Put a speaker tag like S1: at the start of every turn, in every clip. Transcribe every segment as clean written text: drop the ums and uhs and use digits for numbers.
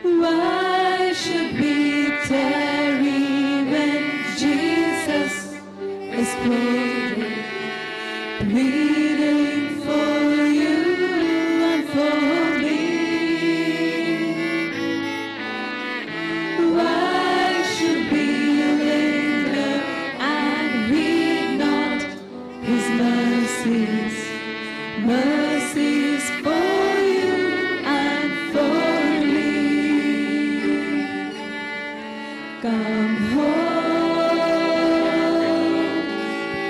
S1: Why should we tarry when Jesus is pleading, pleading for you and for me? Why should we linger and heed not his mercies, mercies for you and for me? Come home,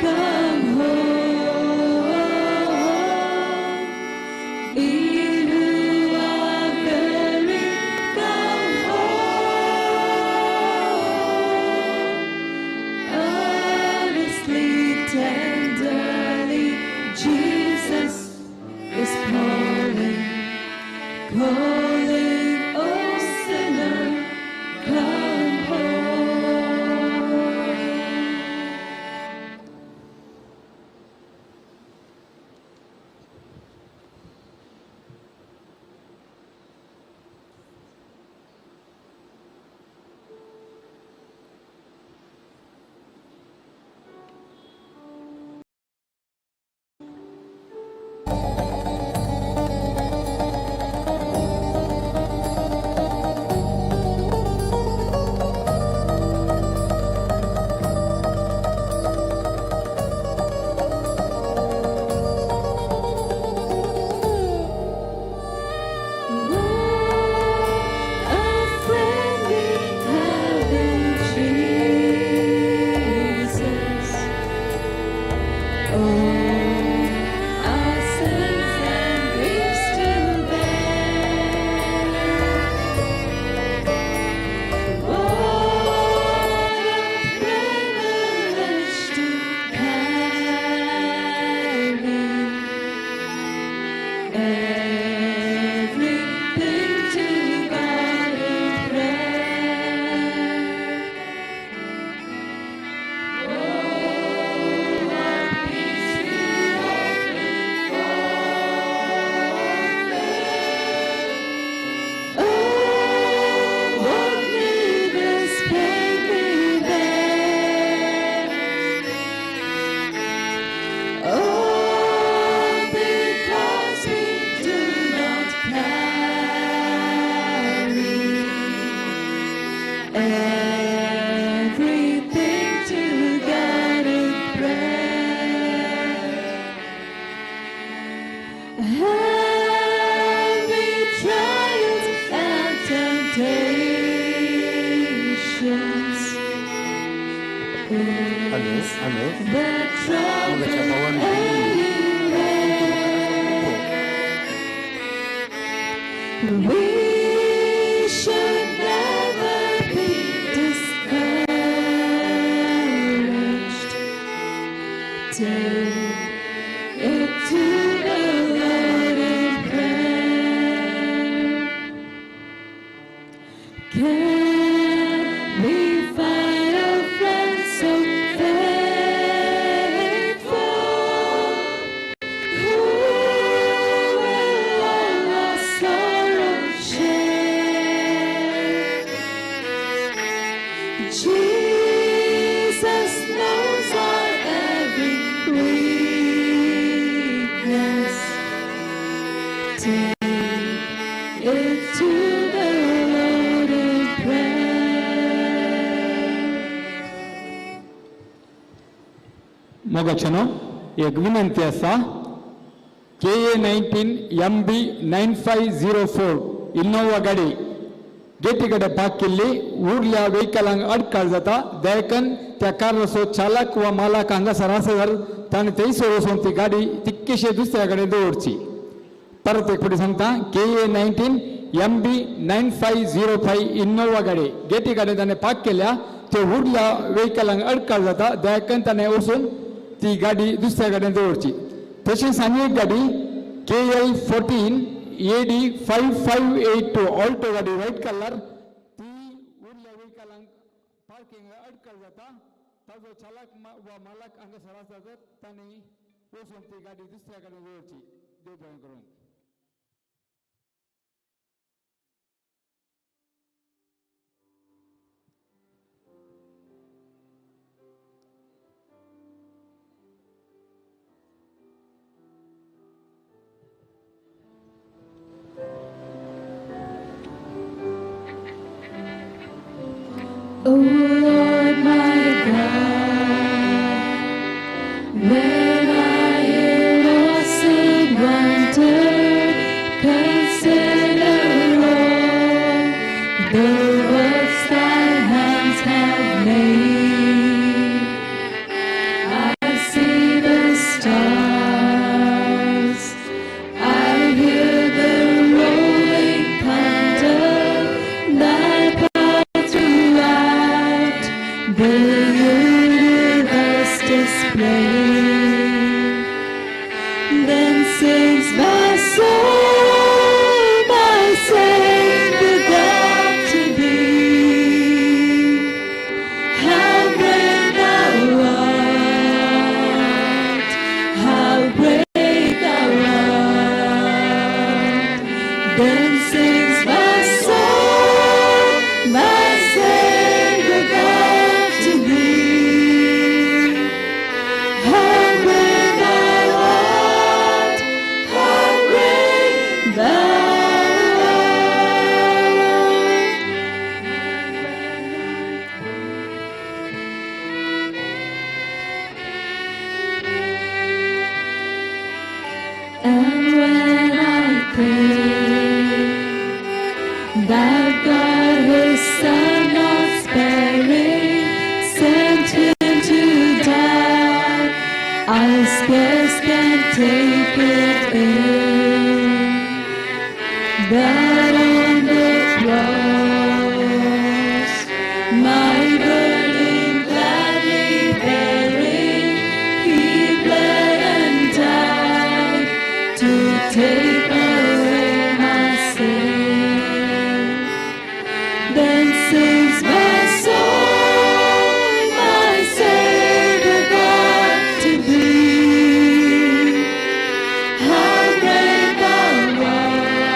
S1: come home, ye who are weary, come home. Earnestly, tenderly, Jesus is calling, calling, oh sinner, come home. What a friend we have in Jesus. Oh, our sins and griefs to bear. What a privilege to carry everything to God in prayer. Oh, what peace we often forfeit. Oh, what needless pain we bear. Oh, because we do not carry everything to God in prayer. Heavy trials and temptations
S2: hello
S1: is
S2: hello
S1: the
S2: मोगाच्या
S1: trouble
S2: Pawan Velip
S1: anywhere. We should never be discouraged. Take it to the Lord in prayer. Can we find a friend so faithful who will all our sorrow share? Jesus knows our every weakness. Take it to the Lord in prayer.
S3: मोगाच्यानो एक विनंती आसा, KA 19 MB 9504 Innova गाडी गेटी कडेन park केल्ली उरल्या व्हेकलांक अडकाळ जाता. देखून त्या कारचो चालक वा मालक हांगासर आसा जाल्यार ताणें थंयसर वचून ती गाडी तितकीशी दुसऱ्या कडेन दवरची. परत एक फावटी सांगता, KA 19 MB 9505 Innova गाडी गेटी कडेन ताणें पार्क केल्या, ते उरल्या व्हेकलांक अडकाळ जाता, देखून ताणें वचून ती गाडी दुसऱ्या कडेन दवरची. तशेंच आनी एक गाडी KL 14 AD 5582 Alto गाडी व्हायट कलर, ती उरल्या व्हेकलांक पार्किंग अडकळ जाता. ताजो चालक वा मालक हांगासर आसा तर ताणें वचून ती गाडी दुसऱ्या कडेन दवरची. देव बरें करूं.
S1: O Lord my God, when I in awesome wonder consider all the works thy hands have made, I see the stars, I hear the rolling thunder, thy power throughout the universe displayed. Then sings my soul, my Savior God to thee. How great thou art, how great thou art. Then sings my soul, my Savior God to thee. How great thou art, how great thou art. And when I think that God his Son not sparing sent him to die, I scarce can take it in that on the cross my burden gladly bearing, he bled and died to take away my sin. Then sings my soul, my Savior God to thee. How great thou art,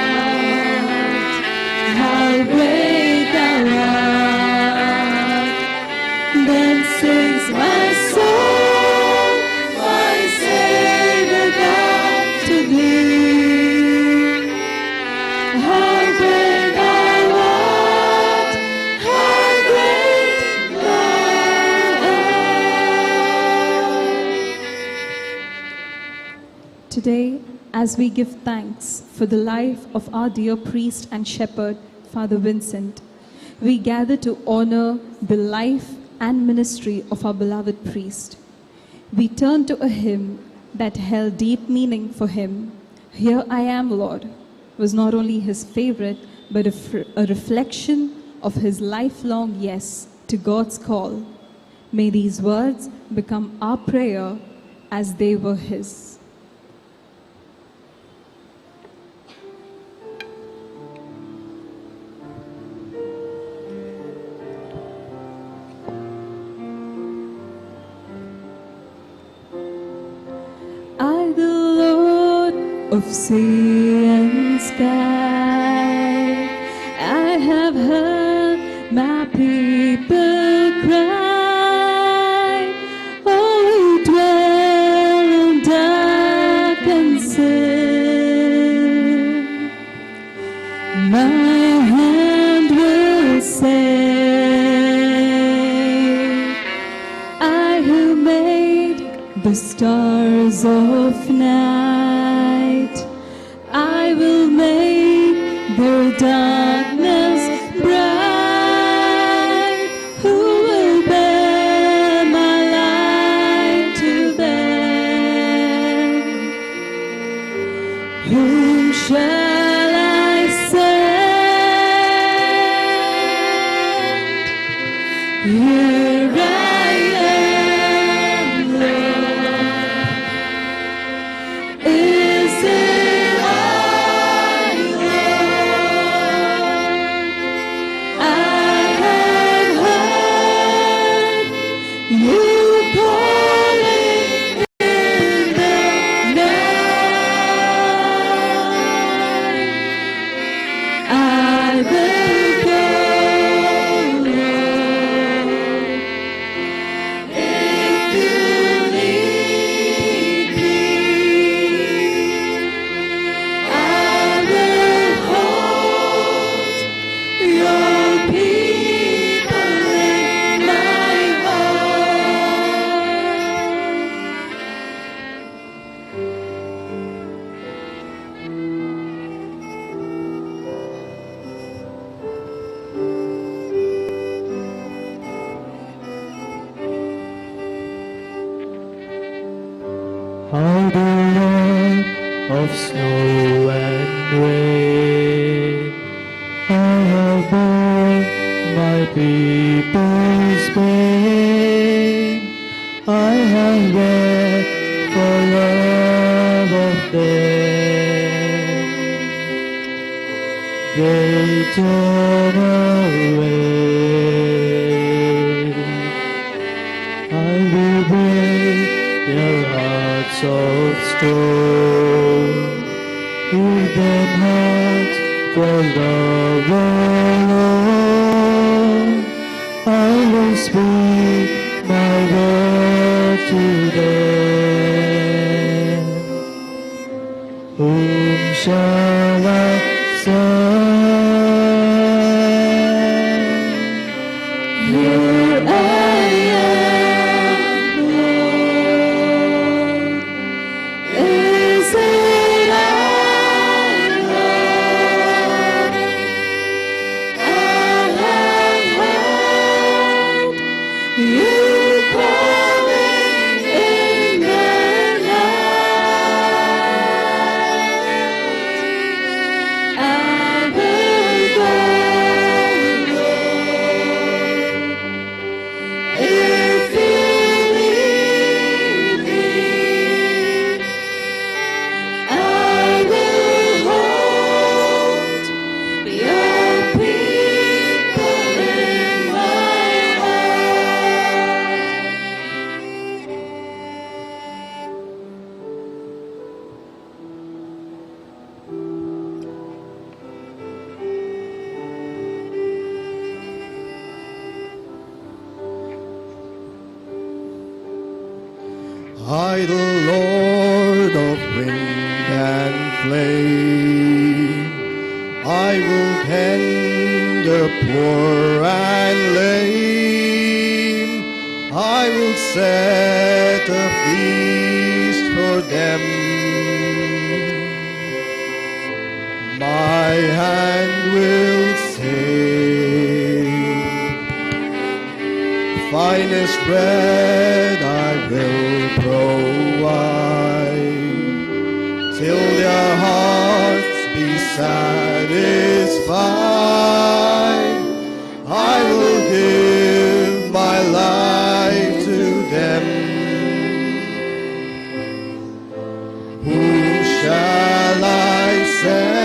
S1: how great thou art. Then sings my soul, my Savior God to thee. How great thou art, how great thou art.
S2: Today, as we give thanks for the life of our dear priest and shepherd, Father Vincent, we gather to honor the life and ministry of our beloved priest. We turn to a hymn that held deep meaning for him. Here I Am, Lord, was not only his favorite, but a reflection of his lifelong yes to God's call. May these words become our prayer as they were his. I, the Lord of sea and sky, I have heard my people cry. Oh, who dwell in dark and sin, my hand will save. I who made the stars of night, I will make their darkness bright. Who will bear my light to them? Whom shall I send? Here I am, Lord. Is it I, Lord? I have heard you calling in the night. I will go, Lord, if you lead me. I will hold your people
S4: of snow and rain. I have borne my people's pain. I have wept for love of them. They turn away. I will break their hearts of stone. Give them hearts for love alone. I will speak my word to them. Whom shall I send?
S1: Here I am, Lord. Is it I, Lord? I have heard you calling in the night. I will go, Lord, if you lead me. I will hold your people in my heart.
S5: I, the Lord of wind and flame, I will tend the poor and lame. I will set a feast for them. My hand will save. Finest bread I will provide, till their hearts be satisfied. I will give my life to them. Whom shall I send?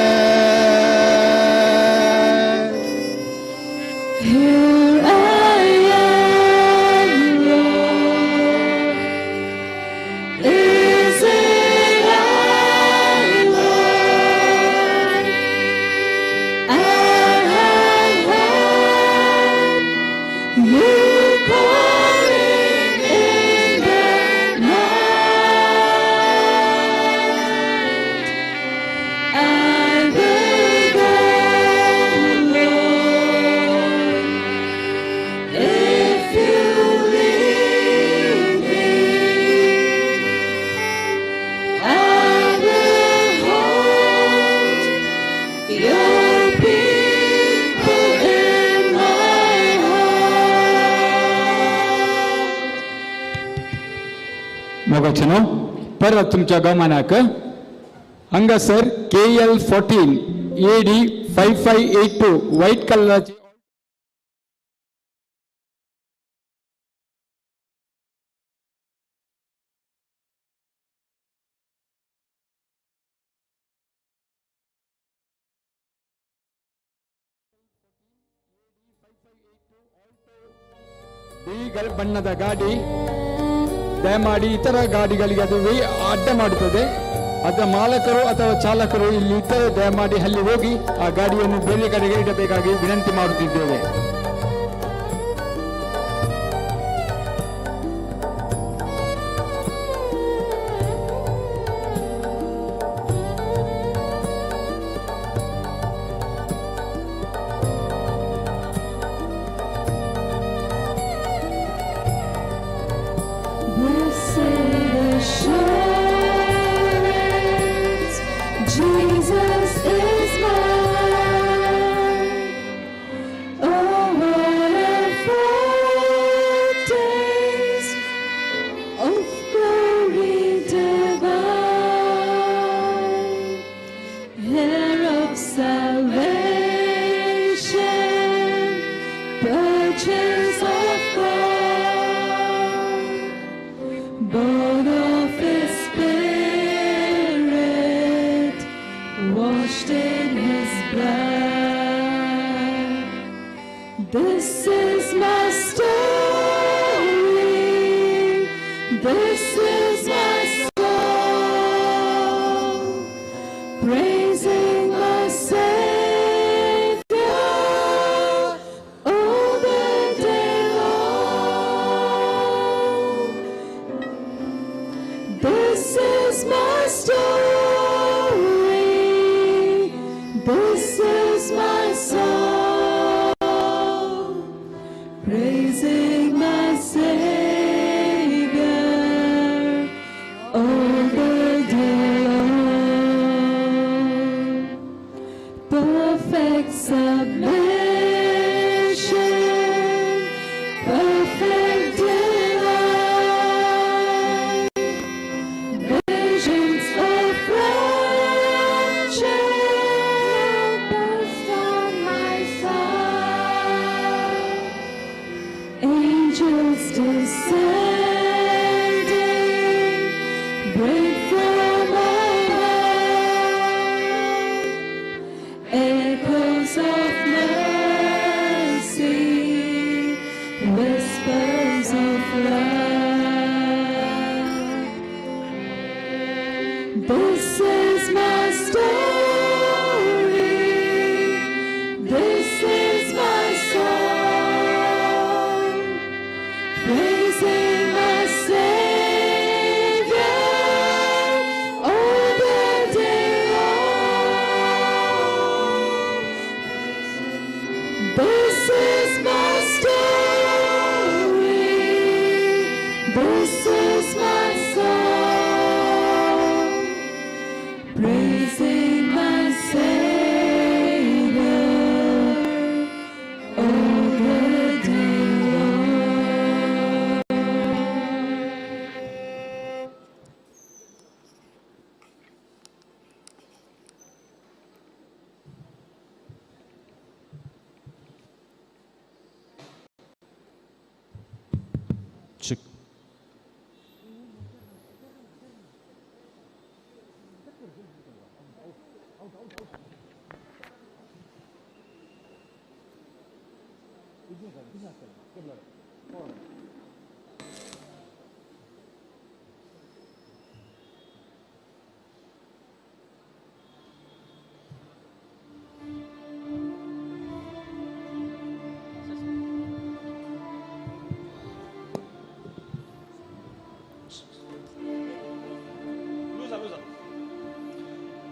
S1: Here I am, Lord. Is it I, Lord? I have heard you calling in the night. I will go, Lord, if you lead me. I will hold your people in my heart.
S3: मोगाचेनो परत तुमच्या गमनाक हांगासर KL 14 AD 5582 white कलराची beagle ಬಣ್ಣದ ಗಾಡಿ ದಯಮಾಡಿ ಇತರ ಗಾಡಿಗಳಿಗೆ ಅದು ಅಡ್ಡ ಮಾಡುತ್ತದೆ. ಅದರ ಮಾಲಕರು ಅಥವಾ ಚಾಲಕರು ಇಲ್ಲಿ ಇದ್ದರೆ ದಯಮಾಡಿ ಅಲ್ಲಿ ಹೋಗಿ ಆ ಗಾಡಿಯನ್ನು ಬೇರೆ ಕಡೆಗೆ ಇಡಬೇಕಾಗಿ ವಿನಂತಿ ಮಾಡುತ್ತಿದ್ದೇವೆ.
S1: Blessed assurance, Jesus is mine. Oh, Purchase of God, born of His Spirit, washed in His blood. This is my story, this is my song, praising my Savior all the day long. This is my story, this is my song, praising my Savior all the day long. Perfect submission, perfect delight, visions of rapture burst on my sight. Angels descending, break from above, echoes of mercy, whispers of love. This is my story, this is my song, praising my Savior all the day long. This is my story, this is my song, praising my Savior all the day long.
S6: Check.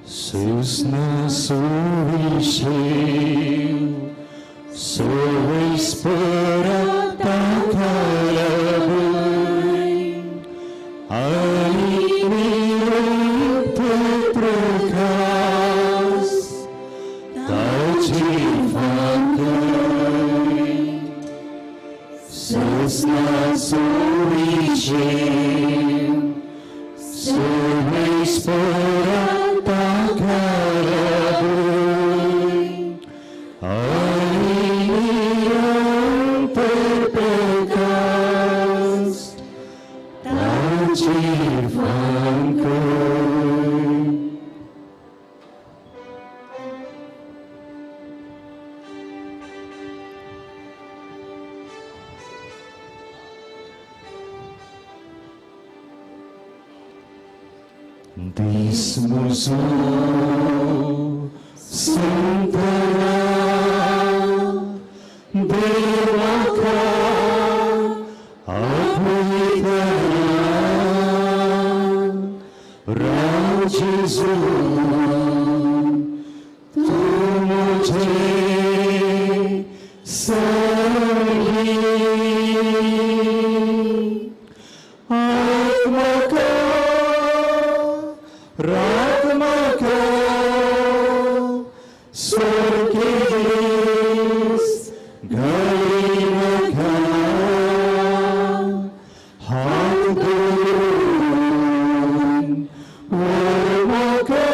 S4: Susna suvishe, suvispura takarabui, ali prakas, tachifakai. Susna suvishe, suvispura takarabui, ali prakas, tachifakai. Dismuso Santana Devaka Apuitana Rajizu Tu mujhe Sargi Atma ka Ratma ka Swargis Garima ka Haat Gurun Varma ka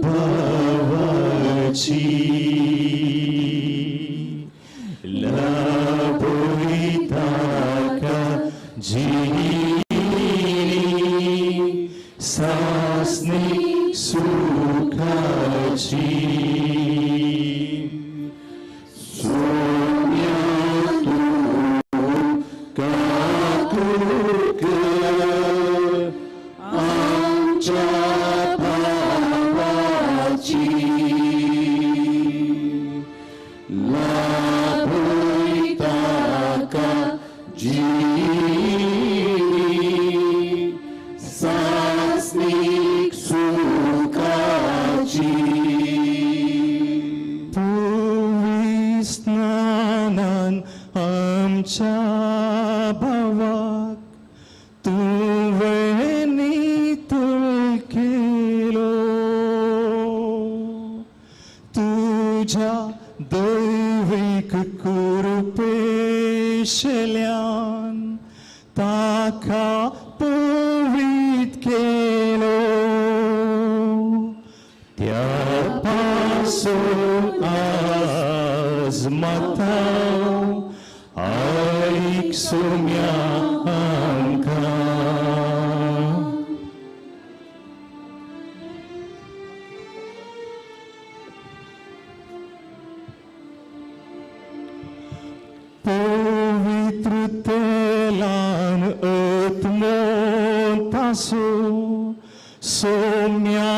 S4: भावाची लाभय ताका जिणी सासणी सुखाची सोम्या तूं काकूट कर आमच्या भावाची लाभय ताका जिणी सासणीक सुखाची
S6: पुवी स्नानान आमच्या भावाक तुवें नितळ केलो तुज्या दैवीक कृपेशल्यान ताका पवीत केलो त्या पासून आज मागता ऐक सोम्या आमकां. पवित्र तेलान आत्मोंतासो सोम्या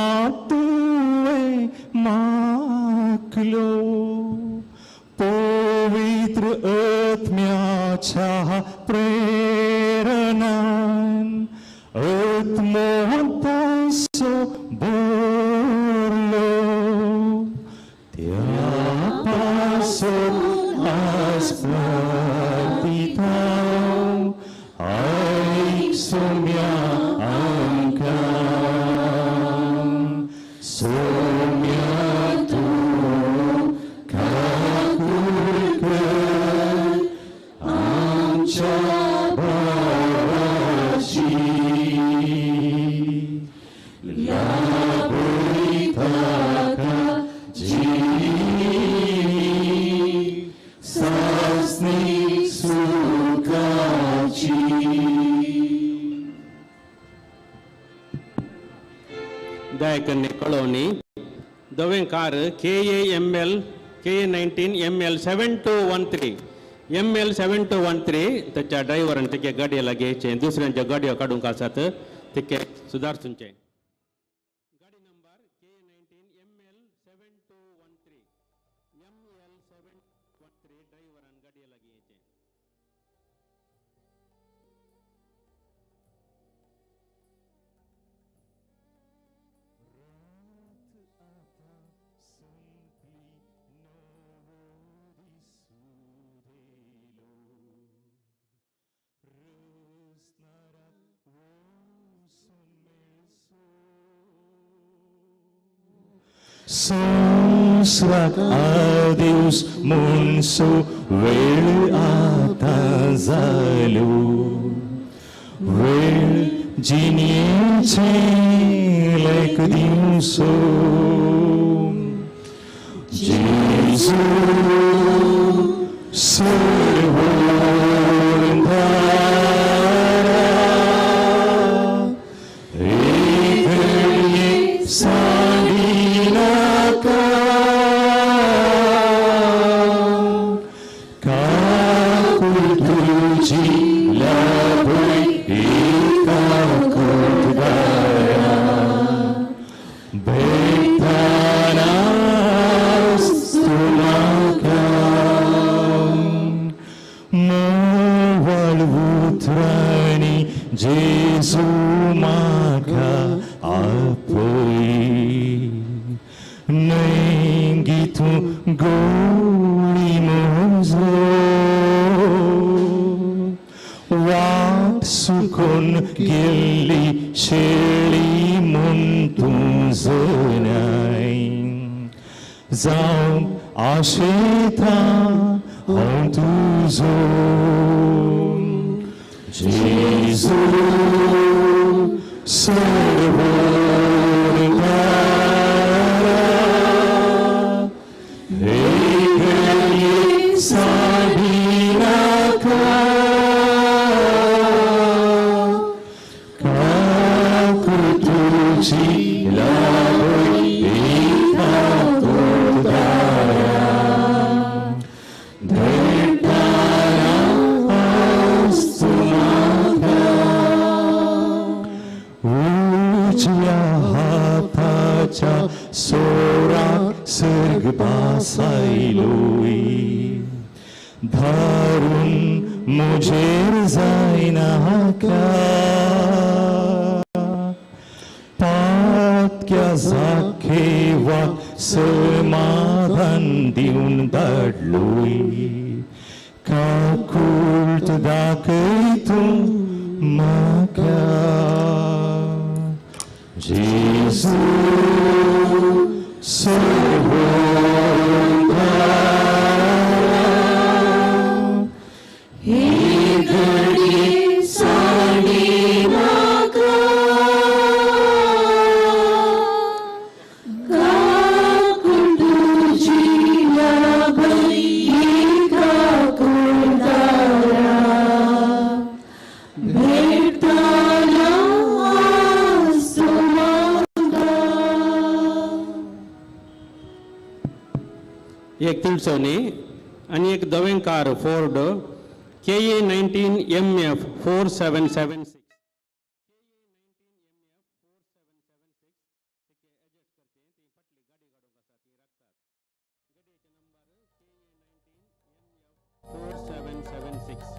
S6: तुवें मागलो पवित्र आत्म्याच्या प्रेरणान आत्मोंतासो भरलो त्या पासून आज प्रार्थिता ऐक सोम्या आमकां सोम्या तूं काकूट कर आमच्या भावाची लाभय ताका जिणी सासणी सुखाची.
S7: दयाकन्ने कळोवणी धवें car K A M L K A 19 M L 7213 M L 7213 ताच्या ड्रायव्हरान तिके गाडये लागीं येचें दुसऱ्यांच्या गाडयो काडूंक आसात तिके सुदारचुंचें. गाडी number K A 19 M L 7213 M L 713 ड्रायव्हरान गाडये लागीं येचें.
S6: संवसाराक आदेस म्हणसो वेळ आतां जालो वेळ जिणेचें लेख दिवचो जेजू सर्वोंधारा एक घडये सांगिनाका काकूट तुजी लाभय एका कोटगारा भेटताना तुमाका मोवळ उतरांनी जेजू म्हाका आपय न्हंयगी तूं गोडी म्हजो वाट सुकून गेल्ली शेळी म्हूण तूं जनाय जावं आशेता हांव तुजो जेजू सर्वोंधारा सोराक सर्ग बासायलोय धारून मुझेर जायनाका पातक्या जाखेवाक समाधान दिवन धाडलोय काकूळट दाखय तूं म्हाका जेजू सर्वोद्धारा
S1: ही घडी साडी म्हाका काकूळ तुजी लाभली काकूळ दारा भेटताना आज तूं म्हाका.
S7: एक तिळसोनी आनी एक धवें car Ford KA 19 MF 4776. 4776.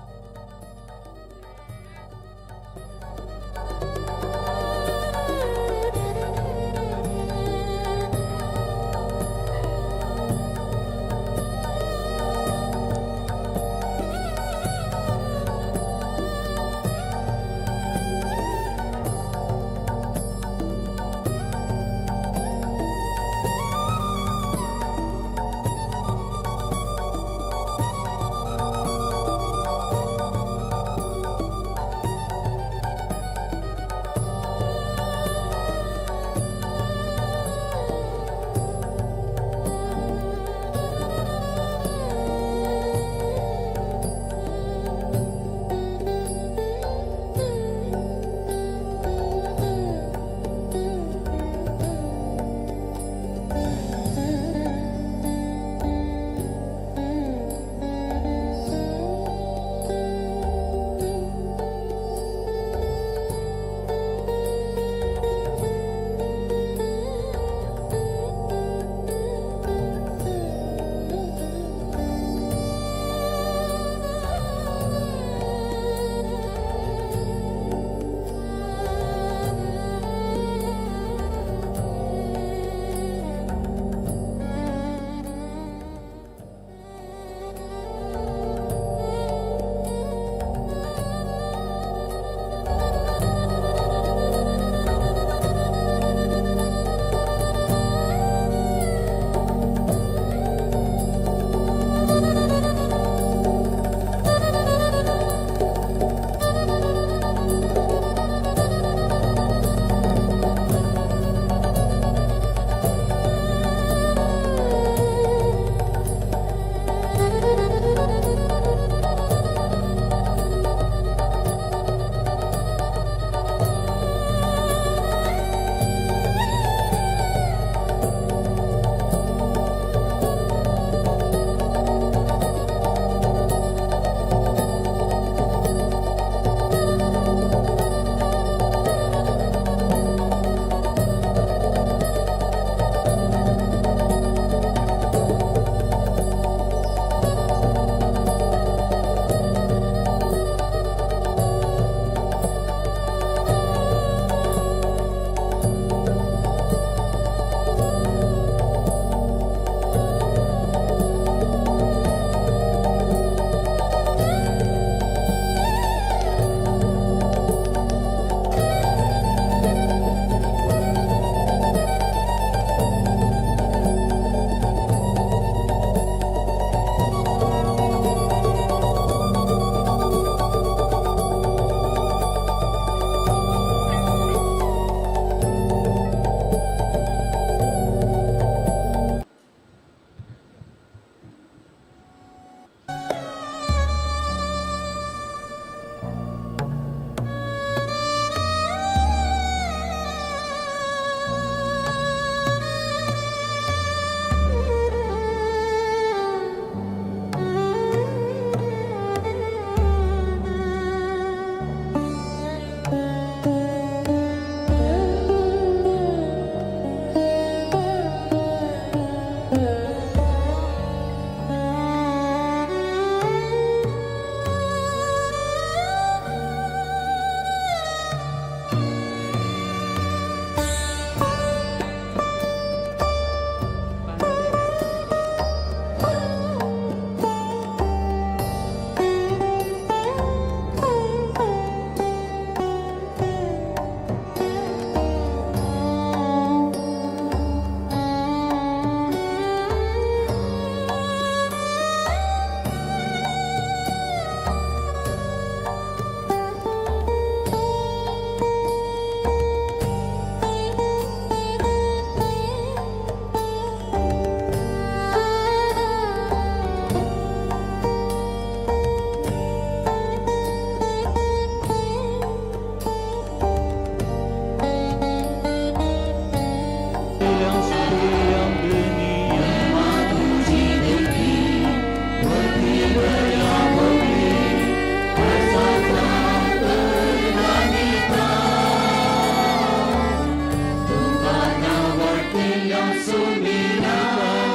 S4: सोमिया,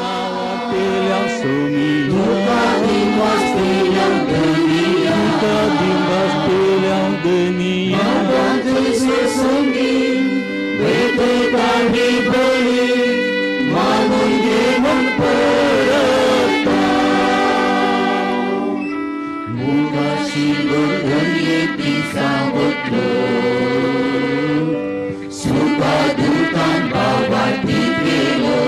S4: नांवांतल्या सोमिया, तुका दिवासतेल्या धनिया, तुका दिवासतेल्या धनिया, सोमी वेदकाणी बळी मानून घेवन परता. मुखाशिवर दर्येती सावतलो, सुखा दुखान बाबाती केलो,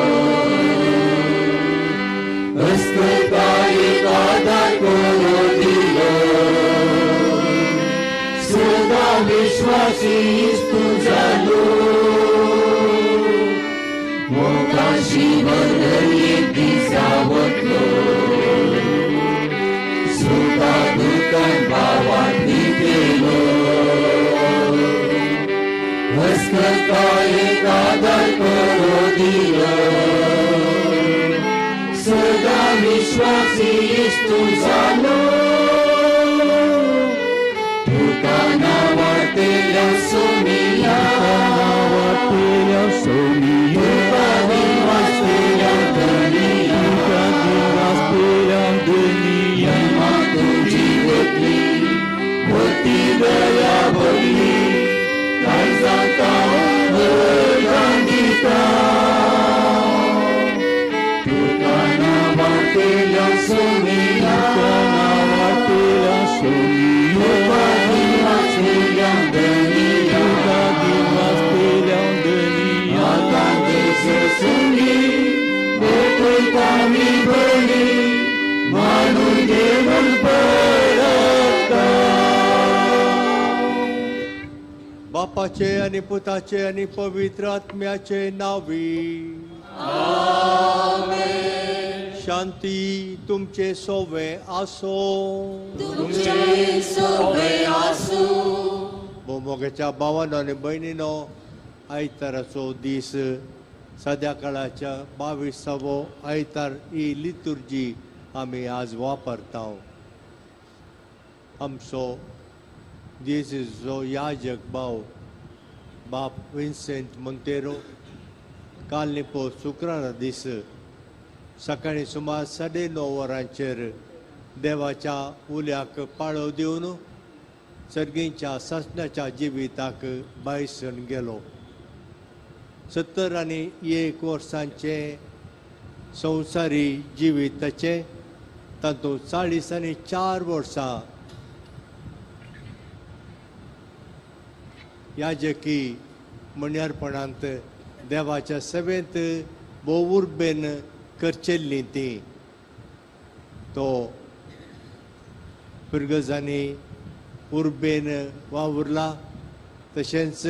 S4: हस्तकायेक आदार करून दिलो, सदा विश्वासी तूं जालो. मोगाशिवर दर्येती सावतलो, सुखा दुखान बाबाती केलो, हस्तकायेक आदार करून दिलो, सदा विश्वासी तूं जालो. तुका नांवांतल्या सोमिया, नांवांतल्या सोमिया, तुका दिवासतेल्या धनिया, तुका दिवासतेल्या धनिया, महिमा तुजी वतली वती दया भरली, काय जाता वरदान दिता. तुका नांवांतल्या सोमिया, तुका नांवांतल्या सोमिया, तुका दिवासतेल्या धनिया, तुका दिवासतेल्या धनिया, आतां सुंगी भेटयता मी बळी मानून घेवन परता.
S5: बापाचे आनी पुताचे आनी पवित्र आत्म्याचे नांवी. शांती तुमचे सोवे आसो.
S1: तुमचे सोवे आसूं.
S5: भोवमोगाच्या भावानो आनी भयणीनो, आयताराचो दीस सद्या काळाच्या 22वो आयतार ही लितुर्जी आमी आज वापरता. आमचो जेजूचो याजक भाव बाप विन्सेंट मोंतेरो काल निपो शुक्रारा दीस सकाळीं सुमार 9:30 वरांचेर देवाच्या उल्याक पाळो दिवन सर्गींच्या सासणाच्या जिविताक भायसण गेलो. 71 वर्सांचे संवसारी जिविताचे तातूंत 44 वर्सां याजकी म्हणयारपणांत देवाच्या सेवेंत भोव उर्बेन करचेल्ली ती. तो पुर्गजांनी उर्बेन वावुरला, तशेंच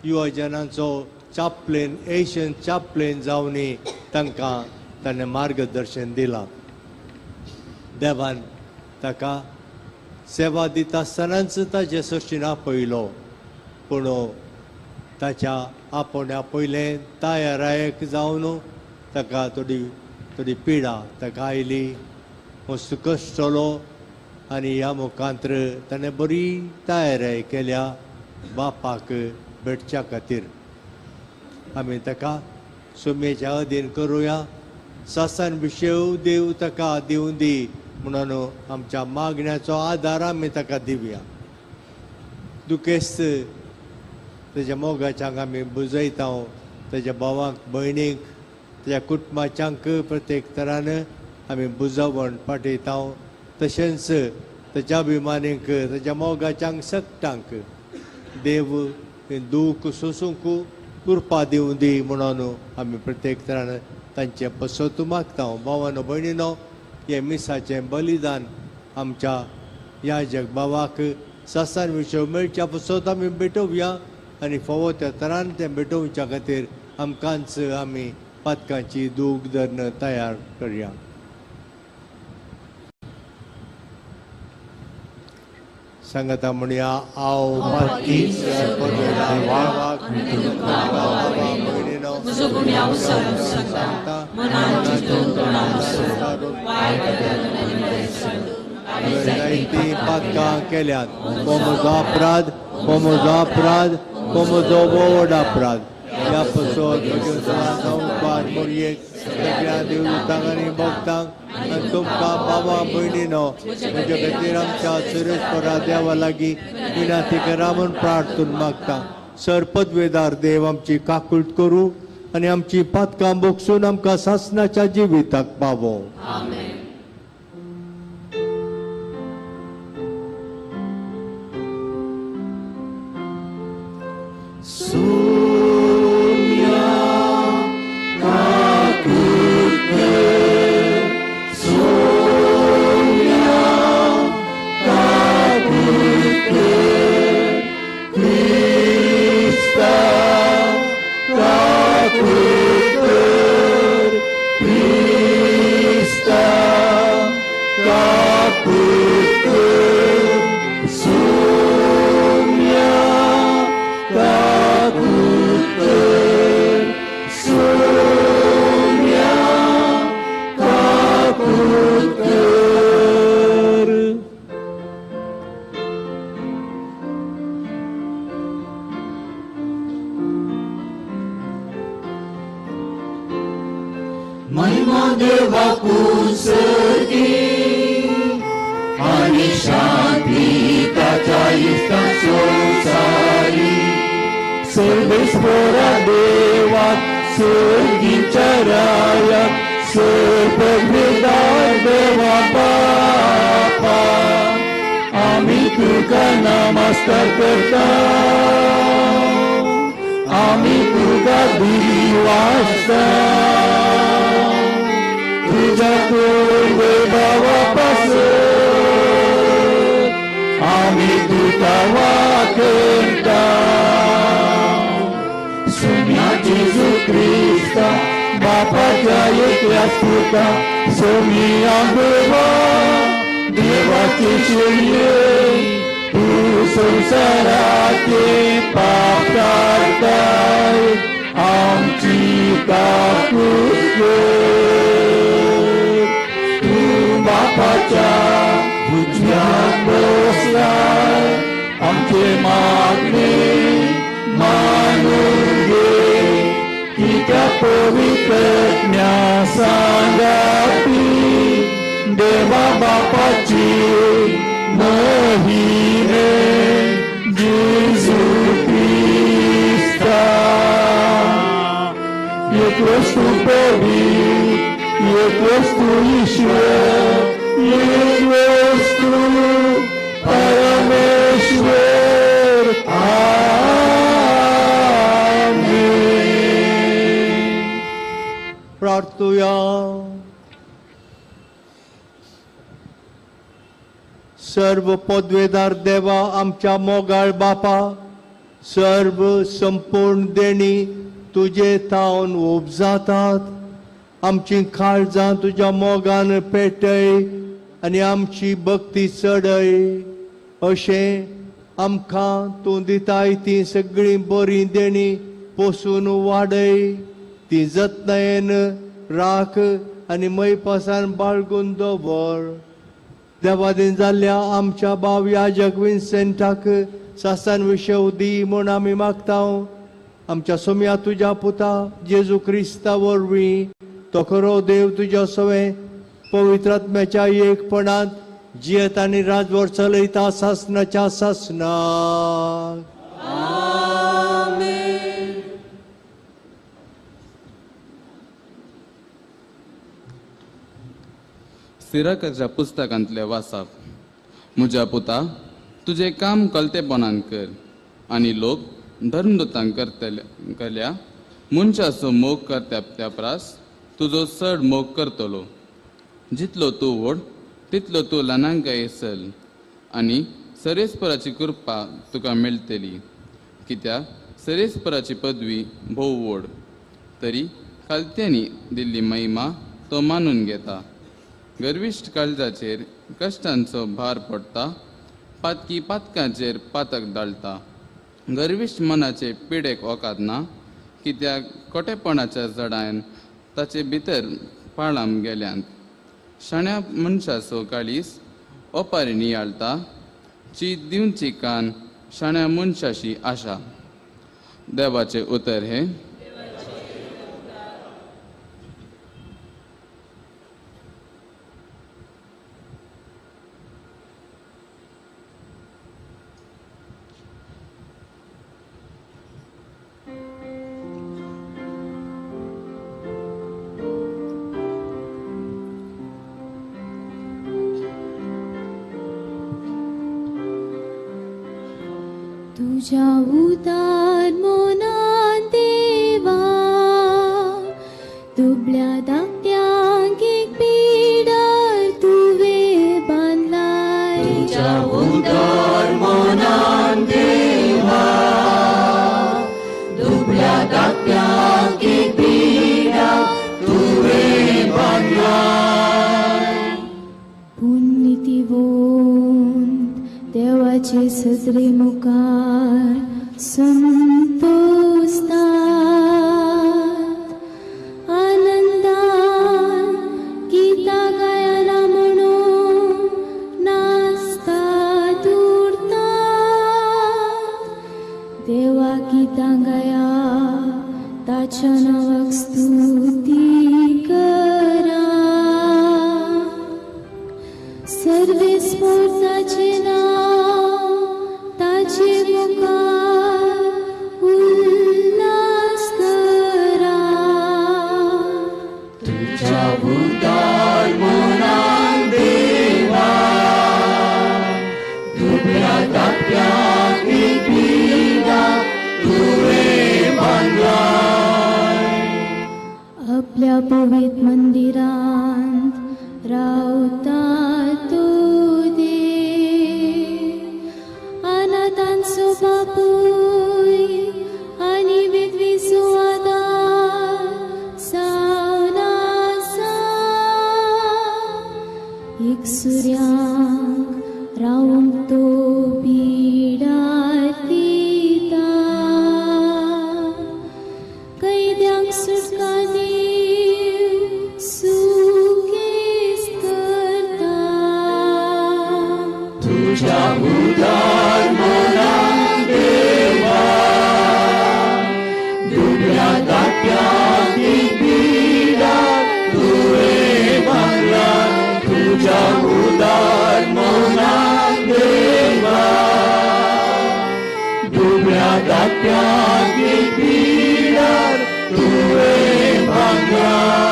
S5: युवजनांचो चापलेन, एशियन चापलेन जावनी तांकां ताणें मार्गदर्शन दिलां. देवान ताका सेवा दिता आसतनाच ताजे सृश्टीन आपयलो, पूण ताच्या आपोवण्या पयलें तयारायक जावन ताका थोडी थोडी पिडा ताका आयली, मस्त कश्ट जालो आनी ह्या मुखांत्र ताणें बरी तयारी केल्या बापाक भेटच्या खातीर. आमी ताका सुमेच्या अधीन करुया. सासान विशेव देव ताका दिवं दी म्हणून आमच्या मागण्याचो आदार आमी ताका दिवया. दुखेस्त तेज्या मोगाच्यांक आमी बुजयता, तेज्या भावांक भयणीक तेज्या कुटुंबाच्यांक प्रत्येक तरान आमी बुजवण पाठयता. तशेंच तेज्या अभिमानींक तेज्या मोगाच्यांक सगटांक देव दूख सोसूंक कृपा दिवं दी म्हणून आमी प्रत्येक तरान तांचे पसत मागता. भावानो भयणीनो, हें मिसाचें बलिदान आमच्या याजक भावाक सासान विशय मेळच्या पसत आमी भेटोवया आनी फावो त्या तरान तें भेटोवच्या खातीर आमकांच आमी पातकांची दूख धरून तयार करया. सांगता म्हणया, हांव पातकी देवाक जायतीं पातकां केल्यात, हो म्हजो अपराध, हो म्हजो अपराध, हो म्हजो व्हड अपराध. ह्या पसत म्हज्या संवसार मोरयेक सगळ्या देवदूतांक आनी भक्तांक आनी तुमकां बाबा भयणीनो म्हज्या खातीर आमच्या सुरेशपरा देवा लागीं विनंती करा म्हूण प्रार्थून मागता. सर पदवेदार देव आमची काकूट करूं आनी आमची पातकां भोगसून आमकां सासणाच्या जिविताक पावो. सर्व पदवेदार देवा आमच्या मोगाळ बापा, सर्व संपूर्ण देणी तुजे थावन उपजातात. आमची काळजां तुज्या मोगान पेटय आनी आमची भक्ती चडय. अशें आमकां तूं दिताय ती सगळीं बरीं देणी पोसून वाडय, ती जतनायेन राख आनी मयपासान बाळगून दवर. देवादीन जाल्ल्या आमच्या भाव याजक विन्सेंटाक सासान विशेव दी म्हूण आमी मागता. आमच्या सोम्या तुज्या पुता जेजू क्रिस्ता वरवीं तो खरो देव तुज्या सवें पवित्रात्म्याच्या एकपणांत जियेत आनी राजवट चलयता सासनाच्या सासनाक.
S8: सिराकाच्या पुस्तकांतले वासाप. म्हज्या पुता, तुजें काम कलतेपणान कर आनी लोक धर्मदूतांक करतले केल्या मनशाचो मोग करता त्या प्रास तुजो चड मोग करतलो. जितलो तूं व्हड तितलो तूं ल्हानांक येसल आनी सरेस्पराची कृपा तुका मेळटली. कित्याक सरेस्पराची पदवी भोव व्हड, तरी खालत्यांनी दिल्ली महिमा तो मानून घेता. गर्विश्ट काळजाचेर कश्टांचो भार पडटा, पातकी पातकांचेर पातक दाळटा. गर्विश्ट मनाचे पिडेक वकात ना, कित्याक कोटेपणाच्या जडायन ताचे भितर पाळाम गेल्यांत. शाण्या मनशाचो काळीस ओपारी नियाळटा, ची दिवची कान शाण्या मनशाशी आशा. देवाचें उतर हें.
S1: तुझ्या उदार मनान देवा दुबळ्या धाकट्यांक एक पिडार तुवें बांदलाय.
S4: तुझ्या उदार मनान देवा दुबळ्या धाकट्यांक एक पिडार तुवें बांदलाय.
S1: पुण्यतिवंत देवाचे सदरे मुखार संतोषतात आनंदान गीता गायला म्हणून नाचतात उरतात. देवा गीतां गाया ताच्या नांवाक स्तुती करा. सर्वे स्फोर्ताचे नांव ताचे मुखार उल्हास करा.
S4: तुझ्या उदार मनान देवा दुबळ्या धाकट्यांक एक पिडार तुवें बांदलाय.
S1: आपल्या पवित्र मंदिरांत रावता तो देव. अनाथांचो बापूय आनी विधवेचो आदार जावन आसा. एक सुर्यांक रावंक तो पिडार दिता. कैद्यांक सुटका दिवन सुखेस्त करता.
S4: तुझ्या उदार मनान देवा दुबळ्या धाकट्यांक एक पिडार तुवें बांदलाय. तुझ्या उदार मनान देवा दुबळ्या धाकट्यांक एक पिडार तुवें बांदलाय.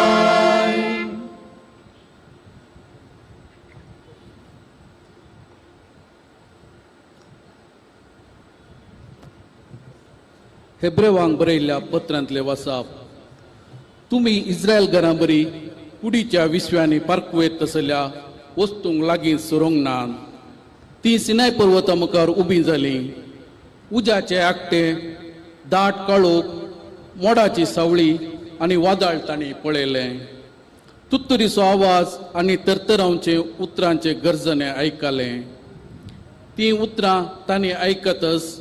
S9: हेब्रेवांक बरयल्ल्या पत्रांतले वासाप. तुमी इस्रायल घरां बरी कुडीच्या विश्वांनी पारकुवेत तसल्या वस्तूंक लागीं सरूंक ना. ती सिनाय पर्वता मुखार उबी जाली. उज्याचे आकटे, दाट काळोख, मोडाची सावळी आनी वादळ तांणी पळयलें. तुत्तुरीचो आवाज आनी तरतरांचे उतरांचे गर्जने आयकलें. तीं उतरां तांणी आयकतच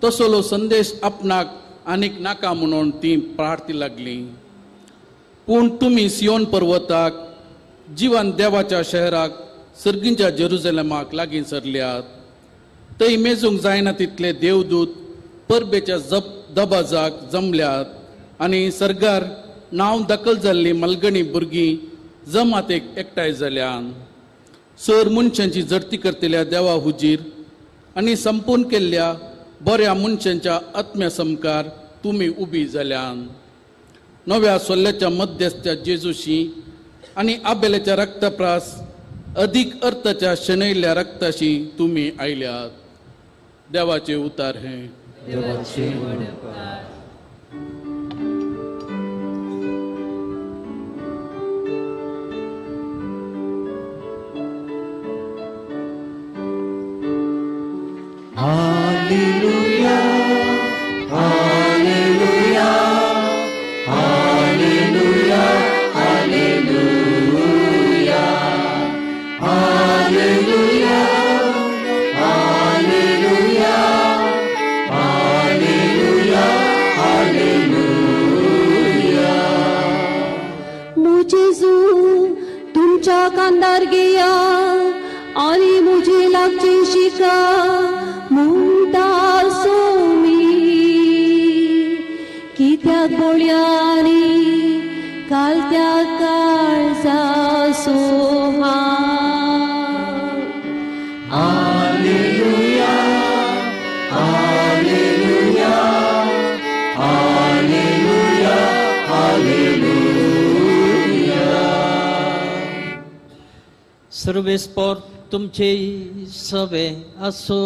S9: तसलो संदेश आपणाक आनीक नाका म्हणून ती प्रार्थी लागली. पूण तुमी सियोन पर्वताक, जिवन देवाच्या शहराक, सर्गींच्या जेरुजलेमाक लागीं सरल्यात. थंय मेजूंक जायना तितले देवदूत परबेच्या दबाजाक जमल्यात आनी सर्गार नांव दखल जाल्ली मलगणी भुरगीं जमातेक एकठांय जाल्यान. सर मनशांची जडती करतल्या देवा हुजीर आनी संपूर्ण केल्ल्या बऱ्या मनशांच्या आत्म्या समकार तुमी उबी जाल्यान. नव्या सोल्ल्याच्या मध्यस्थ्या जेजूशी आनी आबेल्याच्या रक्तप्रास अदीक अर्थाच्या शेणयल्ल्या रक्ताशी तुमी आयल्यात. देवाचे उतार हें.
S4: देवाचे उपकार. Hallelujah, hallelujah, hallelujah, hallelujah, hallelujah, hallelujah, hallelujah, hallelujah.
S1: मुजेजू तुमच्या कांदार घेया आणि मुझे लागचे शिका म्हणता सोमी. कालत्या काळजा Soha.
S4: Alleluia, alleluia, alleluia, alleluia.
S10: सर्वेस्पोर तुमचे सवे आसो.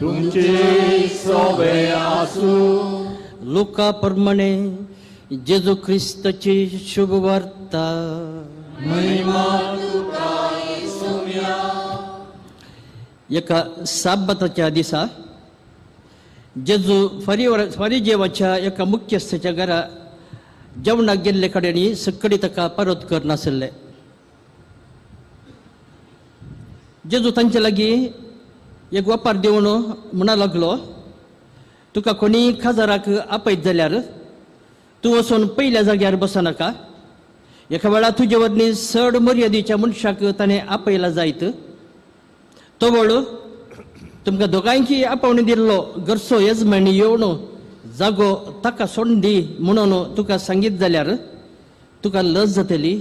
S5: तुमचे सवे आसू.
S10: लुका प्रमाणे जेजू क्रिस्ताची शुभवार्ता.
S4: महिमा तुका येसुम्या.
S10: एका साबाताच्या दिसा जेजू फारीजेवाच्या एका मुख्यस्थाच्या घरा जेवणाक गेल्ले कडेन सकडी ताका परत करनासले. जेजू तांचे लागीं एक वपार दिवन म्हणा लागलो, तुका कोणीय खाजराक आपयत जाल्यार तूं वचून पयल्या जाग्यार बसनाका. एका वेळार तुजे वरवीं चड मर्यादीच्या मनशाक ताणें आपयला जायत. तवळ तुमकां दोगांयकी आपोवणी दिल्लो घरचो येजमानी येवन जागो ताका सोडून दी म्हणून तुका सांगीत जाल्यार तुका लज जातली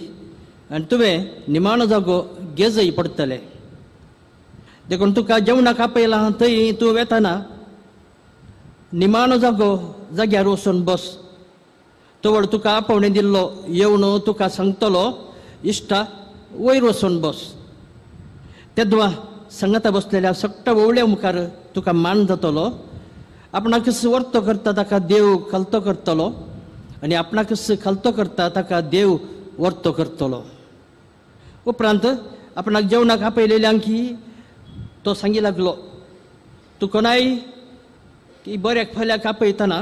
S10: आनी तुवें निमाणो जागो गेजय पडटले. देखून तुका जेवणाक आपयला थंय तूं वेताना निमाणो जागो जाग्यार वचून बस. तवळ तुका आपोवणी दिल्लो येवन तुका सांगतलो, इश्टा वयर वचून बस. तेद्वा सांगाता बसलेल्या सगळ्या ओवळ्या मुखार तुका मान जातलो. आपणाकच वर्तो करता ताका देव खालतो करतलो आनी आपणाकच खालतो करता ताका देव वर्तो करतलो. उपरांत आपणाक जेवणाक आपयलेल्यांकी तो सांगी लागलो, तूं कोणाय की बऱ्याक फाल्याक आपयतना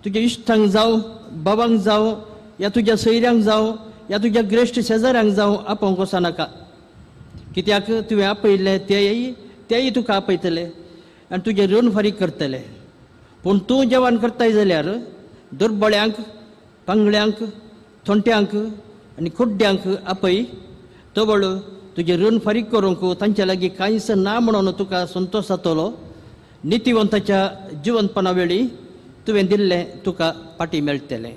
S10: तुज्या इश्टांक जावं, बाबांक जावं, या तुज्या सोयऱ्यांक जावं, या तुज्या ग्रेश्ट शेजाऱ्यांक जावं आपोवंक वचनाका. कित्याक तुवें आपयल्लें तेय तुका आपयतले आनी तुजें ऋण फारीक करतले. पूण तूं जेवण करताय जाल्यार दुर्बळ्यांक, पांगळ्यांक, थोंट्यांक आनी कुड्ड्यांक आपय. तवळ तुजें ऋण फारीक करूंक तांचे लागीं कांयच ना म्हणून तुका संतोश जातलो. नितिवंताच्या जिवंतपणा वेळी तुवें दिल्लें तुका फाटीं मेळटलें.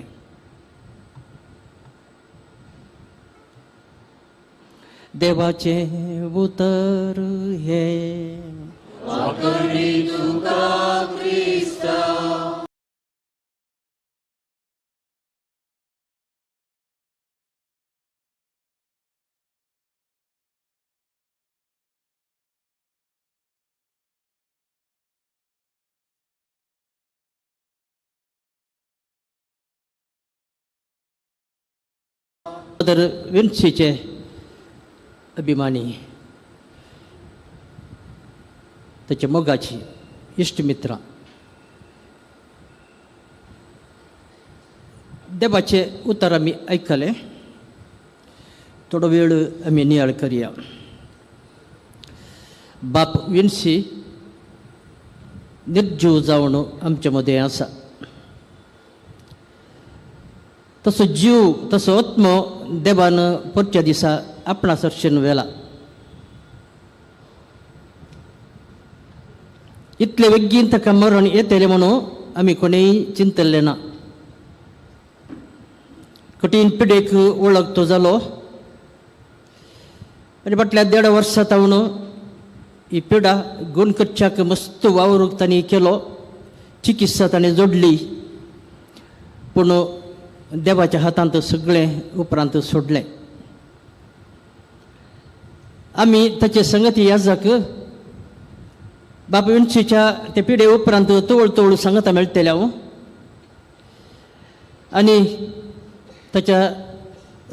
S10: देवाचें उतर हें.
S4: तुका क्रिस्ता.
S10: फादर विन्सीचे अभिमानी, ताच्या मोगाची इश्ट मित्रां, देवाचे उतर आमी आयकले. थोडो वेळ आमी नियाळ करया. बाप विन्सी निर्जीव जावन आमचे मदें आसा. तसो जीव तसो आत्मो देवान परच्या दिसा आपणा सरशेन व्हेला. इतले बेगीन ताका मरण येतलें म्हणून आमी कोणेय चिंतलें ना. कठीण पिडेक वळख तो जालो आनी फाटल्या 1.5 वर्सां तावन ही पिडा गुण करच्याक मस्त वावर तांणी केलो. चिकित्सा ताणें जोडली, पूण देवाच्या हातांत सगळें उपरांत सोडलें. आमी ताचे संगती याजाक बाप विन्सीच्या ते पिडे उपरांत तवळ तवळ सांगता मेळटले हांव आनी ताच्या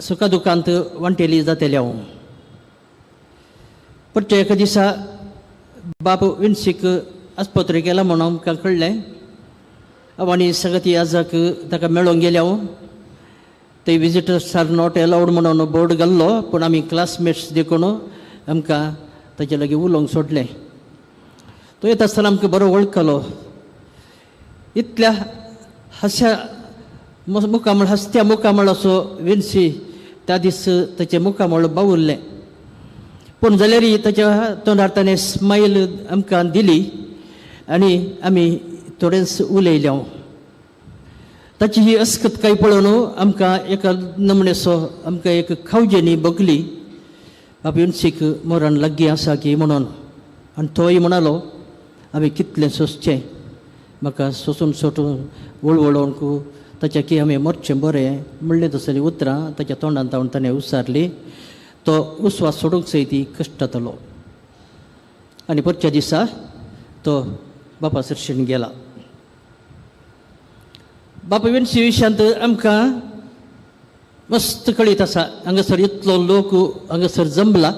S10: सुखा दुखांत वांटेली जातले हांव. परते एका दिसा बाप विन्सीक आस्पत्रेक गेला म्हणून आमकां कळ्ळें. हांव आनी संगती याजाक ताका मेळोंक गेले हांव. थंय विजिटर्स are not allowed म्हणून बोर्ड घाल्लो, पूण आमी क्लासमेट्स देखून आमकां ताचे लागीं उलोवंक सोडलें. तो येता आसतना आमकां बरो वळखलो. इतल्या हास्या मुखामळ हसत्या मुखामळ असो विन्सी त्या दीस ताचें मुखामळ बावुरलें. पूण जाल्यारय ताच्या तोंडार ताणें स्मायल आमकां दिली आनी आमी थोडेंच उलयलें. ताची ही अस्कतकाय पळोवन आमकां एका नमणेचो आमकां एक खावजेनी बगली बाप विन्सीक मरण लागीं आसा की म्हणून. आनी तोय म्हणालो आमी कितलें सोंसचें, म्हाका सोंसून सोटून वळवळोवंक ताच्या की आमी मरचें बरें म्हणलें. तसलीं उतरां ताच्या तोंडांत तावन ताणें उसारली. तो उस्वास सोडूंक सयत कश्टतलो आनी परच्या दिसा तो बापा सरशीन गेला. बापा विन्सी विशयांत आमकां मस्त कळीत आसा. हांगासर इतलो लोक हांगासर जमला,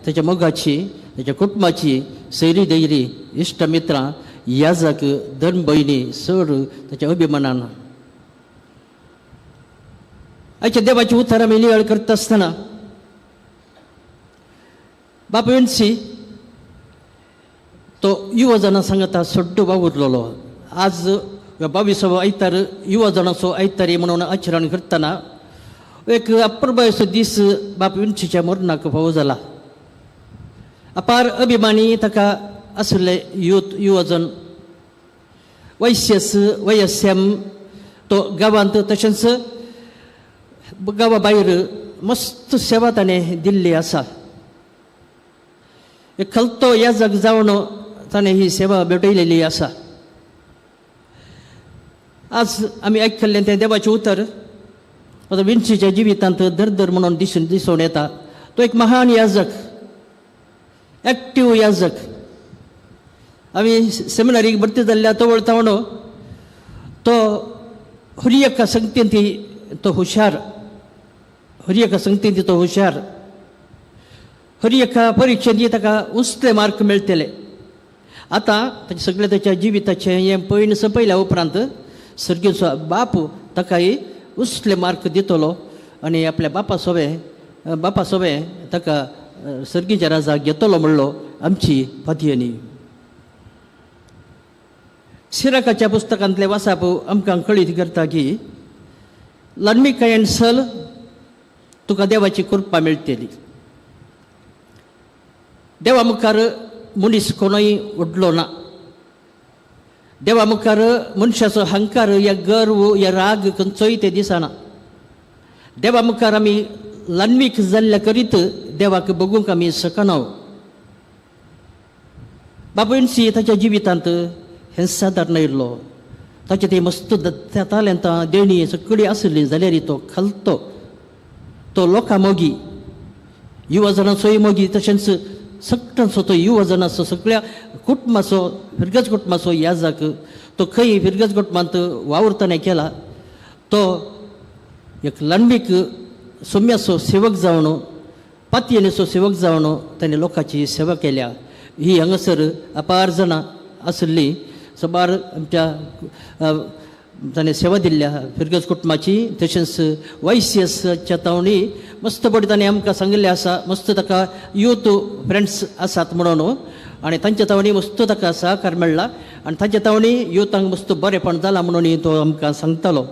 S10: ताच्या मोगाची, ताच्या कुटुंबाची, सैरी दैरी, इश्ट मित्रां, याजक, धर्म भयणी चड ताच्या अभिमानान. आयच्या देवाची उतरां आमी निवळ करता आसतना बापा विन्सी तो युवा जाणां सांगता सड्डो वावुरलेलो. आज 22वो आयतार युवा जाणांचो आयतारी म्हणून आचरण करतना एक अप्रबायचो दीस बाप विन्सीच्या मरणाक फावो जाला. अपार अभिमानी ताका आशिल्ले युथ युवजन वैश्यस वयस्यम तो गांवांत तशेंच गांवा भायर मस्त सेवा ताणें दिल्ली आसा. एक खलतो याजक जावन ताणें ही सेवा भेटयलेली आसा. आज आमी आयकल्लें तें देवाचें उतर आतां विन्सीच्या जिवितांत दर म्हणून दिसून दिसून येता. तो एक महान याजक, एक्टीव याजक. आमी सेमिनारीक भरती जाल्ल्या तवळ तावणो तो हर एका संगतीन तो हुशार, हर एका संगतीन तो हुशार, हर एका परिक्षेंत ताका उंचले मार्क मेळटले. आतां ताचे सगळे ताच्या जिविताचें हें पयण सोंपयल्या उपरांत सर्गेचो बाप ताकाय उंचले मार्क दितलो आनी आपल्या बापा सोवे ताका सर्गीच्या राजा घेतलो म्हणलो आमची फातयेनी. सिराकाच्या पुस्तकांतले वासाप आमकां कळीत करता की ल्हानमिकायेन सल तुका देवाची कृपा मेळटली. देवा मुखार मनीस कोणूय उडलो ना. देवा मुखार मनशाचो हंकार या गर्व या राग खंयचोय ते दिसना. देवा मुखार आमी ल्हानवीक जाल्ल्या करीत देवाक बगूंक आमी शकना. बापू विन्सी ताच्या जिवितांत हें सादारण आयिल्लो. ताचे ते मस्त तालेंतां देणी सगळी आसली जाल्यार तो खालतो, तो लोकां मोगी, युवा जाणांचोय मोगी, तशेंच सगळ्यांचो तो युवा जाणांचो सगळ्या कुटुंबाचो फिरगज कुटुंबाचो याजक. तो खंय फिरगज कुटुंबांत वावुरतना केला. तो एक ल्हानवीक सोम्याचो सेवक जावन, पातयेनेचो सेवक जावन ताणें लोकांची सेवा केल्या. ही हांगासर अपार जाणां आशिल्ली सबार आमच्या ताणें सेवा दिल्ल्या फिरगज कुटुंबाची. तशेंच वायसीएसच्या तावणी मस्त बरी ताणें आमकां सांगिल्लें आसा. मस्त ताका यूथ फ्रेंड्स आसात म्हणून आनी तांच्या तावणी मस्त ताका सहकार मेळ्ळा आनी तांच्या तावणी युथांक मस्त बरेपण जालां म्हणून तो आमकां सांगतालो.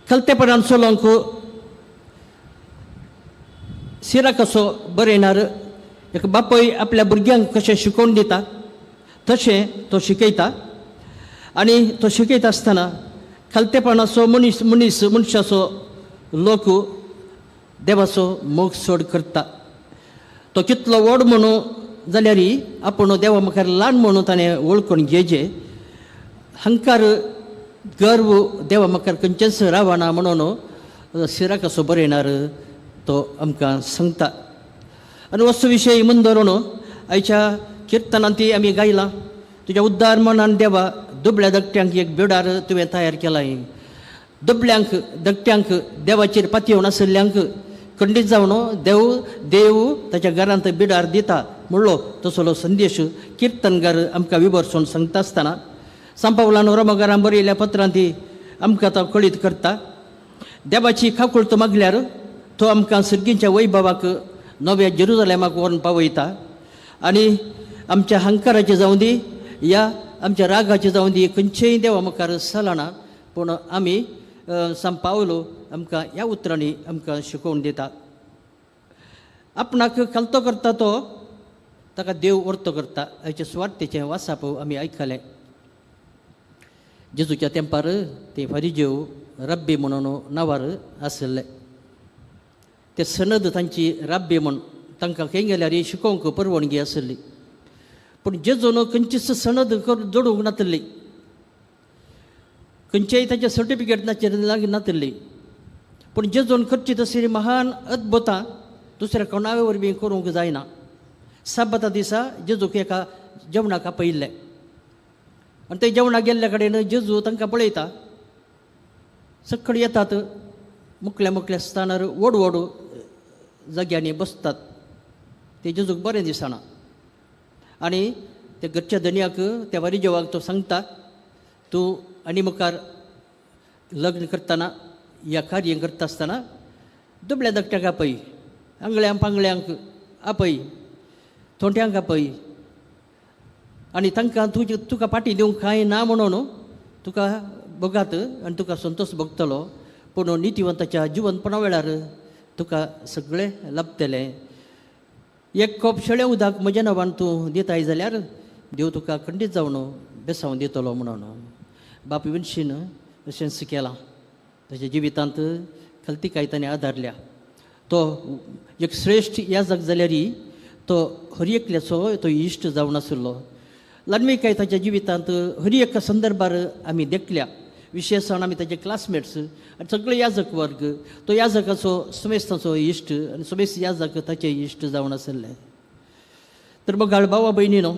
S10: खलतेपणान चलोवंक सिराकाचो बरयणार एक बापूय आपल्या भुरग्यांक कशें शिकोवन दिता तशें तो शिकयता. आनी तो शिकयता आसतना खालतेपणाचो मनीस मनीस मनशाचो लोक देवाचो मोग चड करता. तो कितलो व्हड म्हणू जाल्यार आपूण देवा मुखार ल्हान म्हणून ताणें वळखून घेवचें. हंकार गर्व देवा मुखार खंयचेंच रावना म्हणून सिराकाचो बरयणार तो आमकां सांगता. आनी वस्तू विशय म्हूण धरून आयच्या किर्तनांत ती आमी गायलां. तुज्या उद्दार मनान देवा दुबळ्या दकट्यांक एक बिडार तुवें तयार केलां. दुबळ्यांक दकट्यांक देवाचेर पातयेवन आशिल्ल्यांक खंडीत जावन देव देव ताच्या घरांत बिडार दिता म्हणलो तसलो संदेश किर्तनगार आमकां विवर्सून सांगता आसतना सांपावलान रोमगारान बरयल्ल्या पत्रांत ती आमकां तो कळीत करता. देवाची काकुळट मागल्यार तो आमकां सर्गीच्या वैभवाक नव्या जेरुजलेमाक व्हरून पावयता. आनी आमच्या हंकाराचें जावं दी या आमच्या रागाचें जावं दी खंयचेय देवा मुखार चलना, पूण आमी सांत पावलो आमकां ह्या उतरांनी आमकां शिकोवन दिता. आपणाक खालतो करता तो ताका देव वर्तो करता. हाचें सुवार्थेचें वासाप आमी आयकलें. जेजूच्या तेंपार ते फारिजेव रब्बी म्हणून नांवार आशिल्ले. ते सनद तांची रब्बी म्हूण तांकां खंय गेल्यार शिकोवंक परवानगी आशिल्ली. पूण जेजून खंयचीच सनद जोडूंक नातिल्ली, खंयचेय ताचें सर्टिफिकेट नातिल्ली. पूण जेजून करची तसली महान अद्भुतां दुसऱ्या कोणाय वरवीं करूंक जायना. साबाता दिसा जेजूक एका जेवणाक आपयिल्लें आनी ते जेवणाक गेल्ल्या कडेन जेजू तांकां पळयता. सगळे येतात, मुकल्या मुकल्या स्थानार व्हड व्हड जाग्यांनी बसतात. ते जेजूक बरें दिसना आनी ते घरच्या धनयाक त्या वारिजेवाक तो सांगता, तूं आनी मुखार लग्न करतना या कार्य करता आसतना दुबळ्या धाकट्यांक आपय, आंगळ्यांक पांगळ्यांक आपय, थोंट्यांक आपय आनी तांकां तुजे तुका पाटी दिवंक कांय ना म्हणून तुका भोगात आनी तुका संतोश भोगतलो. पूण नितीवंताच्या जिवनपणा वेळार तुका सगळें लाभतलें. एक कोप शेळें उदक म्हज्या नांवान तूं दिताय जाल्यार देव तुका खंडीत जावन बेसावन दितलो म्हणून. बाप विनशीन अशेंच केलां. ताच्या जिवितांत खलतिकाय ताणें आदारल्या. तो एक श्रेश्ठ याजक जाल्यार तो हर एकल्याचो तो इश्ट जावन आशिल्लो. ल्हानविकाय ताच्या जिवितांत हर एका संदर्भार आमी देखल्या. विशेषण आमी ताचे क्लासमेट्स आनी सगळे याजक वर्ग तो याजकाचो समेस्ताचो इश्ट आनी समेस्त याजक ताचे इश्ट जावन आशिल्ले. तर बगाळ भावा भयणीनो,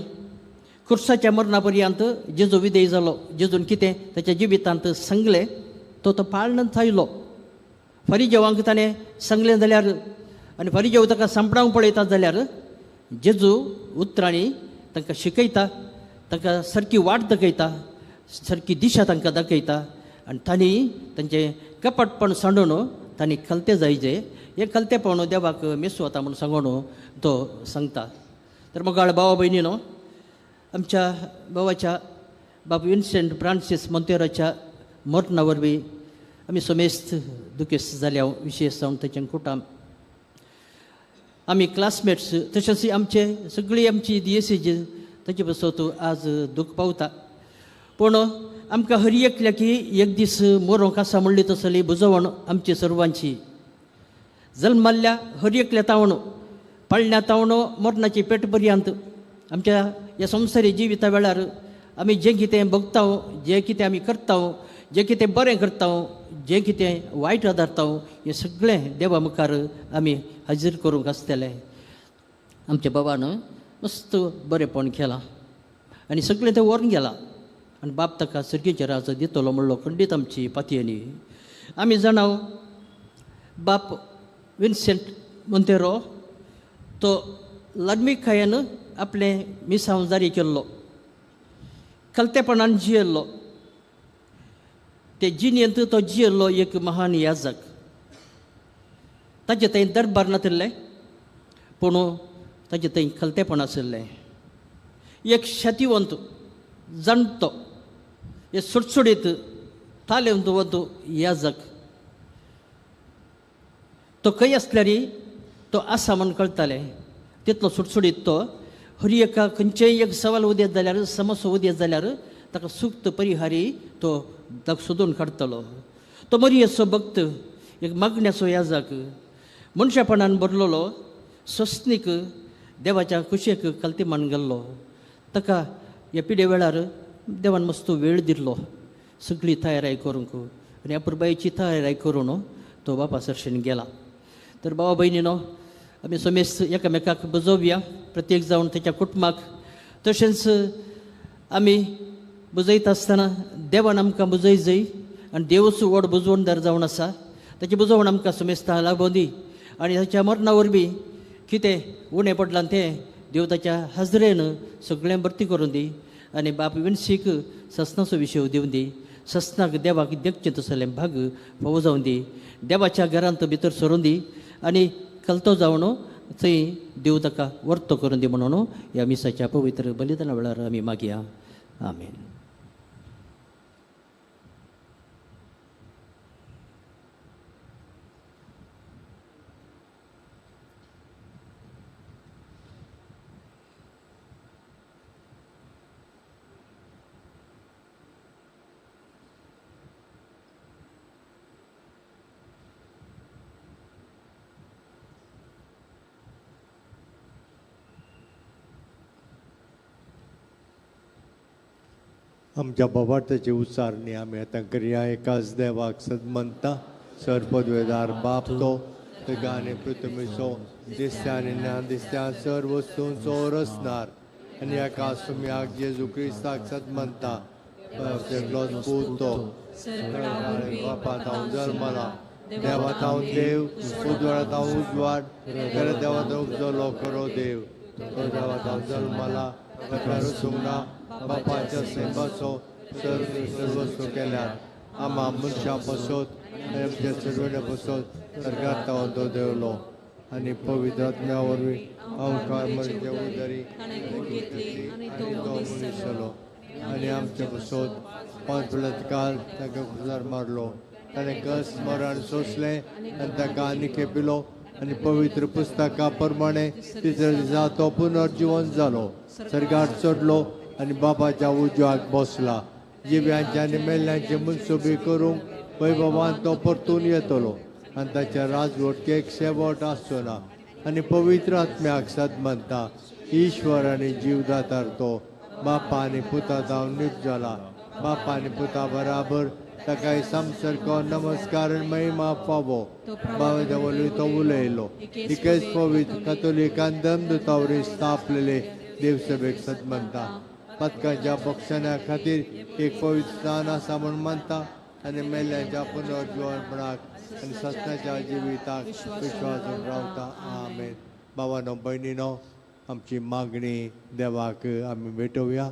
S10: खुर्साच्या मरणा पर्यंत जेजू विधेय जालो. जेजून कितें ताच्या जिवितांत सांगलें तो तो पाळणत आयलो. फारिजेवांक ताणें सांगलें जाल्यार आनी फारिजेव ताका सांपडावंक पळयतात जाल्यार जेजू उतरांनी तांकां शिकयता, तांकां सारकी वाट दाखयता, सारकी दिशा तांकां दाखयता आनी तांणी तांचें कपटपण सांडून तांणी खलतें जायजे. हें खलतेपण देवाक मेसू वता म्हूण सांगून तो सांगता. तर मोगाळ भावा भयणीनो, आमच्या भावाच्या बाब विन्सेंट फ्रांसीस मोंतेराच्या मरणा वरवीं आमी समेस्त दुखेस्त जाल्या, विशेश जावन ताचें कुटुंब, आमी क्लासमेट्स, तशेंच आमचे सगळी आमची दियेसीज ताचे पासत आज दूख पावता. पूण आमकां हर एकल्या की एक दीस मरोंक आसा म्हणली तसली बुजवण आमची सर्वांची. जल्माल्ल्या हर एकल्या तावण पाळण्या तावण मरणाची पेट पर्यंत आमच्या ह्या संवसारी जिविता वेळार आमी जें कितें भोगता, जें कितें आमी करता, जें कितें बरें करता, जें कितें वायट आदारता, हें सगळें देवा मुखार आमी हाजीर करूंक आसतलें. आमच्या बाबान मस्त बरेंपण केलां आनी सगळें तें व्हरून गेलां आनी बाप ताका सर्गीच्या राज दितलो म्हणलो खंडीत आमची पातयेनी. आमी जाणां बाप विन्सेंट मोंतेरो तो ल्हानविकायेन आपलें मिसांव जारी केल्लो, खलतेपणान जियेल्लो. ते जिणेंत तो जियेल्लो एक महान याजक. ताचे थंय दरबार नातिल्लें पूण ताचे थंय खलतेपण आशिल्लें. एक शतिवंत जाणटो, एक सुटसुटीत तालेवंत याजक. तो खंय आसल्यार तो आसा म्हूण कळटालें. तितलो सुटसुटीत तो हर एका खंयचेय एक सवाल उदेत जाल्यार, समस्या उदेत जाल्यार ताका सुक्त परिहारी तो ताका सोदून काडटलो. तो मरियेचो भक्त, एक मागण्याचो याजक, मनशापणान भरलेलो, सोसनीक, देवाच्या कुशेक कल्तीमान गेल्लो. ताका ह्या पिडे वेळार देवान मस्त वेळ दिल्लो सगळी तयाराय करूंक आनी अपुरबायेची तयाराय करून तो बापा सरशेन गेला. तर भावा भयणीनो, आमी समेस्त एकामेकाक बुजोवया, प्रत्येक जावन ताच्या कुटुंबाक. तशेंच आमी बुजयता आसतना देवान आमकां बुजय जाय आनी देवूच व्हड बुजवणदार जावन आसा. ताची बुजवण आमकां समेस्तां लागों दी आनी ताच्या मरणा वरवीं कितें उणें पडलां तें देव ताच्या हाजरेन सगळें भरती करून दी आनी बाप विनसीक ससनाचो विशय दिवन दी. ससनाक देवाक देखचें तसलें भाग फावो जावन दी. देवाच्या घरांत भितर सरून दी आनी कलतो जावन थंय देव ताका वर्तो करून दी म्हणून ह्या मिसाच्या पवित्र बलिदाना वेळार आमी मागया. आमेन.
S5: आमच्या बाबार्थाची उच्चारणी आमी आतां करया. एकाच देवाक सदमनता सर्पद्वेदार बाप तो तुगा आनी पृथ्वीचो दिसत्या आनी ना दिसत्या सर वस्तूंचो रचणार आनी एका सुम्याक जेजू क्रिस्ताक सदमनता एकलोच पूत तो बापा तावन जल्मला देवा तावन देव उजवाडा तावन उजवाड खरें देवा तावन उपजलो खरो देव तो देवा तावन जल्मला ताका रचूंक बापाच्या सेंबाचो सर्व केल्यार आमा मनशां बसत आनी आमच्या चेडवण्या बसत सरकार तावन तो देवलो आनी पवित्र आत्म्या वरवीं हांव मरच्या उदरी आनी तो मनीस जालो आनी आमच्या बसत 5 बलात्कार ताका खुजार मारलो. ताणें कस मरण सोंसलें आनी ताका आनी खेपिलो आनी पवित्र पुस्तका प्रमाणे तिसऱ्या दिसा तो पुनर्जिवन जालो, सर्गार चडलो आनी बाबाच्या उजवाक बसला. जिव्यांचे आनी मेल्ल्यांचे मनसुबी करूंक वैभवान तो परतून येतलो आनी ताच्या राजवटकेक शेवट आसचो ना. आनी पवित्र आत्म्याक सदमनता ईश्वर आनी जीवदातार तो बापा आनी पुता जावन निपजला. बापा आनी पुता बराबर ताका समसारको नमस्कार आनी महिमा फावो. बाबा वरवीं तो उलयलो. इकेच पवित्र कथोलिकान धर्मदूता वरवीं स्थापलेले देवसभेक सदमनता. पदकांच्या बक्षण्या खातीर एक पवित्र स्थान आसा म्हूण मानता आनी मेल्ल्यांच्या पुनर्जिवनपणाक आनी सत्याच्या जिविताक विश्वासून रावता. आमेन. बाबानो भयणीनो, आमची मागणी देवाक आमी भेटोवया.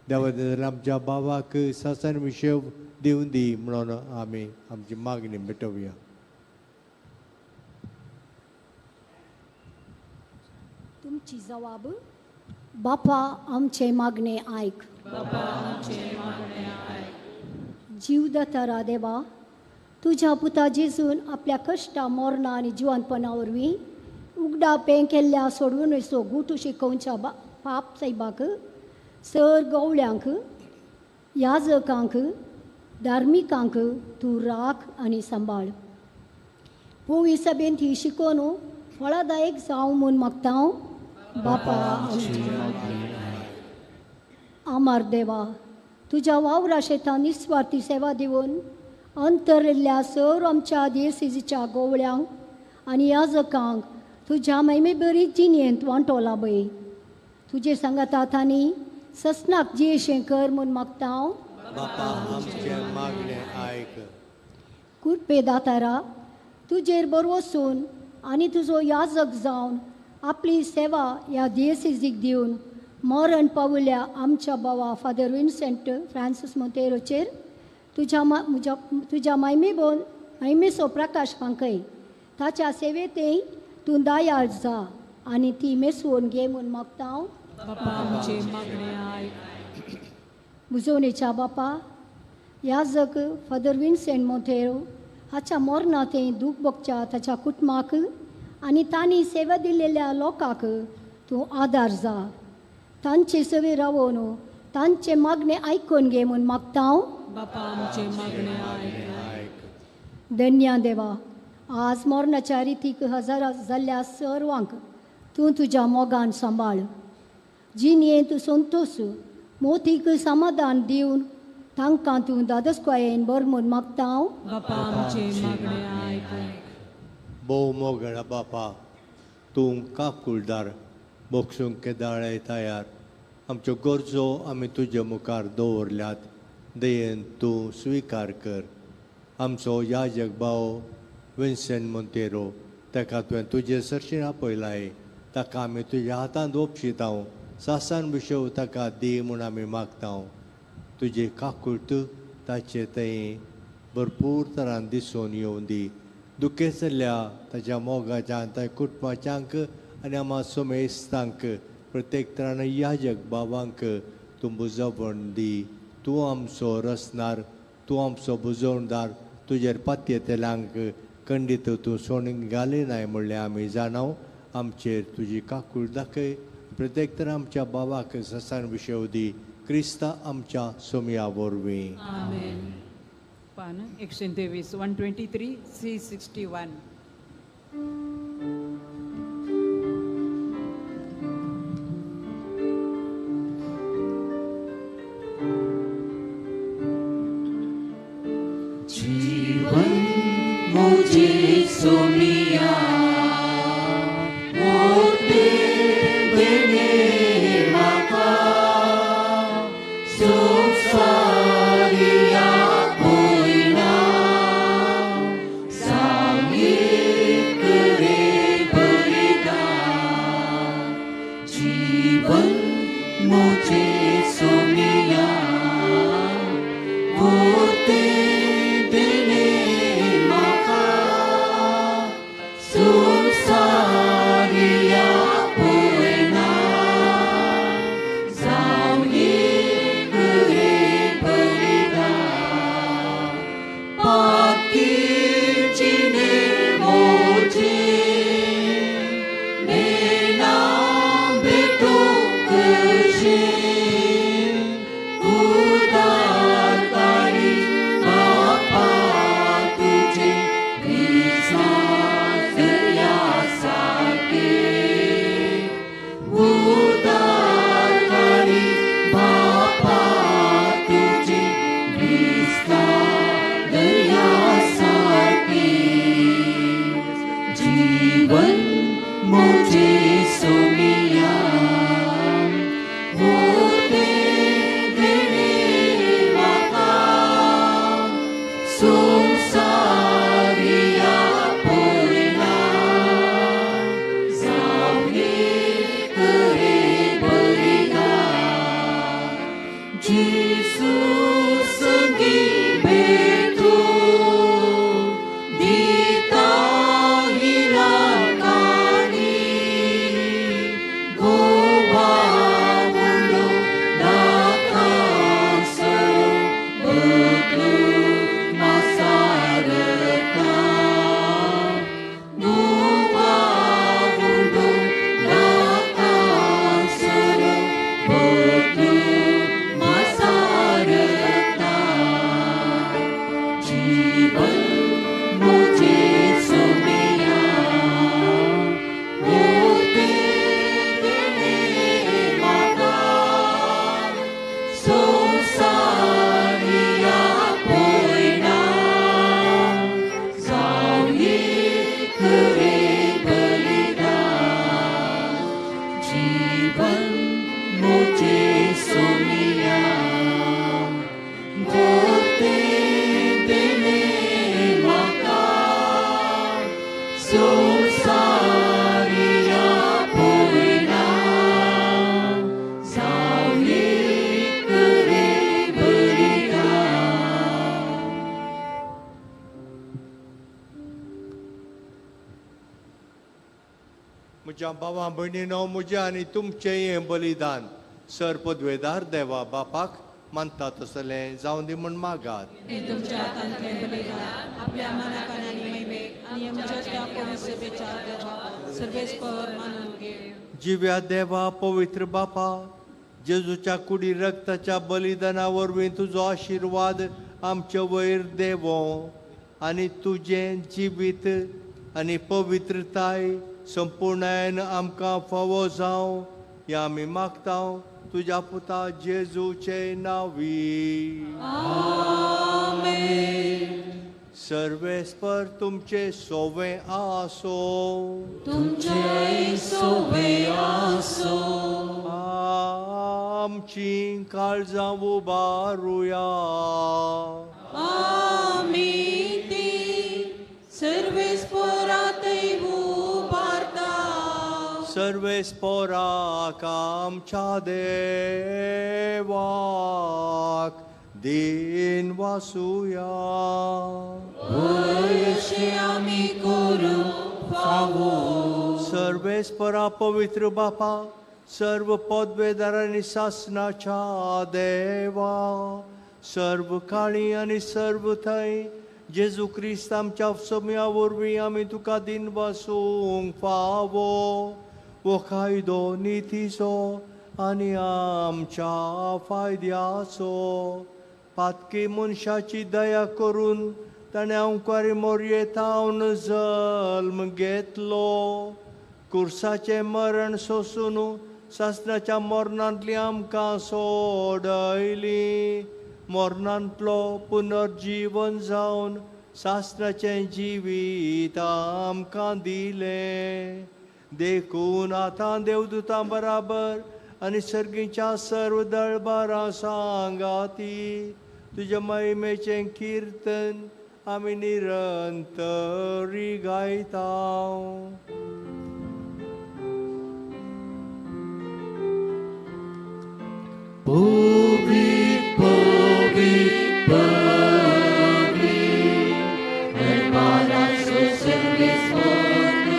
S5: देवा आमच्या बाबाक सासन विशय दिवन दी म्हणून आमी आमची मागणी भेटोवया.
S11: तुमची जवाब बापा आमचे मागणे आयक. जीवदातारा देवा, तुज्या पुता जेजून आपल्या कश्टा मरणा आनी जिवनपणा वरवीं उगडा पें केल्ल्या सोडवणेचो गुटू शिकोवच्या पाप सायबाक सर गवळ्यांक याजकांक धार्मिकांक तूं राख आनी सांबाळ. पोवी सभेन ती शिकोवन फळादायक जावं म्हूण मागता हांव. बापा आमार देवा, तुज्या वावरा शेतान निस्वार्थी सेवा दिवन अंतरिल्ल्या सर आमच्या देसीच्या गोवळ्यांक आनी याजकांक तुज्या महिमे बरी जिणेंत वांटो लाबय. तुजे सांगाता तांणी ससनाक जियेशें कर म्हूण मागता हांव.
S5: बापा आमचें मागणें आयक.
S11: कुरपे दातारा, तुजेर बरवसून आनी तुजो याजक जावन आपली सेवा ह्या दियेसीक दिवन मरण पावल्या आमच्या बाबा फादर विन्सेंट फ्रांसीस मोंतेरोचेर तुज्या तुज्या मायमे बोन मायमेचो प्रकाश फांकय. ताच्या सेवेंतय तूं दयाळ जा आनी ती मेसवून घे म्हूण मागता हांव. बुजोवणेच्या बापा, याजक फादर विन्सेंट मोंतेरो हाच्या मरणा थंय दूख भोगच्या ताच्या कुटुंबाक आनी तांणी सेवा दिलेल्या लोकांक तूं आदार जा. तांचे सवे रावोन तांचे मागणे आयकून घे म्हूण मागता हांव. धन्या देवा, आज मरणाच्या रितीक हजारा जाल्ल्या सर्वांक तूं तुज्या मोगान सांबाळ. जिणेंत संतोश मोतीक समाधान दिवन तांकां तूं दादस्कायेन बर म्हूण मागता हांव.
S5: भोव मोगळा बापा, तूं काकुळदार बोक्षूंक केदाळे तयार. आमच्यो गरजो आमी तुजे मुखार दवरल्यात, दयेन तूं स्विकार कर. आमचो याजक भाव विन्सेंट मोंतेरो ताका तुवें तुजे सरशीं आपयलाय, ताका आमी तुज्या हातांत ओपशितांव. सासान विशय ताका दी म्हूण आमी मागतांव. तुजी काकुळट ताचे थंय भरपूर तरान दिसून येवं दी. दुखेसल्या ताच्या मोगाच्यान ताच्या कुटुंबाच्यांक आनी आमा सोमेस्तांक प्रत्येक तरान याजक बाबांक तूं बुजवण दी. तूं आमचो रचणार, तूं आमचो बुजवणदार. तुजेर पातयेतल्यांक खंडीत तूं सोडून घालिनाय म्हणलें आमी जाणाव. आमचेर तुजी काकूळ दाखय. प्रत्येक तरा आमच्या बाबाक ससान विशय दी. क्रिस्ता आमच्या सोमया वरवीं.
S12: पान 123 123 C61.
S4: संवसारिया पळयना जावं एक रे बलिदान पातकी जिणे मोजे मेना भेटूंक कशें उदारतारी बापा तुजे विसां दर्या सारकें उदारतारी बापा तुजे विसां दर्या सारकें जीवन मुझे सोमिया होते देणे म्हाका संवसारिया पळयना जावं एक रे बलिदान जेजू संगी भेटूं दिता हिरा काणी गोवा उलो दाकासरो बदलू मासारता गोवा उलो दाकासरो बदलू मासारता जीवन मुझे सोमिया होते देणे म्हाका संवसारिया पळयना जावं एक रे बलिदान जीवन मुझे सोमिया होते देणे म्हाका संवसारिया पळयना जावं एक रे बलिदान.
S5: म्हज्या बाबा भयणीनो म्हजें आनी तुमचें हें बलिदान सर पदवेदार देवा बापाक मानता तसलें जावं दी म्हूण मागात.
S12: हें तुमच्या हातांतलें बलिदान आपल्या मनाक आनी महिमेक आनी आमच्या त्या पवित्र सभेच्या देवा सर्वेस्पर मानून घे.
S5: जिव्या देवा पवित्र बापा जेजूच्या कुडी रक्ताच्या बलिदाना वरवीं तुजो आशिर्वाद आमचे वयर देवो आनी तुजें जिवीत आनी पवित्रताय संपूर्णायन आमकां फावो जावं हें आमी मागता तुज्या पुता जेजूचे नांवी. सर्वेस्पर तुमचे सोवे आसो.
S4: तुमचें सोवे आसो.
S5: आमची काळजां उबारुया.
S12: आमी ती सर्वेस्परातय उबारता.
S5: सर्वेस्पराक आमच्या देवाक दिन वासुया.
S4: अशें आमी करूंक फावो.
S5: सर्वेस्परा पवित्र बापा सर्व पदवेदार आनी सासनाच्या देवा सर्व काळी आनी सर्व थंय जेजू क्रिस्त आमच्या सोम्या वरवीं आमी तुका दिन वासूंक फावो. हो कायदो नितीचो आनी आमच्या फायद्याचो पातकी मनशाची दया करून ताणें अंकारी मोरयेतावन जल्म घेतलो. कुर्साचें मरण सोसून सासणाच्या मरणांतली आमकां सोडयली. मरणांतलो पुनर्जीवन जावन सासणाचें जिवीत आमकां दिलें. देखून आतां देवदूतां बराबर आनी सर्गीच्या सर्व दळबारां सांगाती तुज्या महिमेचें किर्तन आमी निरंतरी गायता.
S4: पवित्र पवित्र पवित्र दरबाराचो सर्वेस्पर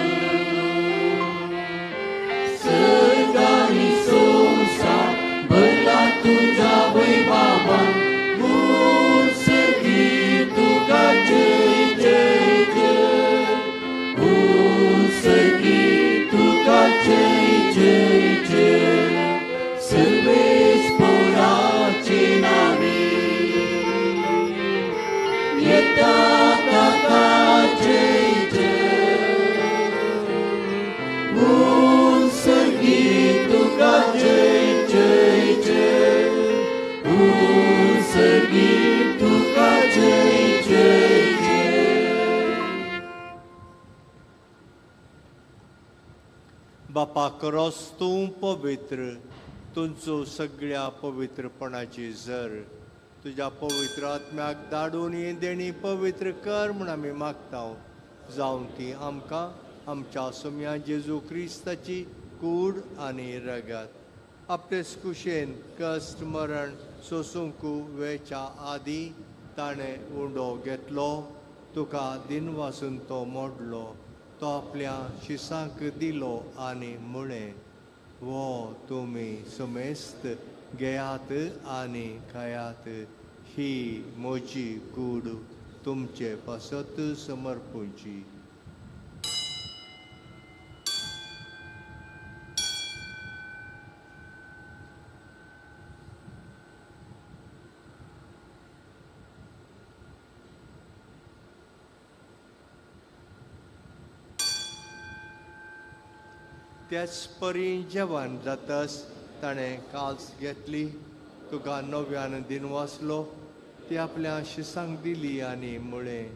S5: बापा करोस तूं पवित्र, तुमचो सगळ्या पवित्रपणाची जर तुज्या पवित्र आत्म्याक धाडून ही देणी पवित्र कर म्हूण आमी मागता, जावन ती आमकां आमच्या सोम्या जेजू क्रिस्ताची कूड आनी रगत आपले कुशेन कश्ट मरण सोसूंक वेच्या आदी ताणें उंडो घेतलो, तुका दिनवासून तो मोडलो, तो आपल्या शिसांक दिलो आनी म्हळें, वो तुमी समेस्त घेयात आनी खायात, ही म्हजी कूड तुमचे पासत समर्पूची. त्याच परी जेवण जातस ताणें काल्स घेतली, तुका नव्यान दिनवासलो, ती आपल्या शिसांक दिली आनी म्हळें,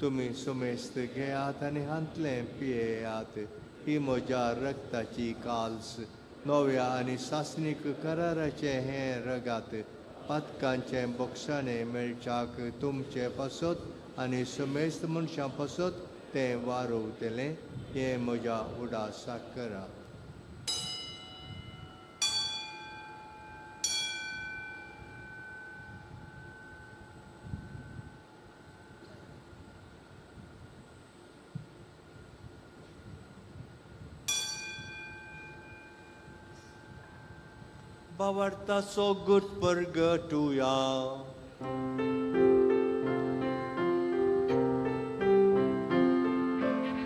S5: तुमी सुमेस्त घेयात आनी हांतलें पियेयात, ही म्हज्या रक्ताची काल्स, नव्या आनी सासणीक कराराचें हें रगात, पातकांचें बक्षाणें मेळच्याक तुमचे पासत आनी सुमेस्त मनशां पासत तें वारोवतलें, हें म्हज्या उडासाक करा. भावार्थाचो गुट परगटुया.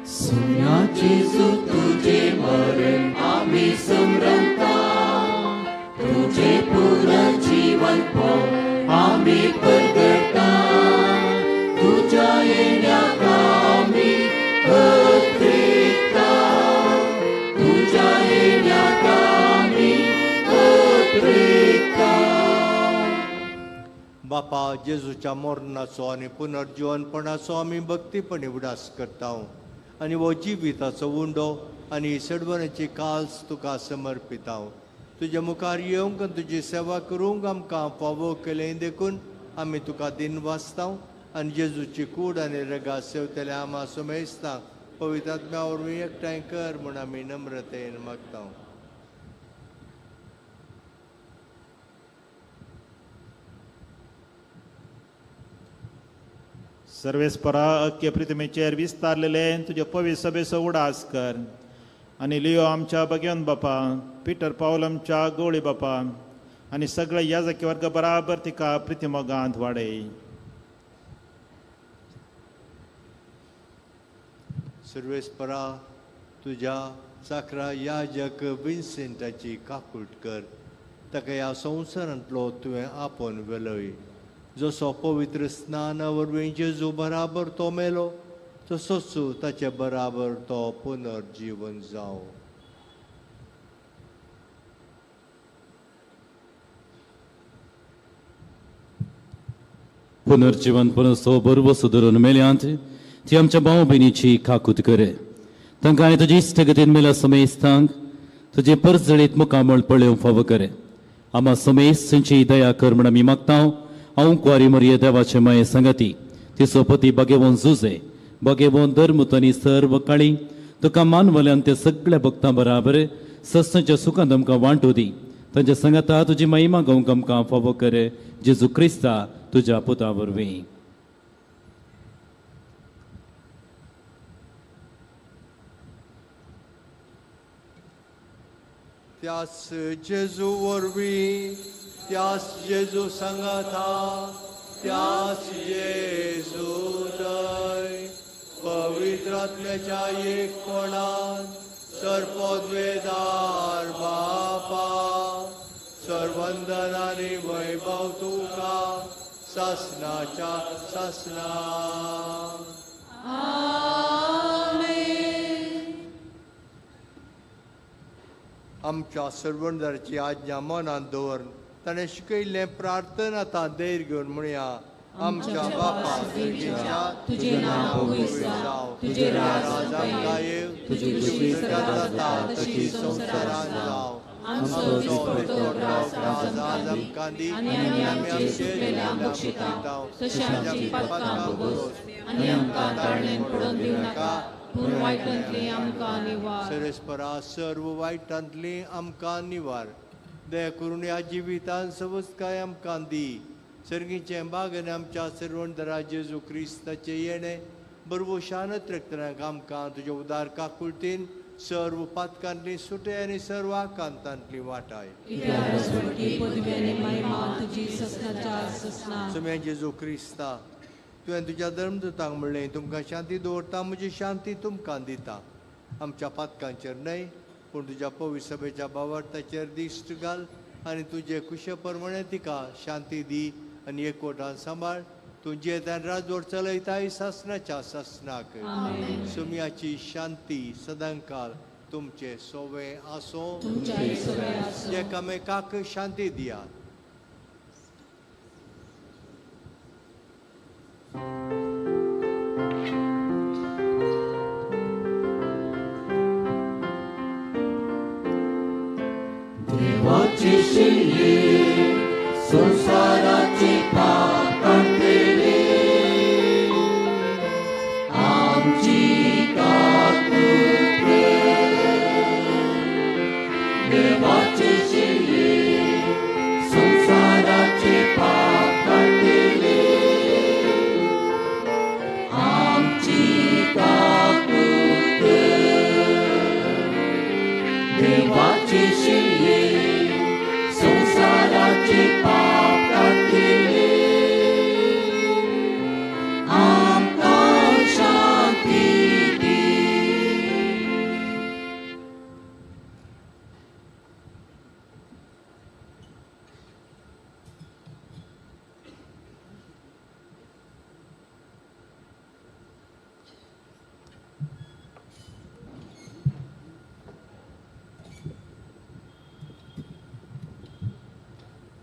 S4: सुन्या जेजू तुझे मरण आम्ही समरता, तुझे पुनर्जीवन पण आम्ही परगटा, तुझ्या येण्याक आम्ही अत्रेता, तुझ्या येण्याक आम्ही अत्रेता.
S5: बापा, जेजूच्या मरणाचो आनी पुनर्जीवनपणाचो आमी भक्तीपणी उडास करता आनी हो जिविताचो उंडो आनी सडवण्याची काल्स तुका समर्पिता. तुज्या मुखार येवंक आनी तुजी सेवा करूंक आमकां फावो केलें देखून आमी तुका दिनवासता आनी जेजूची कूड आनी रगात सेवतल्या आमा समेस्तांक पवित्र आत्म्या वरवीं एकठांय कर म्हूण आमी नम्रतेन मागता.
S13: सर्वेस्परा अख्खे प्रितमेचेर विस्तारलेले तुजे पवित्र सभेचो उडास कर आनी लियो आमच्या भगवंत बापा, पिटर पावल आमच्या गवळी बापा आनी सगळ्या याजकी वर्ग बराबर तिका प्रितिमोगांत वाडय.
S5: सर्वेस्परा तुज्या चाकरा याजक विन्सेंटाची काकूट कर, ताका ह्या संवसारांतलो तुवें आपोवन व्हेलोय. जसो पवित्र स्नाना वरवीं जेजू बराबर तो मेलो, तसोच ताचे बराबर तो पुनर्जीवन जावं.
S14: पुनर्जीवन पुनसो बरवो सुदरून मेल्यांत ती आमच्या भाव भयणीची काकूत करे, तांकां आनी तुजी इश्टगतीन मेल्या समेस्तांक तुजे परजळीत मुखामळ पळोवंक फावो करे. आमा समेस्तांची दया कर म्हण आमी मागता. हांव कुवारी मरिये देवाचे माये संगती तिचो पती बागेवन जुजे बागेवन धर्मूत आनी सर्व काळी तुका मानवल्यान ते सगळ्या भक्तां बराबर सस्तांच्या सुखांत आमकां वांटू दी. तांच्या संगता तुजी महिमा गावंक आमकां फावो करे, जेजू क्रिस्ता तुज्या पुता वरवीं.
S5: त्याच जेजू वरवीं, त्यास जेजू संगता, त्यास जेजू थंय पवित्र आत्म्याच्या एकपणान सर्वोद्वेदार बापा, सर्वंदन आनी वैभव तुका सासनाच्या सासना. आमच्या सर्वंदराची आज्ञा मनांत दवरून ताणें शिकयल्लें प्रार्थना आतां धैर्य घेवन म्हणया. आमच्या बापा सर्गेच्या, तुजें नांव पवित्र जावं, तुजें राज आमकां येवं, तुजी इच्छा जाता तशी संवसारांत जावं. आमचो दिसपट्टो ग्रास आज आमकां दी, आनी आमी आमचे चुकलेल्यांक बक्षितांव तशें आमचीं पातकां भोगोस, आनी आमकां ताळणेन पडोवन दिवं नाका, पूण वायटांतली आमकां निवार. सर्वेस्परा सर्व वायटांतली आमकां निवार. दया करून ह्या जिवितान सवस्काय आमकां दी. सर्गीचें बाग आनी आमच्या सर्वंतरा जेजू क्रिस्ताचें येणें बरवशानत रक्तनाक आमकां तुज्या उदार काकुळतीन सर्व पातकांतली सुटे आनी सर्व आकांतांतली वाटाय. सुम्या जेजू क्रिस्ता, तुवें तुज्या धर्मदूतांक म्हणलें, तुमकां शांती दवरता, म्हजी शांती तुमकां दिता. आमच्या पातकांचेर न्हय, पूण तुज्या पवित्र सभेच्या भावार्थाचेर दिश्ट घाल आनी तुजे कुशे प्रमाणे तिका शांती दी आनी एकवटान सांबाळ. तूं जियेतान राजवट चलयताय सासणाच्या सासणाक. सुम्याची शांती सदांकाल तुमचे सोवे आसो. एकामेकाक शांती दिया.
S4: देवाची शिल्ली संवसाराची पाप काडटली, आमची काकूत कर. देवाची शिल्ली संवसाराची पाप काडटली, आमची काकूत कर. देवाची शिल्ली संवसाराची पाप काडटली, आमकां शांती दी.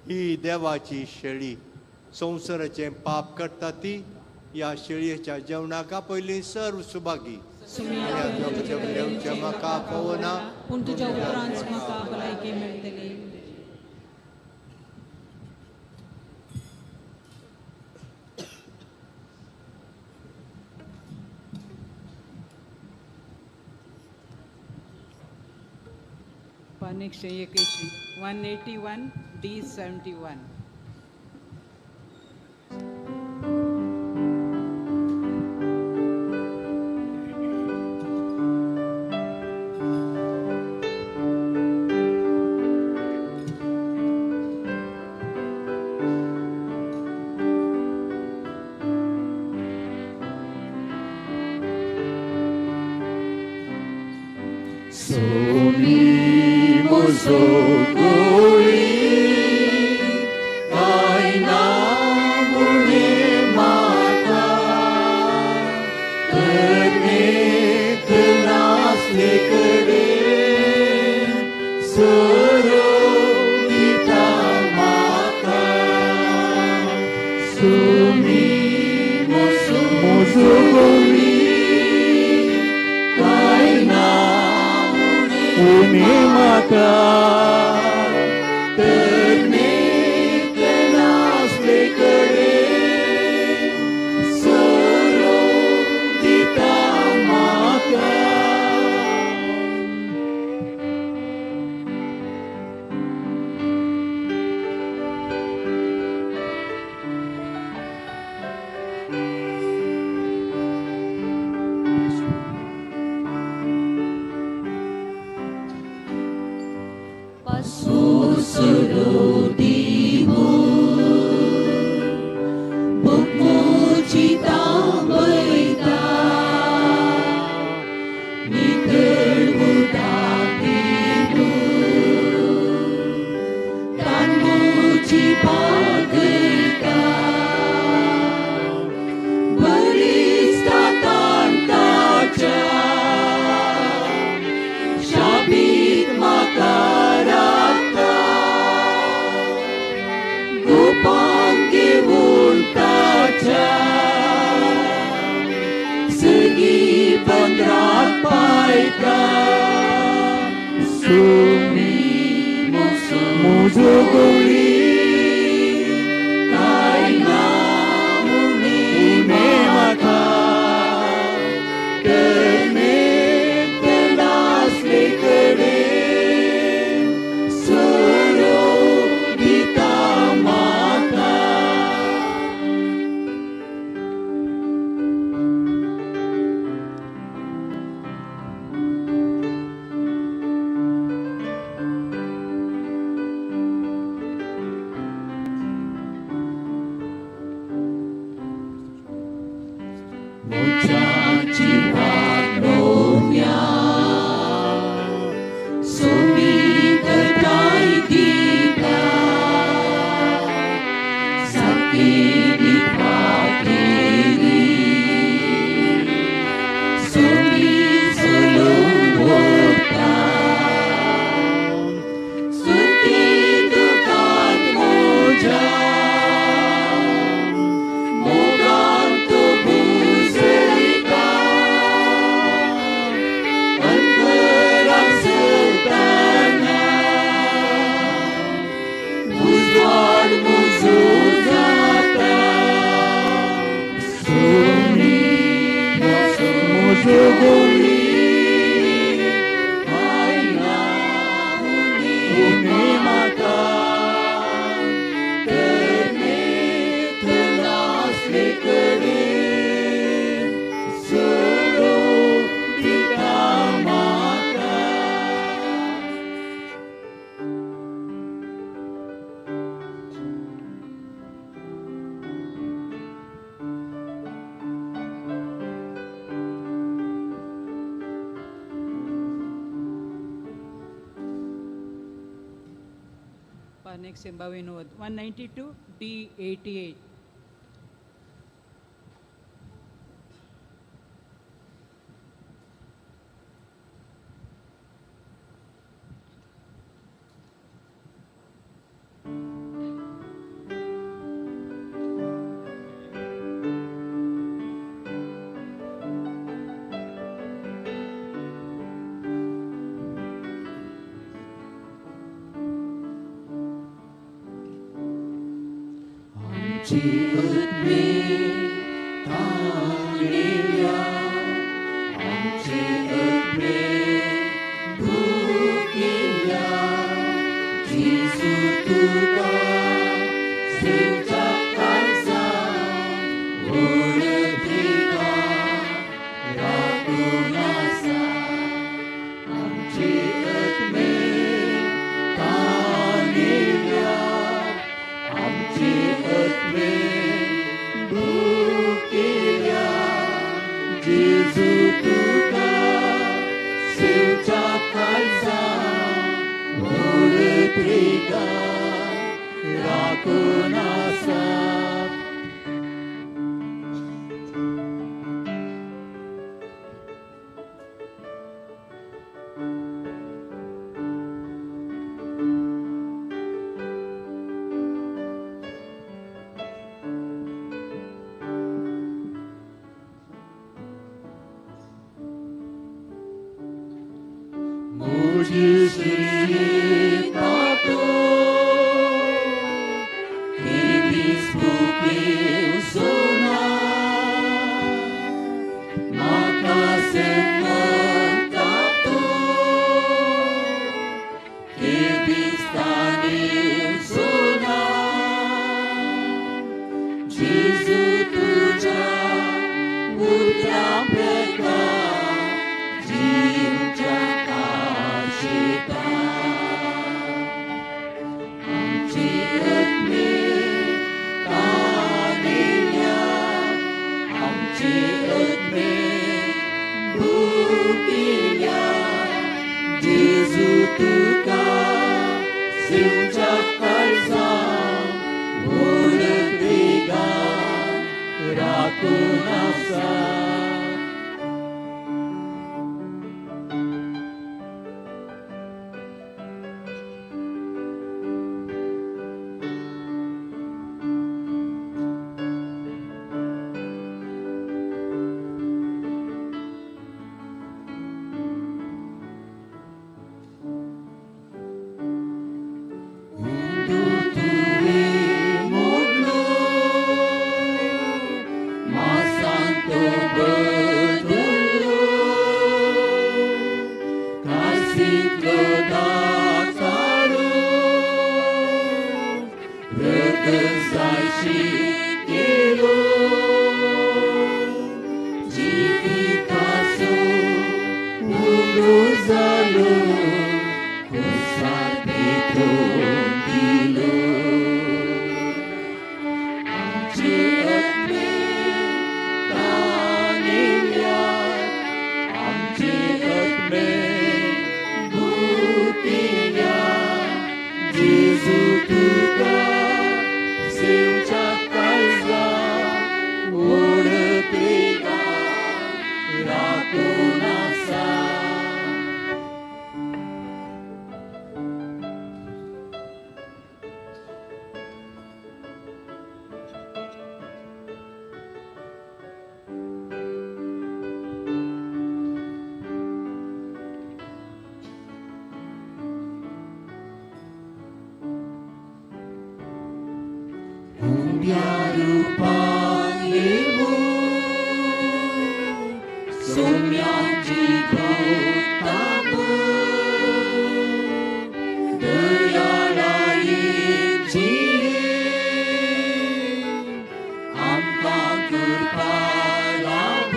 S5: ही देवाची शेळी संवसाराचें पाप करता ती ह्या शेळयेच्या जेवणाका पयलीं सर्व सुभागी. म्हाका पळोवना,
S12: पूण तुज्या उपरांत म्हाका भलायकी मेळटली.
S15: पन 181 181 D 71.
S4: Somi mozo goli kaina mune mata terne tnas lekre soro dita mata. Somi mozo goli kaina
S6: Uni maka
S4: terne tenas lekre soro dita maka. Shabit makarat. Sumi म्हजो गोळी कांय ना उणें म्हाका करमेत नासले कडेन सोरो दिता म्हाका. म्हज्या जिवाक नव्या सोबीतकाय दिता सारकी फाटीरी सोबी चलून वता सुती दुकान म्हज्या मोगान तूं भुजयता अंतराक चलतना उजवाड म्हजो जाता सुमी म्हजो गोळी कांय ना उणें म्हाका करमेत नासले कडेन सोरो दिता म्हाका.
S15: Next Vinod, 192 D88.
S4: आमची आत्मे ताणेल्या आमची आत्मे भुकेल्या जेजू तुका सेवच्या काळजांत वळखिता राखून आसा. आमची आत्मे ताणेल्या आमची आत्मे भुकेल्या जेजू तुका सेवच्या काळजांत वळखिता राखून आसा. म्हजी सृश्टी साक्षी केलो जिविताचो उगो जालो कुसार पेटोवन दिलो आमचे आत्मे तानेल्या आमचे आत्मे भुकेल्या जेजू तुका सेवच्या काळजा ओडपेगा राखून आसा. हुंड्या रुपान येवू सोम्याची भोगताप दयाळायेन जिये आमकां कृपा लाभ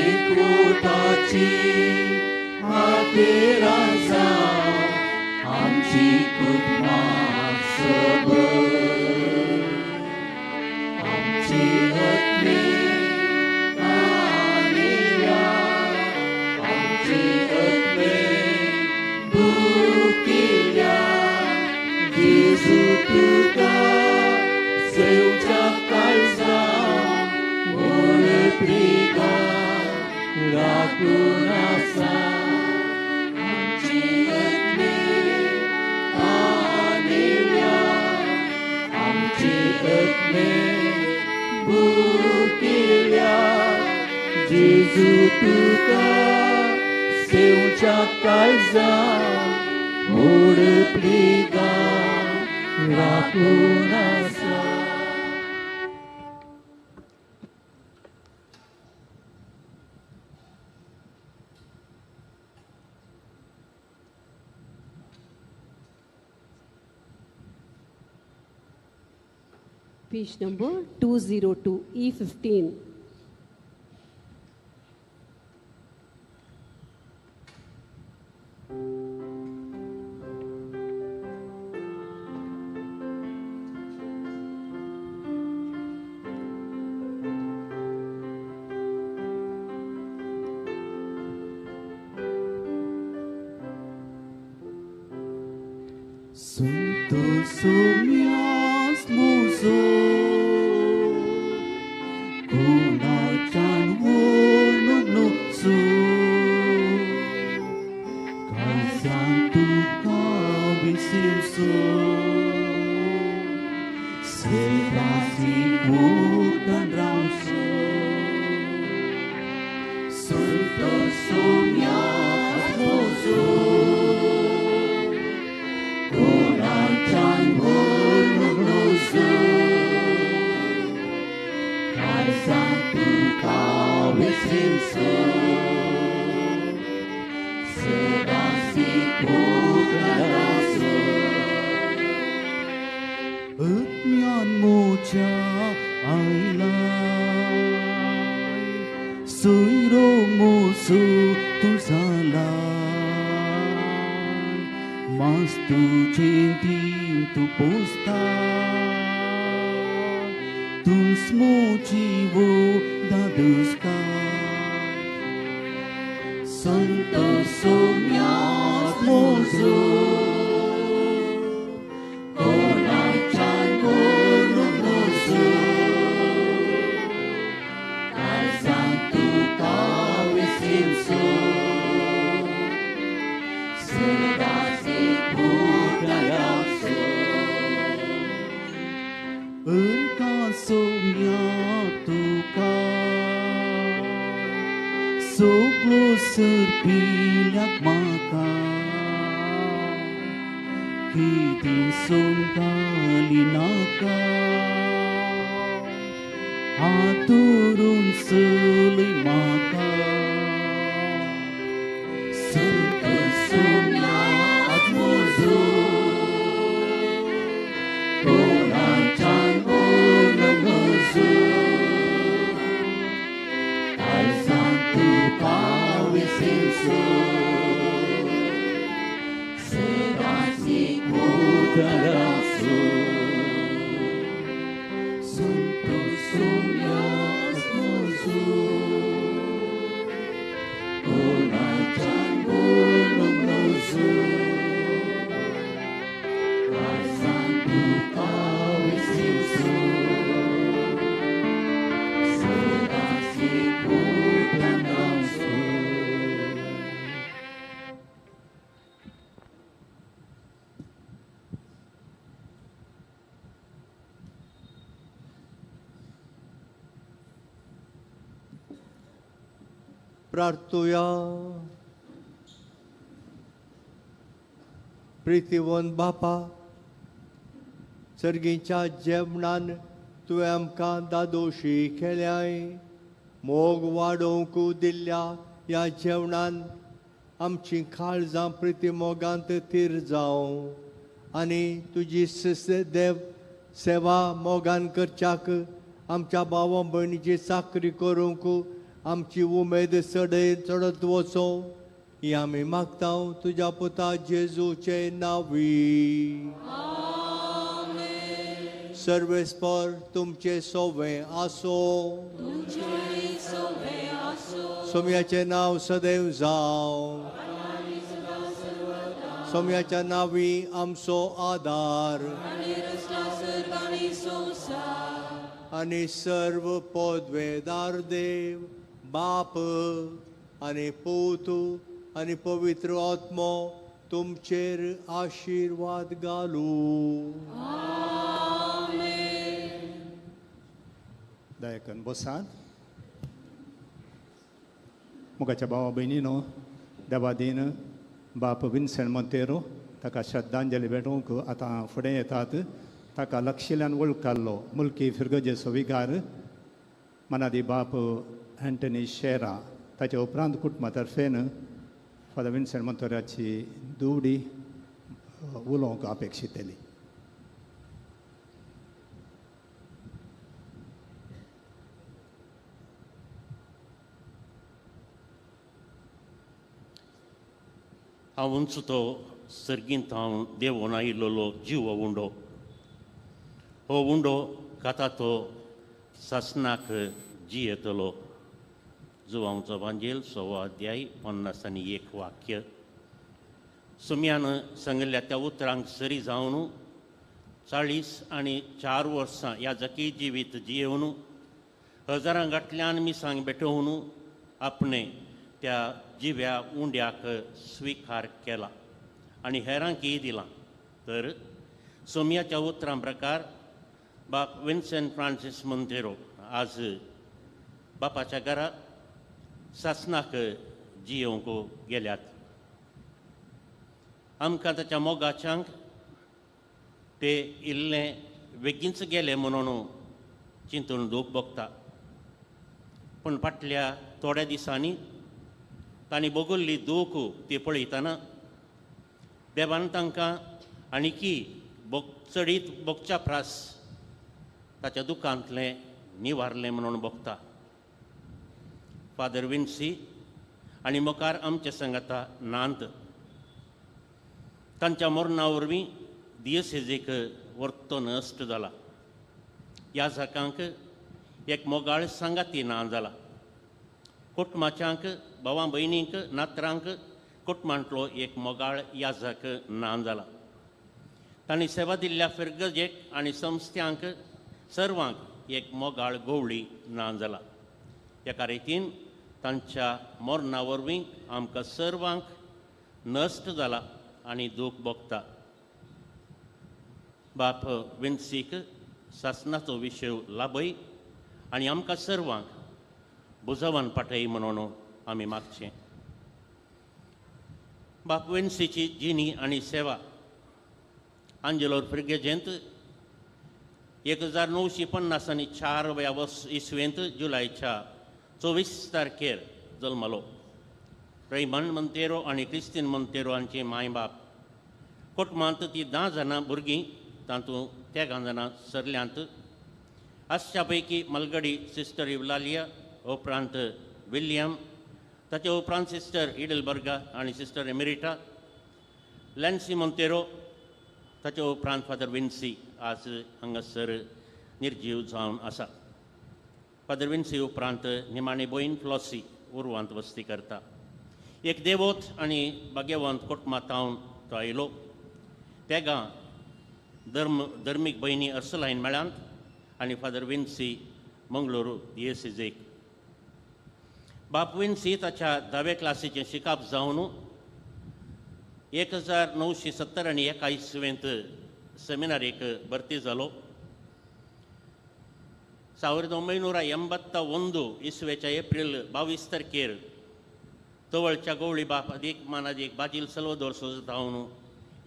S4: एकवटाची हातेर आसा आमची कुटुंबां सबर आमची आत्मे तानेल्या आमची आत्मे भुकेल्या जेजू तुका सेवच्या काळजा ओळप्रिगा राखून आसा आमची आत्मे तानेल्या आमची आत्मे भुकेल्या जेजू तुका सेवच्या काळजा ओळप्रिगा राखून आसा.
S16: Page number 202, E15.
S4: Santo Somias Muso Kunachan Wonunutsu Kaisan Tuka Visimso Sedasi Kutan Ramso Santo Somias Muso Kunachan Wonunutsu Kaisan Tuka Visimso Sedasi Kutan Ramso Utmian mocha ailai Suiro mosu tuzalai Mas tu gentil tu posta Tus motivo da busca Santo Somias mozo Konachan konunoso Kaisan tuka visimso Sedasi kudayaso Erka somya tuka Soplo serpilak maka Kitin songkali naka Aturun suloy maka Santo Somias Mozo कुटरासो Santo Somias Nozu Konacan Bonum Nozu Santo Kawisinsu Sedasi Kutanamsu.
S5: प्रार्थुया. प्रितीवन बापा, सर्गीच्या जेवणान तुवें आमकां दादोशी केल्याय. मोग वाडोवंक दिल्ल्या ह्या जेवणान आमची काळजां प्रिती मोगांत थीर जावं आनी तुजी देव सेवा मोगान करच्याक आमच्या भावा भयणीची चाकरी करूंक आमची उमेद चडय चडत वचो ही आमी मागता तुज्या पुता जेजूचे नांवी. सर्वेस्पर तुमचे सोवे आसो. सोम्याचें नांव सदैव जावं. सोम्याच्या नांवी आमचो आदार आनी सर्व पदवेदार देव बाप आनी पूत आनी पवित्र आत्मो तुमचेर आशिर्वाद घालूं.
S17: दयाकन बसात. मुखाच्या भावा भयणीनो, देवादीन बाप विन्सेंट मोंतेरो ताका श्रद्धांजली भेटोवंक आतां फुडें येतात. ताका लक्षिल्यान वळखाल्लो मुल्की फिरगजेचो विगार मनादी बाप अँटनी शेरा ताच्या उपरांत कुटुंबा तर्फेन फादर विन्सेंट मोंतेराची दुवडी उलोवंक अपेक्षितली.
S18: हांवूच तो सर्गींत हांव देवून आयिल्लो जीव उंडो. हो उंडो खाता तो सासनाक जियेतलो. जुवांचो वांजेल 1.25 अध्याय 51 वाक्य. सुम्यान सांगिल्ल्या त्या उतरांक सरी जावन 44 वर्सां ह्या जकी जिवीत जियेवन हजारां गांठल्यान मिसांक भेटोवन आपणें त्या जिव्या उंड्याक स्विकार केला आनी हेरांकय दिलां. तर सोम्याच्या उतरां प्रकार बाप विन्सेंट फ्रांसीस मोंतेरो आज बापाच्या घरा सासनाक जियेवंक गेल्यात. आमकां ताच्या मोगाच्यांक ते इल्लें बेगीनच गेले म्हणून चिंतून दूख भोगता. पूण फाटल्या थोड्या दिसांनी तांणी भोगल्ली दूख ती पळयतना देवान तांकां आनीकी चडीत भोगच्या प्रास ताच्या दुखांतलें निवारलें म्हणून भोगता. फादर विन्सी आनी मुखार आमचे सांगाता नांत तांच्या मरणा वरवीं दियसेजीक वर्तो नश्ट जाला. ह्या जाकांक एक मोगाळ सांगाती ना जाला. कुटुंबाच्यांक, भावां भयणींक, नातरांक कुटुंबांतलो एक मोगाळ याजक ना जाला. तांणी सेवा दिल्ल्या फिरगजेक आनी संस्थ्यांक सर्वांक एक मोगाळ गोवळी ना जाला. एका रितीन तांच्या मरणा वरवीं आमकां सर्वांक नश्ट जाला आनी दूख भोगता. बाप विन्सीक सासनाचो विशय लाभय आनी आमकां सर्वांक बुजवान पाटय म्हणून आमी मागचें. बाप विन्सीची जिणी आनी सेवा आंजेलोर फिरगेजेंत 1954 व्या वर्स इसवेंत जुलायच्या 24 तारखेर जल्मलो. रैमन मोंतेरो आनी क्रिस्तीन मोंतेरो हांचे माय बाप. कुटुंबांत ती 10 जाणां भुरगीं, तातूंत 13 जाणां सरल्यांत. आसच्या पैकी मलगडी सिस्टर इवलालिया, उपरांत विल्यम, ताचे उपरांत सिस्टर इडलबर्गा आनी सिस्टर एमिरिटा लॅन्सी मोंतेरो, ताच्या उपरांत फादर विन्सी आज हांगासर निर्जीव जावन आसा. फादर विन्सी उपरांत निमाणी भयण फ्लॉसी उर्वांत वस्ती करता. एक देवोत आनी भाग्यवंत कोटमातावन तो आयलो. तेगा धर्मीक भयणी अर्सलायन मेळ्यांत आनी फादर विन्सी मंगळुरू दियेसिजेक. बाप विन्सी ताच्या धावे क्लासीचें शिकाप जावन 1970 आनी 1 इसवेंत सेमिनारीक भरती जालो. 1981 इसवेच्या एप्रील 22 तारखेर तवळच्या गवळी बाप अदीक मानादीक बाजील सल्वदोर सोजतावन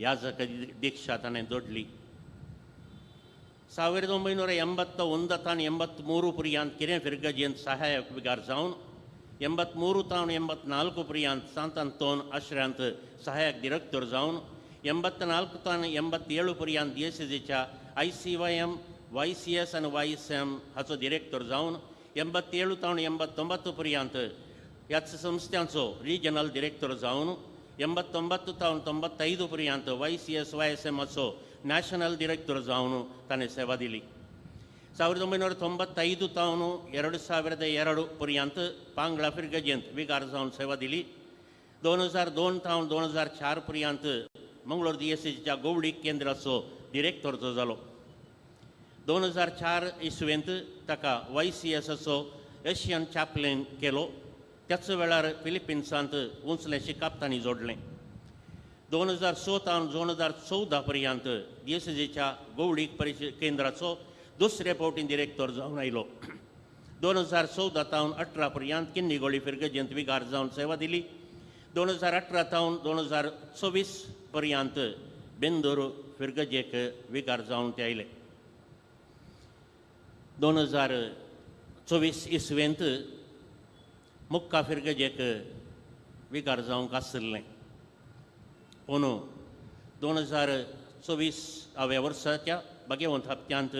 S18: याजक दीक्षा ताणें जोडली. 1981 तावन 83 पर्यंत किरें फिरगजेंत सहायक विगार जावन 83 तावन 84 पर्यंत सांत आंतोन आश्र्यांत सहायक डिरेक्टर जावन 84 तावन 87 पर्यंत दियेसेजीच्या ICYM, YCS आनी YSM हाचो डिरेक्टर जावन 87 तावन 89 पर्यंत ह्याच संस्थांचो रिजनल डिरेक्टर जावन 89 तावन 95 पर्यंत YCS, YSM हाचो नॅशनल डिरेक्टर जावन ताणें सेवा दिली. 1995 तावन 2002 पर्यंत पांगळा फिरगजेंत विगार जावन सेवा दिली. 2002 तावन 2004 पर्यंत मंगळूर दियेसेजीच्या गोवडी केंद्राचो डिरेक्टर जो जालो. 2004 इसवेंत ताका YCSचो एशियन चॅपलेन केलो. त्याच वेळार फिलिपिन्सांत उंचलें शिकाप तांणी जोडलें. 2006 तावन 2014 पर्यंत दियेसेजीच्या गोवडीक परिशद केंद्राचो दुसरे फावटी डिरेक्टर जावन आयलो. 2014 तावन 18 पर्यंत किन्नीगोळी फिरगजेंत विगार जावन सेवा दिली. 2018 तावन 2024 पर्यंत बेंदूर फिरगजेक विगार जावन ते आयले. 2024 इसवेंत मुक्का फिरगजेक विगार जावंक आशिल्लें. पूण 2024 व्या वर्साच्या भाग्यवंत हप्त्यांत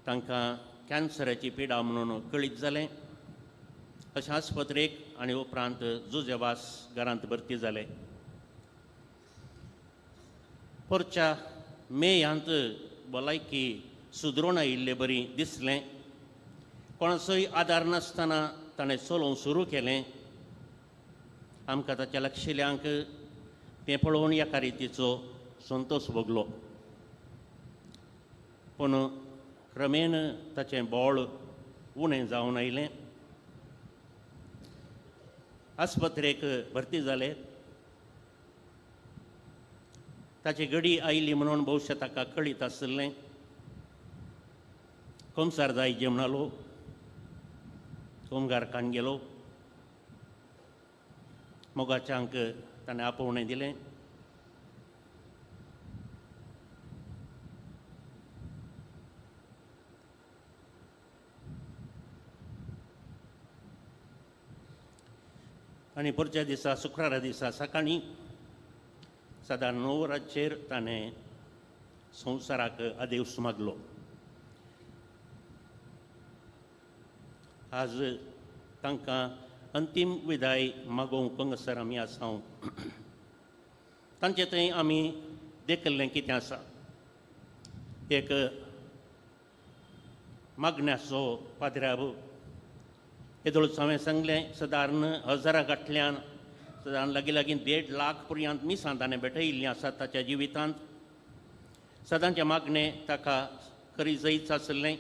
S18: तांकां कॅन्सराची पिडा म्हणून कळीत जालें. अशें आस्पत्रेक आनी उपरांत जुजेवास घरांत भरती जाले. पोरच्या मेयांत भलायकी सुदरून आयिल्ले बरी दिसलें. कोणाचोय आदार नासतना ताणें चलोवंक सुरू केलें. आमकां ताच्या लक्षिल्यांक तें पळोवन एका रितीचो संतोश भोगलो. पूण क्रमेण ताचें बळ उणें जावन आयलें. आस्पत्रेक भरती जाले. ताची घडी आयली म्हणून भोवशा ताका कळीत आशिल्लें. कोमसार जायजे म्हणालो. कोमगार कान गेलो. मोगाच्यांक ताणें आपोवणें दिलें. आनी पुढच्या दिसा शुक्रारा दिसा सकाळीं सादारण 9 वरांचेर ताणें संवसाराक आदेश मागलो. आज तांकां अंतीम विदाय मागोवंक हांगासर आमी आसा. तांचे थंय आमी देखिल्लें कितें आसा, एक मागण्याचो पाद्र्याब. येदोळच हांवें सांगलें सादारण हजारा गांठल्यान सादारण लागीं लागीं 1.5 लाख पर्यंत मिसां ताणें भेटयिल्लीं आसात ताच्या जिवितांत. सदांचें मागणें ताका खरी जैत आशिल्लें.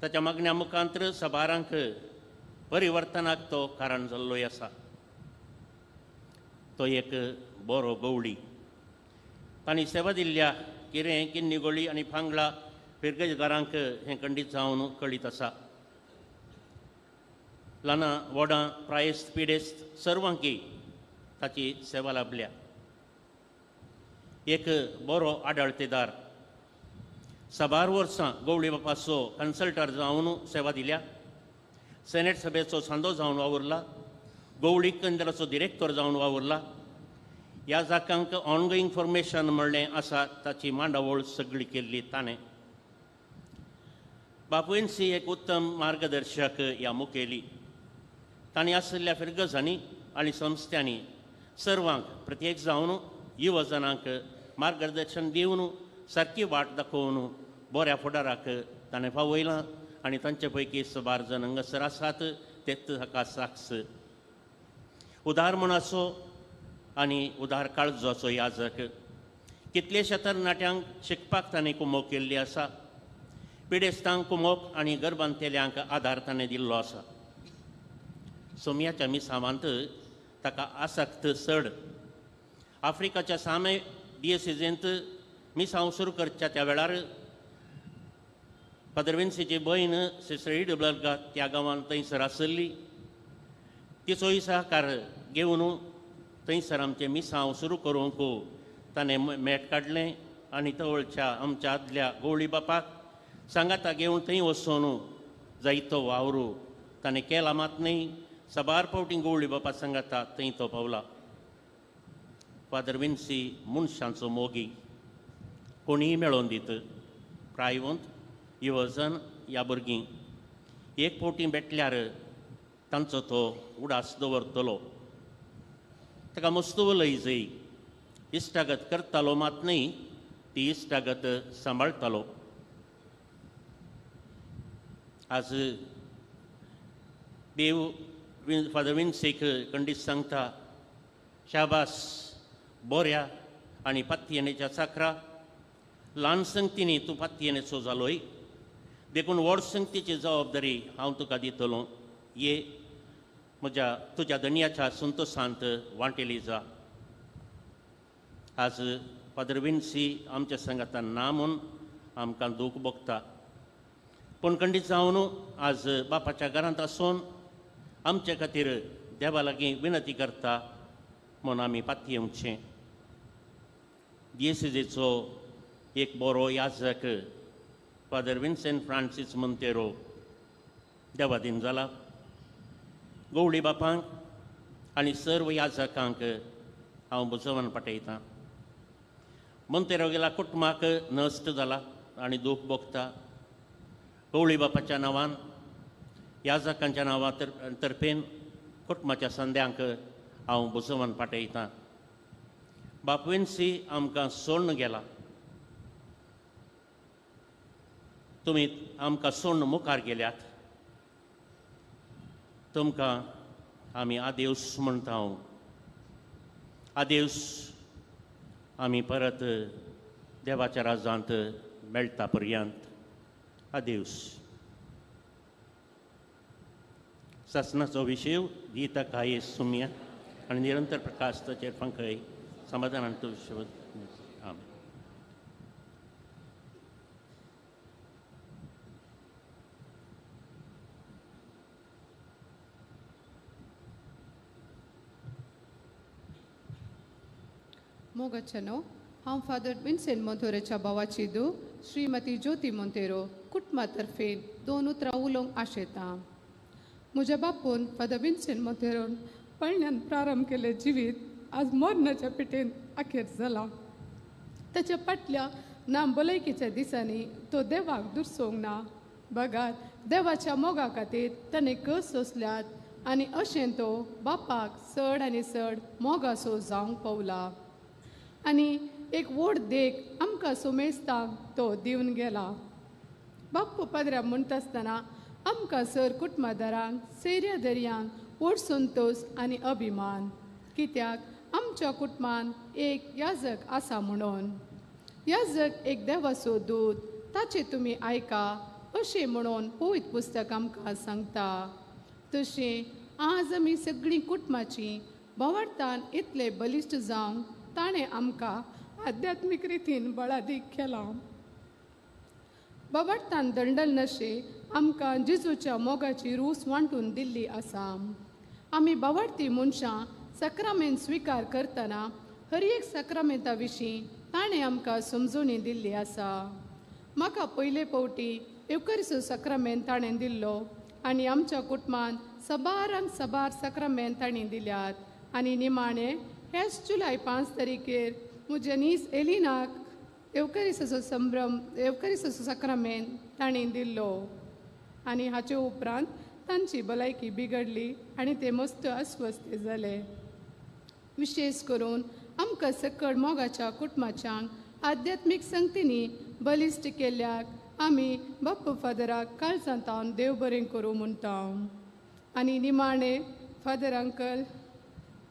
S18: ताच्या मागण्या मुखांतर सबारांक परिवर्तनाक तो कारण जाल्लोय आसा. तो एक बरो गवळी. तांणी सेवा दिल्ल्या किरें किन्नीगोळी आनी फांगळा फिरगजगारांक हें खंडीत जावन कळीत आसा. ल्हानां व्हडां प्रायेस्त पिडेस्त सर्वांकी ताची सेवा लाभल्या. एक बरो आडळतेदार. साबार वर्सां गवळी बापाचो कन्सल्टर जावन सेवा दिल्या. सेनेट सभेचो सांदो जावन वावुरला. गवळी केंद्राचो डिरेक्टर जावन वावुरला. ह्या जाकांक ऑनगोईंग फॉर्मेशन म्हणलें आसा ताची मांडावळ सगळी केल्ली ताणें. बापूंसी एक उत्तम मार्गदर्शक ह्या मुखेली. तांणी आशिल्ल्या फिरगजांनी आनी संस्थ्यांनी सर्वांक प्रत्येक जावन युवजनांक मार्गदर्शन दिवन सारकी वाट दाखोवन बऱ्या फुडाराक ताणें पावयलां आनी तांचे पैकी सुमार जाण हांगासर आसात तेच हाका साक्ष. उदार मनाचो आनी उदार काळजाचो याजक कितलेशा तरणाट्यांक शिकपाक ताणें कुमोक केल्ली आसा. पिडेस्तांक कुमोक आनी गर्भांतल्यांक आदार ताणें दिल्लो आसा. सोमयाच्या मिसावांत ताका आसक्त चड. आफ्रिकाच्या सामे दियेसेजेंत मिसांव सुरू करच्या त्या वेळार फादर विन्सीची भयण सिस्टर इडब्लर्गा त्या गांवांत थंयसर आसली. तिचोय सहकार घेवन थंयसर आमचें मिसांव सुरू करूंक ताणें मेट काडलें आनी तवळच्या आमच्या आदल्या गवळी बापाक सांगाता घेवन थंय वचून जायतो वावरू ताणें केला मात न्हय, साबार फावटी गवळी बापा सांगाता थंय तो पावला. फादर विन्सी मनशांचो मोगी, कोणीय मेळोवन दित प्रायवंत युवजन ह्या भुरगीं एक फावटी भेटल्यार तांचो तो उडास दवरतलो. ताका मस्त उलय जय इश्टागत करतालो मात न्हय, ती इश्टागत सांबाळटालो. आज देव फादर विन्सीक खंडीत सांगता, शाबास बोऱ्या आनी पातयेनेच्या साखरा, ल्हान संगतींनी तूं पातयेनेचो जालोय, देखून व्हड संगतीची जबाबदारी हांव तुका दितलो. ये म्हज्या तुज्या धनयाच्या संतोशांत वांटेली जा. आज फादर विन्सी आमच्या सांगातान ना म्हूण आमकां दूख भोगता, पूण खंडीत जावन आज बापाच्या घरांत आसून आमचे खातीर देवा लागीं विनंती करता म्हूण आमी पातयेवचें. दियेसेजेचो एक बरो याजक father Vincent Francis Monteiro Devadin जाला. गवळी बापांक आनी सर्व याजकांक हांव बुजोवन पाठयतां. मोंतेरो गेला कुटुंबाक नश्ट जाला आनी दूख भोगता. गवळी बापाच्या नांवान याजकांच्या नांवा तर्फेन कुटुंबाच्या संद्यांक हांव बुजोवन पाठयतां. बाप विन्सी आमकां सोडून गेला, तुमी आमकां सोडून मुखार गेल्यात, तुमकां आमी आदेवस म्हणटा. आदेवस, आमी परत देवाच्या राजांत मेळटा पर्यंत आदेवस. सासनाचो विशय दिता काय सुम्या आनी निरंतर प्रकाश ताचेर फांकय समाधानान तुझ. आमेन.
S15: मोगाचनो, हांव फादर विन्सेंट मोंतेरोच्या भावाची धूव श्रीमती ज्योती मोंतेरो कुटुंबा तर्फेन दोन उतरां उलोवंक आशेतां. म्हज्या बापून फादर विन्सेंट मोंतेरोन पळण्यान प्रारंभ केलें जिवीत आज मरणाच्या पेटेन अखेर जाला. ताच्या फाटल्या ना भलायकेच्या दिसांनी तो देवाक दुरसोवंक ना, बगार देवाच्या मोगा खातीर ताणें कस सोंसल्यात आनी अशें तो बापाक चड आनी चड मोगासो जावंक पावला आनी एक व्हड देख आमकां सोमेस्तांक तो दिवन गेला. बाप्पू पाद्र्या म्हणटा आसतना आमकां सर कुटुंबादारांक सैऱ्या दर्यांक व्हड संतोश आनी अभिमान, कित्याक आमच्या कुटुंबान एक याजक आसा म्हणून. याजक एक देवाचो दूत, ताचें तुमी आयका अशें म्हणून पवित्र पुस्तक आमकां सांगता. तशें आज आमी सगळीं कुटुंबाचीं भावार्थान इतले बलिश्ट जावंक ताणें आमकां आध्यात्मीक रितीन बळादीक केलां. बाबार्थान दंडल नशे आमकां जेजूच्या मोगाची रूस वांटून दिल्ली आसा. आमी बावार्थी मनशां सक्रामेंत स्विकार करतना हर एक सक्रामेंता विशीं ताणें आमकां समजवणी दिल्ली आसा. म्हाका पयले फावटी येवकरिसो सक्रामेंत ताणें दिल्लो आनी आमच्या कुटुंबान सबारांक सबार सक्रामेंत ताणें दिल्यात. आनी निमाणें हेच जुलय 5 तारखेर म्हज्या नीस एलिनाक येवकरिसाचो संभ्रम येवकरिसाचो सक्रामेंत ताणें दिल्लो आनी हाचे उपरांत तांची भलायकी बिगडली आनी ते मस्त अस्वस्थ जाले. विशेश करून आमकां सकड मोगाच्या कुटुंबाच्यांक आध्यात्मीक संगतींनी बलिश्ट केल्ल्याक आमी बाप्पू फादराक काळजांत देव बरें करूं म्हणटा. आनी निमाणें फादर अंकल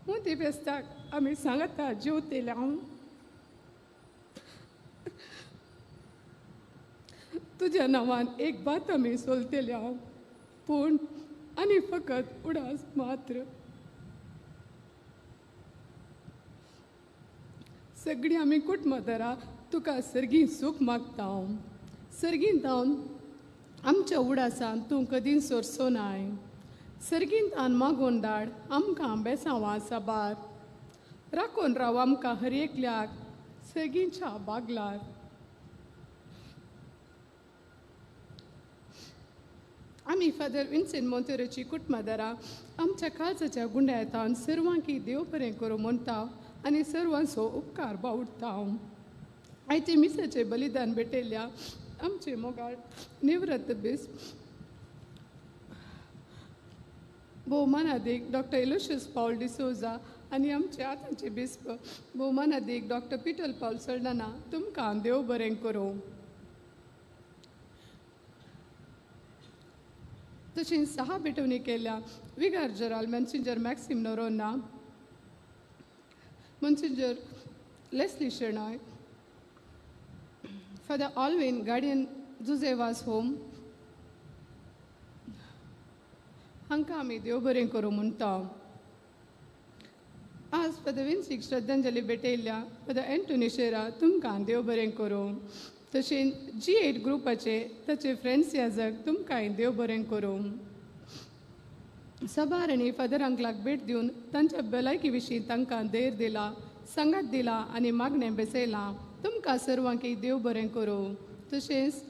S15: मोती फेस्ताक आमी सांगता जेवतले हांव तुज्या नांवान एक बात आमी सोलतले हांव, पूण आनी फकत उडास मात्र. सगळीं आमी कुटुंबादारां तुका सर्गीं सूख मागता हांव. सर्गींत हांव आमच्या उडासान तूं कदीं सोरसो नाय. सर्गींत हांव मागोवन धाड आमकां बेसांवां साबार. राखून राव आमकां हर एकल्याक सर्गींच्या बागलार. आमी फादर विन्सेंट मोंतेरोची कुटुंबादारां आमच्या काळजाच्या गुंड्यातान सर्वांकी देव बरें करूं म्हणटा आनी सर्वांचो उपकार बावडटा. आयचे मिसाचे बलिदान भेटयल्ल्या आमचे मोगाळ निवृत्त बेस भोवमानादीक डॉक्टर एलोशियस पावल डिसोजा आनी आमचे आतांचे बिस्प भोवमानादीक डॉक्टर पिटल पावल सल्डाना तुमकां देव बरें करूं. तशेंच सहा भेटवणी केल्या vicar general Monsignor Maxim Noronha, Monsignor Leslie Shenoy, Father Alvin guardian Jose Vaz home हांकां आमी देव बरें करूं म्हणटा. आज फादर विन्सीक श्रद्धांजली भेटयल्ल्या फादर एन्टोनी शेरा तुमकां देव बरें करूं. तशेंच G8 ग्रुपाचे ताचे फ्रेंड्स याजक तुमकांय देव बरें करूं. सबार आनी फादर अंकलाक भेट दिवन तांच्या भलायकी विशीं तांकां धैर्य दिला, सांगात दिला आनी मागणें बेसयलां. तुमकां सर्वांकी देव बरें करूं. तशेंच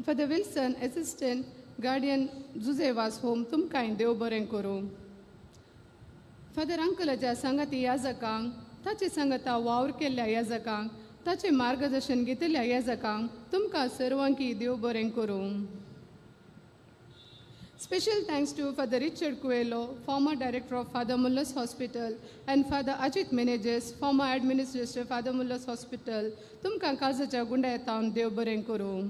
S15: Father Wilson assistant guardian Jose Vaz home तुमकांय देव बरें करूं. फादर अंकलाच्या सांगाती याजकांक, ताचे सांगाता वावर केल्ल्या याजकांक, ताचें मार्गदर्शन घेतिल्ल्या याजकांक तुमकां सर्वांकी देव बरें करूं. Special thanks to Father Richard Coelho, former director of Father Muller's Hospital, and Father Ajit Menezes, former administrator Father Muller's Hospital. तुमकां काळजाच्या गुंड्या देव बरें करूं.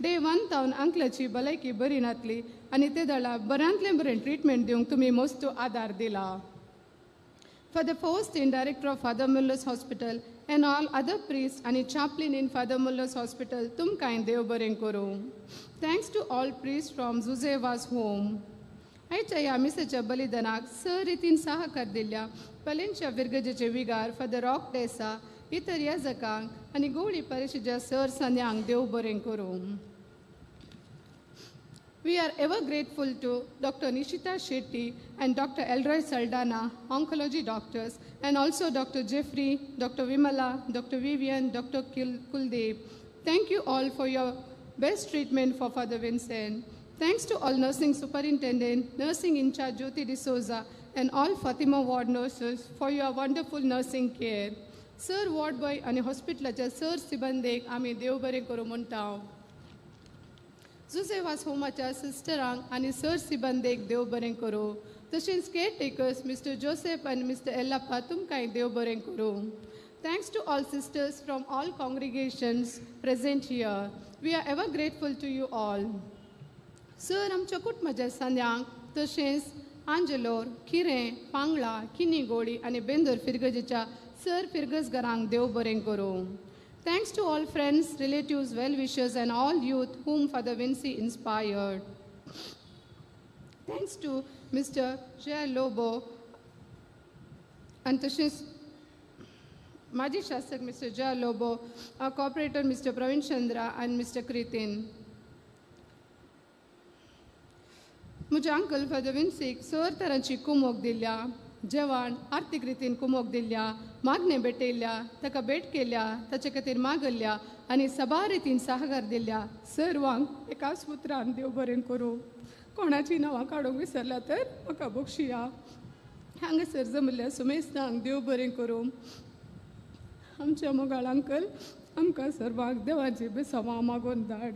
S15: डे 1 तावन अंकलाची भलायकी बरी नातली आनी ते दळा बऱ्यांतलें बरें ट्रिटमेंट दिवंक तुमी मस्त आदार दिला. Father Faustin, director of Father Muller's Hospital, and all other priests and chaplain in Father Muller's Hospital, तुमकांय देव बरें करूं. Thanks to all priests from Jose Vaz home. आयच्या ह्या मिसाच्या बलिदानाक स रितीन सहकार दिल्ल्या पलेंच्या विरगजेचे विगार फादर रॉक डेसा, इतर याजकांक आनी गोवळी परिशेच्या सर सान्यांक देव बरें करूं. We are ever grateful to Dr. Nishita Shetty and Dr. Elroy Saldana, oncology doctors, and also Dr. Jeffrey, Dr. Vimala, Dr. Vivian, Dr. Kuldeep. Thank you all for your best treatment for Father Vincent. Thanks to all nursing superintendent, nursing in charge Jyoti D'Souza, and all Fatima ward nurses for your wonderful nursing care. Sir ward boy and hospital sir sibandek ami dev bare karo munta. Jose Vaz होमाच्या सिस्टरांक आनी sir सिबंदेक देव बरें करूं. तशेंच care takers mister Joseph आनी mister एल्लाप्पा तुमकांय देव बरें करूं. Thanks to all sisters from all congregations present here. We are ever grateful to you all. Sir आमच्या कुटुंबाच्या सांद्यांक तशेंच आंजलोर, खिरें, पांगळा, किनीगोळी आनी बेंदोर फिरगजेच्या सर फिरगजघरांक देव बरें करूं. Thanks to all friends, relatives, well-wishers, and all youth whom Father Vinci inspired. Thanks to Mr. J. Lobo and तशेंच माजी शासक Mr. J. Lobo, our cooperator Mr. Praveen Chandra and Mr. Kritin. म्हज्या uncle father विन्सीक sir तरांची कुमोक दिल्या, जेवण आर्थीक रितीन कुमोक दिल्या, मागणें भेटयल्या, ताका भेट केल्या, ताचे खातीर मागल्या आनी सबार रितीन सहकार दिल्या. सर्वांक एकाच उतरान देव बरें करूं. कोणाची नांवां काडूंक विसरल्या तर म्हाका बक्षिया. हांगासर जमल्या सुमेस्तांक देव बरें करूं. आमच्या मोगाळ अंकल आमकां सर्वांक देवाची बेसांवां मागोवन धाड.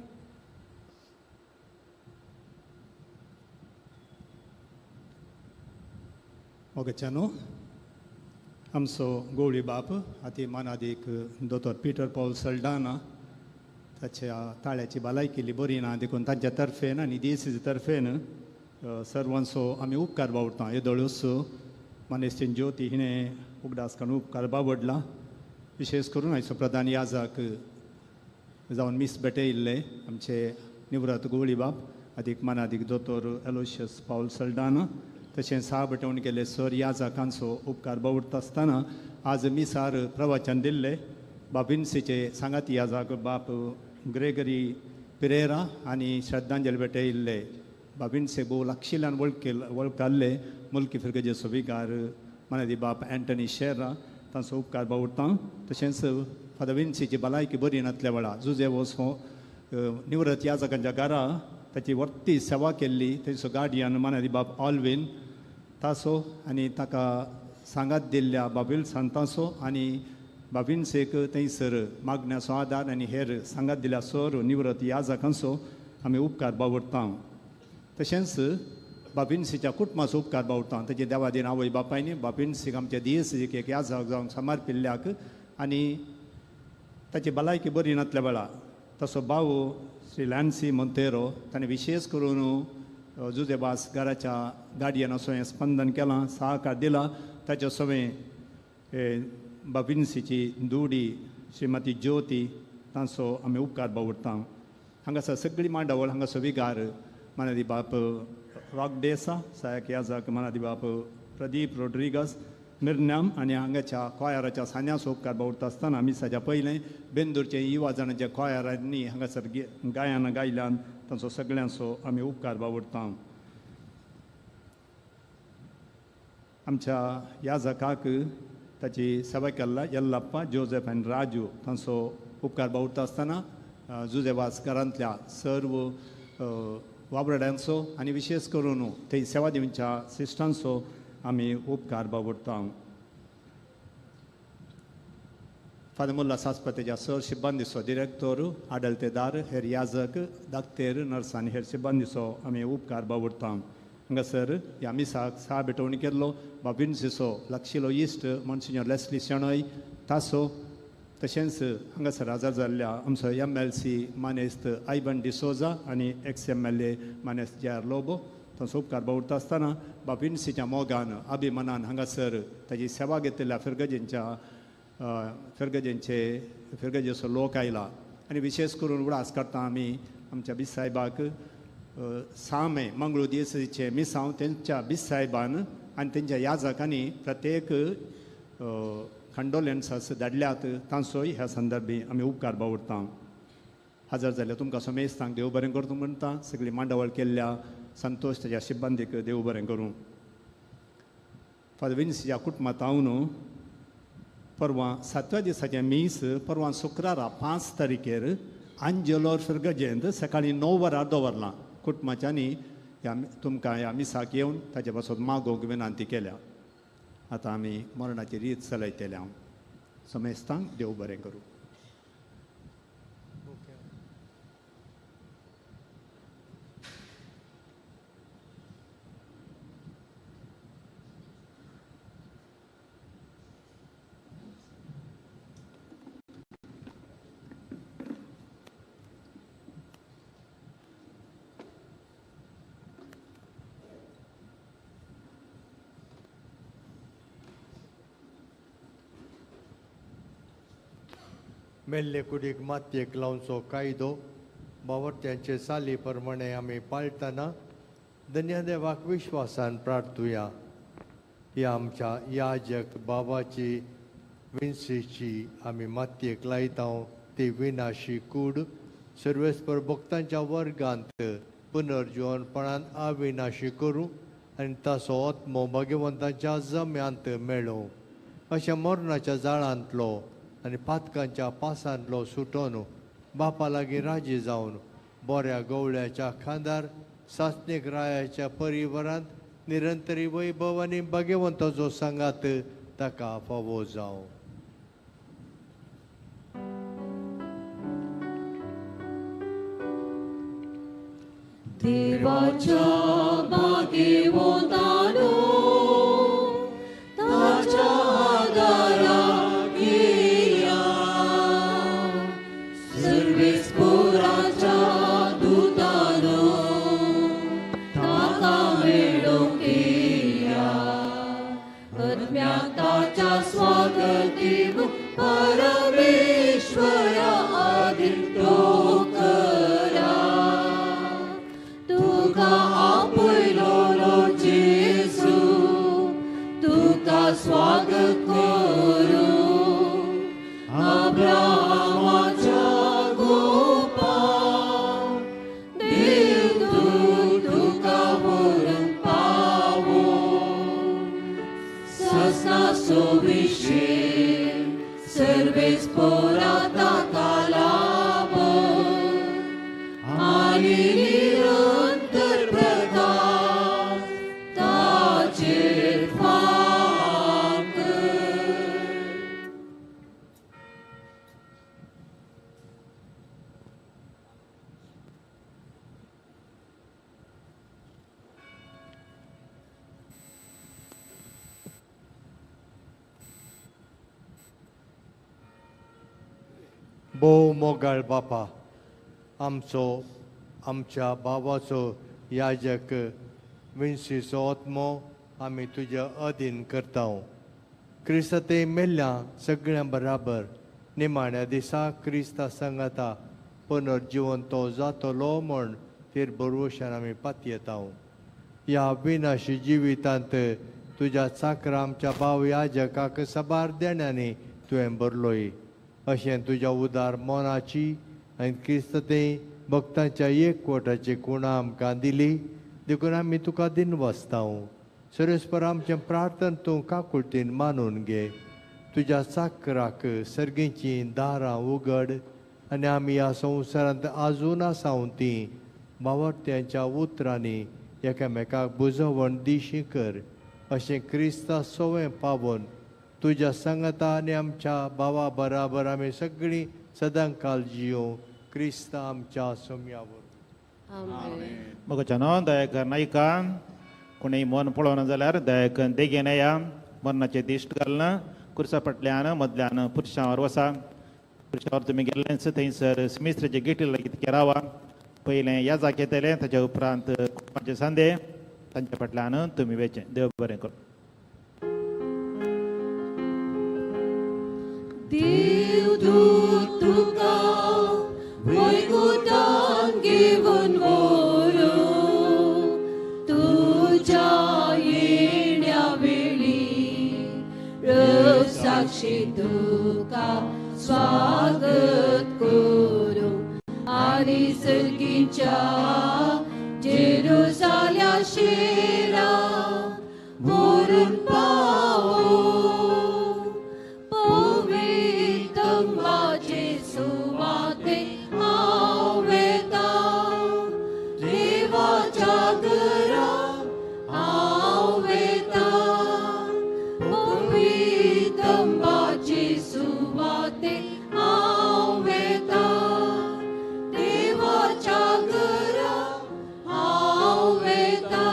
S17: मोगाच्यानो आमचो गोवळी बाप आती मानादीक दोतोर पिटर पावल सल्डाना ताच्या ताळ्याची भलायकी केली बरी ना देखून तांच्या तर्फेन आनी दियेसीचे तर्फेन सर्वांचो आमी उपकार बावडटा. येदोळूच मानेस्तीन ज्योती हिणें उगडास काडून उपकार बावडला. विशेष करून आयचो प्रधान याजक जावन मीस भेटयिल्ले आमचे निवृत्त गोवळी बाप आदीक मानादीक दोतोर एलोशियस पावल सल्डाना तशें सहा भेटवण केले सर याजकांचो उपकार बावडटा आसतना आज मिसार प्रवचन दिल्ले बाप विन्सीचे सांगाती याजक बाप ग्रेगरी पिरेरा आनी श्रद्धांजली भेटयिल्ले बाप विन्से भोव लागशिल्ल्यान वळखल्ले मुल्की फिरगजेचो विगार मानादी बाप एंटनी शेरा तांचो उपकार बावडटा. तशेंच फादर विन्सीची भलायकी बरी नासल्या वेळार जुजे वचो निवृत्त याजकांच्या घरा ताची वर्ती सेवा केल्ली ताचो गार्डियन मानादी बाप ऑलवीन ताचो आनी ताका सांगात दिल्ल्या बाब विल्सन ताचो आनी बाब विन्सेक थंयसर मागण्याचो आदार आनी हेर सांगात दिल्या सर निवृत्त याजकांचो आमी उपकार बावडटा. तशेंच बाब विन्सीच्या कुटुंबाचो उपकार बावडटा. ताचे देवादीन आवय बापायनी बाब विन्सीक आमच्या दियेसीक एक याजक जावन समर्पिल्ल्याक आनी ताची भलायकी बरी नासल्या वेळार तसो भाव श्री लॅन्सी मोंतेरो ताणें विशेष करून जुजेबास घराच्या गार्डियनाचो हें स्पंदन केलां, सहकार दिला. ताच्या सवें बाब विन्सीची दुडी श्रीमती ज्योती तांचो आमी उपकार बावडटा. हांगासर सगळी मांडावळ हांगासर विगार मानादी बाप रॉक डेसा सहायक याजक मानादी बाप प्रदीप रोड्रिगस मिरनाम आनी हांगाच्या कॉयराच्या सान्याचो उपकार बावडटा आसतना मिसाच्या पयलें बेंदूरचे युवा जाणांच्या कॉयरांनी हांगासर गायन गायल्यान तांचो सगळ्यांचो आमी उपकार बावडटा. आमच्या याजकाक ताची सेवा केल्ला यल्लप्पा जोसेफ आनी राजू तांचो उपकार बावडटा आसतना जुजेवास घरांतल्या सर्व वावराड्यांचो आनी विशेष करून थंय सेवा दिवच्या सिस्टांचो आमी उपकार बावडटा. फादर मुल्ला सासपतेच्या सर सिब्बंदीचो डिरेक्टोर आडलतेदार हेर याजक दाक्तेर नर्स आनी हेर सिब्बंदीचो आमी उपकार बावडटा. हांगासर ह्या मिसाक सा भेटवणी केल्लो बाब विन्सीचो लागशिलो इश्ट monsignor Leslie Shenoy तासो तशेंच हांगासर हजर जाल्ल्या आमचो MLC मानेस्त आयबन डिसोजा आनी एक्स MLA मानेस्त जे आर लोबो तांचो उपकार बावडटा आसतना बाब विन्सीच्या मोगान अभिमानान हांगासर ताजी सेवा घेतिल्ल्या फिरगजेंचे फिरगजेचो लोक आयला आनी विशेष करून उडास काडटा आमी आमच्या बीस साहेबाक सामे मंगळूर दियेसीचे मिसांव तेंच्या बीस साहेबान आनी तेंच्या याजकांनी प्रत्येक कंडोलेन्सास धाडल्यात तांचोय ह्या संदर्भी आमी उपकार बावडटा. हजर जाल्यार तुमकां समेस्तांक देव बरें करूं म्हणटा. सगळी मांडावळ केल्ल्या संतोश ताच्या सिब्बंदीक देव बरें करूं. फादर विन्सीच्या कुटुंबांत हांव परवां सातव्या दिसाचें मीस परवां शुक्रारा 5 तारखेर आंजेलोर फिरगजेंत सकाळीं 9 वरां दवरलां. कुटुंबाच्यांनी ह्या तुमकां ह्या मिसाक येवन ताचे पासत मागोवंक विनंती केल्या. आतां आमी मरणाची रीत चलयतले. हांव समेस्तांक देव बरें करूं.
S5: मेल्ले कुडीक मातयेक लावचो कायदो बावर्त्यांचे साली प्रमाणे आमी पाळटना धन्यदेवाक विश्वासान प्रार्थुया. ह्या आमच्या याजक बाबाची विन्सीची आमी मातयेक लायता ती विनाशी कूड सर्वेस्पर भक्तांच्या वर्गांत पुनर्जिवनपणान अविनाशी करूं आनी ताचो आत्मो भाग्यवंतांच्या जम्यांत मेळूं. अशें मरणाच्या जाळांतलो आनी पातकांच्या पासांतलो सुटोन बापा लागीं राजी जावन बऱ्या गवळ्याच्या खांदार सासणीक रायाच्या परिवारांत निरंतरी वैभव आनी भाग्यवंताचो सांगात ताका फावो जावं.
S4: देवाच्या बागेवतानो ताच्या आत्म्याक ताच्या स्वागत दिवं परमेश्वरा आदीन तो करा. तुका आपयलोलो जेजू तुका स्वागत करूं अब्रामाच्या गोपां देवदूत तुका व्हरूंक पावो ससनाचो विशय सर्वेस पोरा ताका लाभ आनी निरंतर प्रकाश ताचेर फांक.
S5: भोव मोगाळ बापा, आमचो आमच्या बाबाचो याजक विन्सीचो आत्मो आमी तुज्या अधीन करता. क्रिस्ता ते मेल्ल्या सगळ्यां बराबर निमाण्या दिसा क्रिस्ता सांगाता पुनर्जिवन तो जातलो म्हूण तेर बरवशान आमी पातयेता. ह्या विनाशी जिवितांत तुज्या चाकरा आमच्या भाव याजकाक साबार देण्यांनी तुवें भरलोय. अशें तुज्या उदार मनाची आनी क्रिस्त ते भक्तांच्या एकवटाची कुणां आमकां दिली देखून आमी तुका दिनवासता. सरेस्पर आमचें प्रार्थना तूं काकुळटीन मानून घे. तुज्या चाकराक सर्गीचीं दारां उगड आनी आमी ह्या संवसारांत आजून आसाव तीं बावडत्यांच्या उतरांनी एकामेकाक बुजवण दिशी कर. अशें क्रिस्ता सोवें पावोन तुज्या सांगाता आनी आमच्या भावा बराबर आमी सगळीं सदांकाल जियों क्रिस्ता आमच्या सोम्यावर.
S13: मगच्यानो दयाकर नायका कोणीय मन पळोवना जाल्यार दयाकन देगेन येया मरणाचें दिश्ट घालना कुर्सा फाटल्यान मदल्यान पुरशांवर वसा. पुरशावर तुमी गेल्लेंच थंयसर सिमिस्त्राचे गेटी लागीं तिके रावा. पयलें ह्या जाग्यार येतलें ताच्या उपरांत कुटुंबाचे सांदे तांच्या फाटल्यान तुमी वेचें. देव बरें करूं.
S4: देवदूत तुका वैकुंठान घेवन व्हरूं तुज्या येण्या वेळी साक्षी तुका स्वागत करूं आनी सर्गीच्या जेरुसाल्या शेरा व्हरून पावो. पवित्र सुवाते हांव वेता देवाच्या घरा हांव वेता पवित्र सुवाते हांव वेता देवाच्या घरा हांव वेता.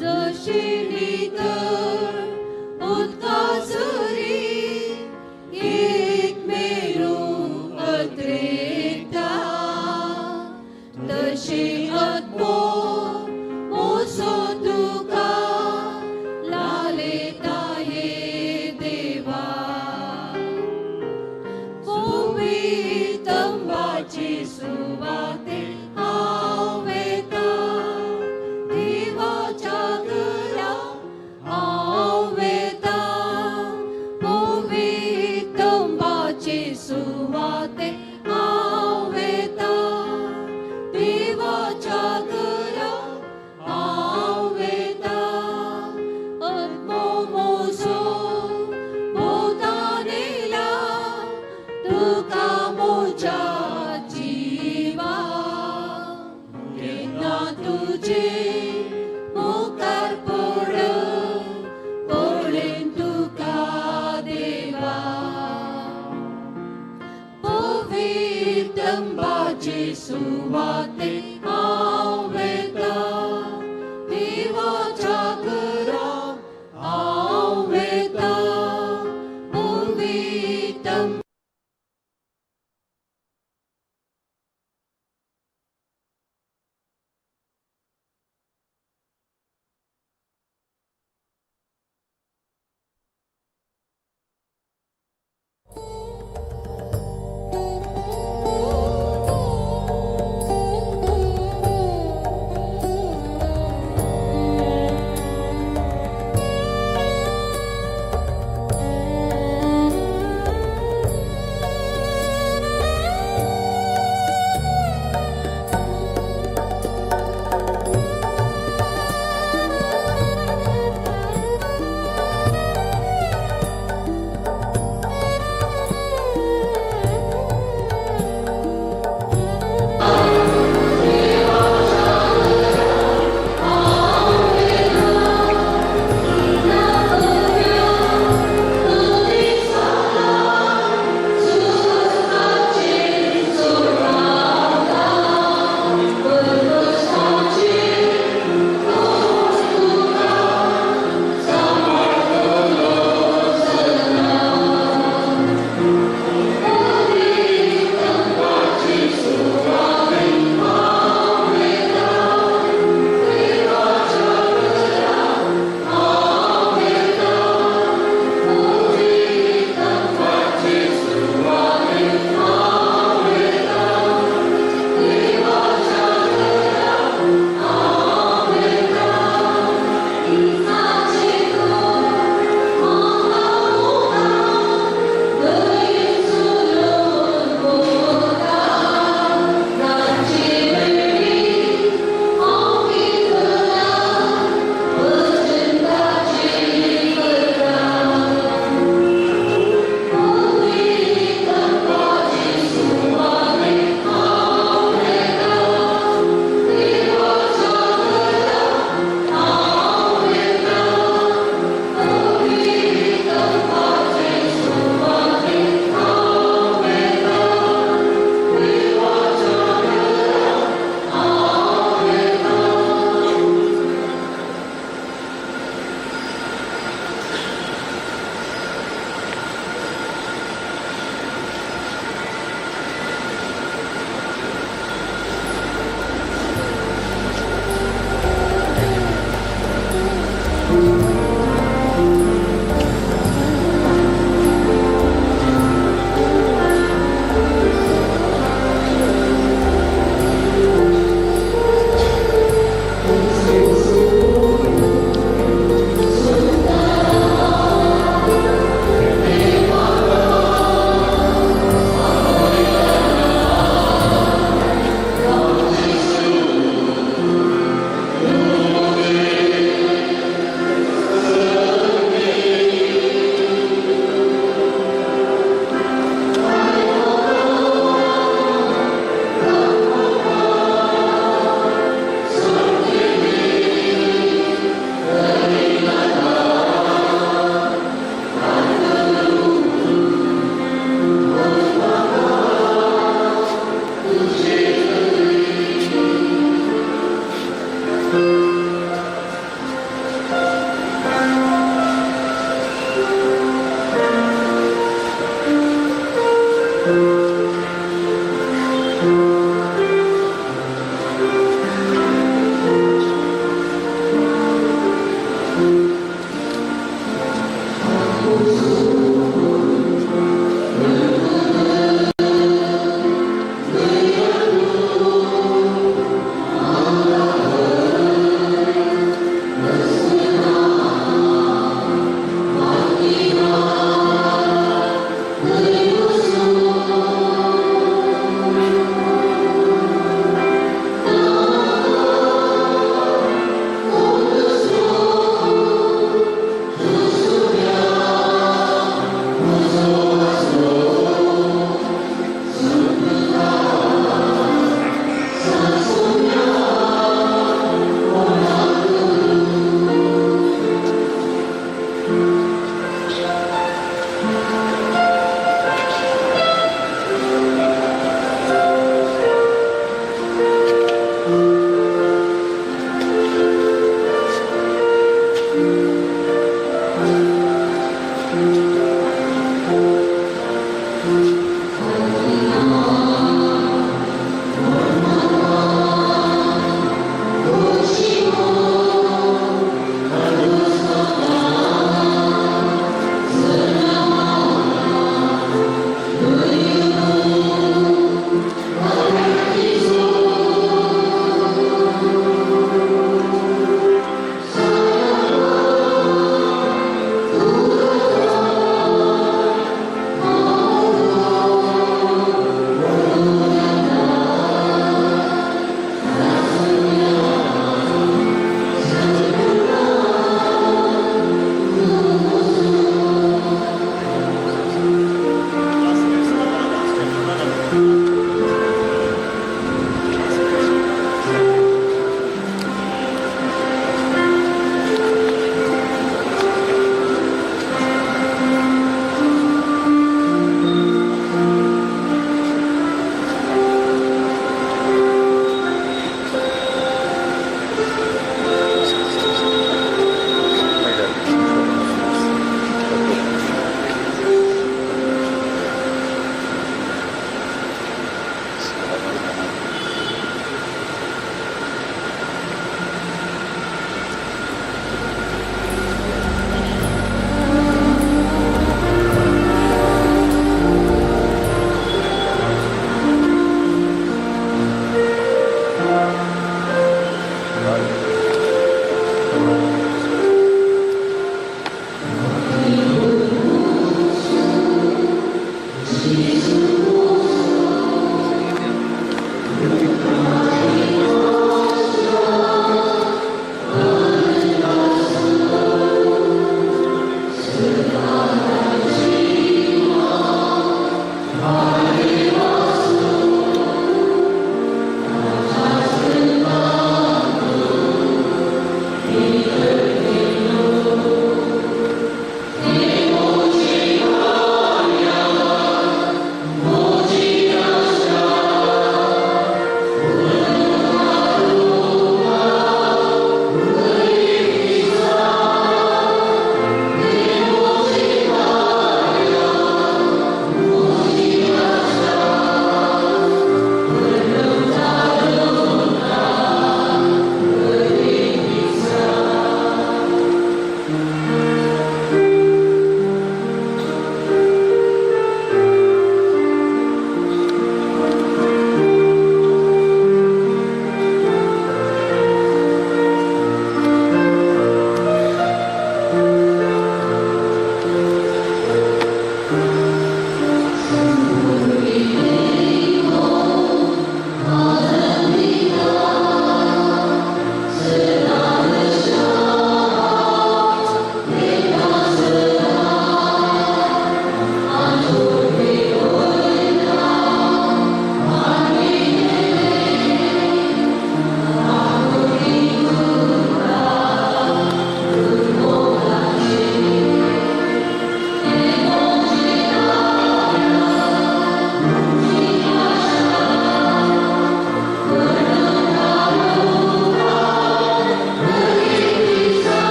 S4: जशी नितळ उदका सरी एक मेरू अत्रेता तशी आत्मो मोसो तुका लालेता ये देवा. पवित्रंबाची सुवाते हांव वेता देवाच्या घरा हांव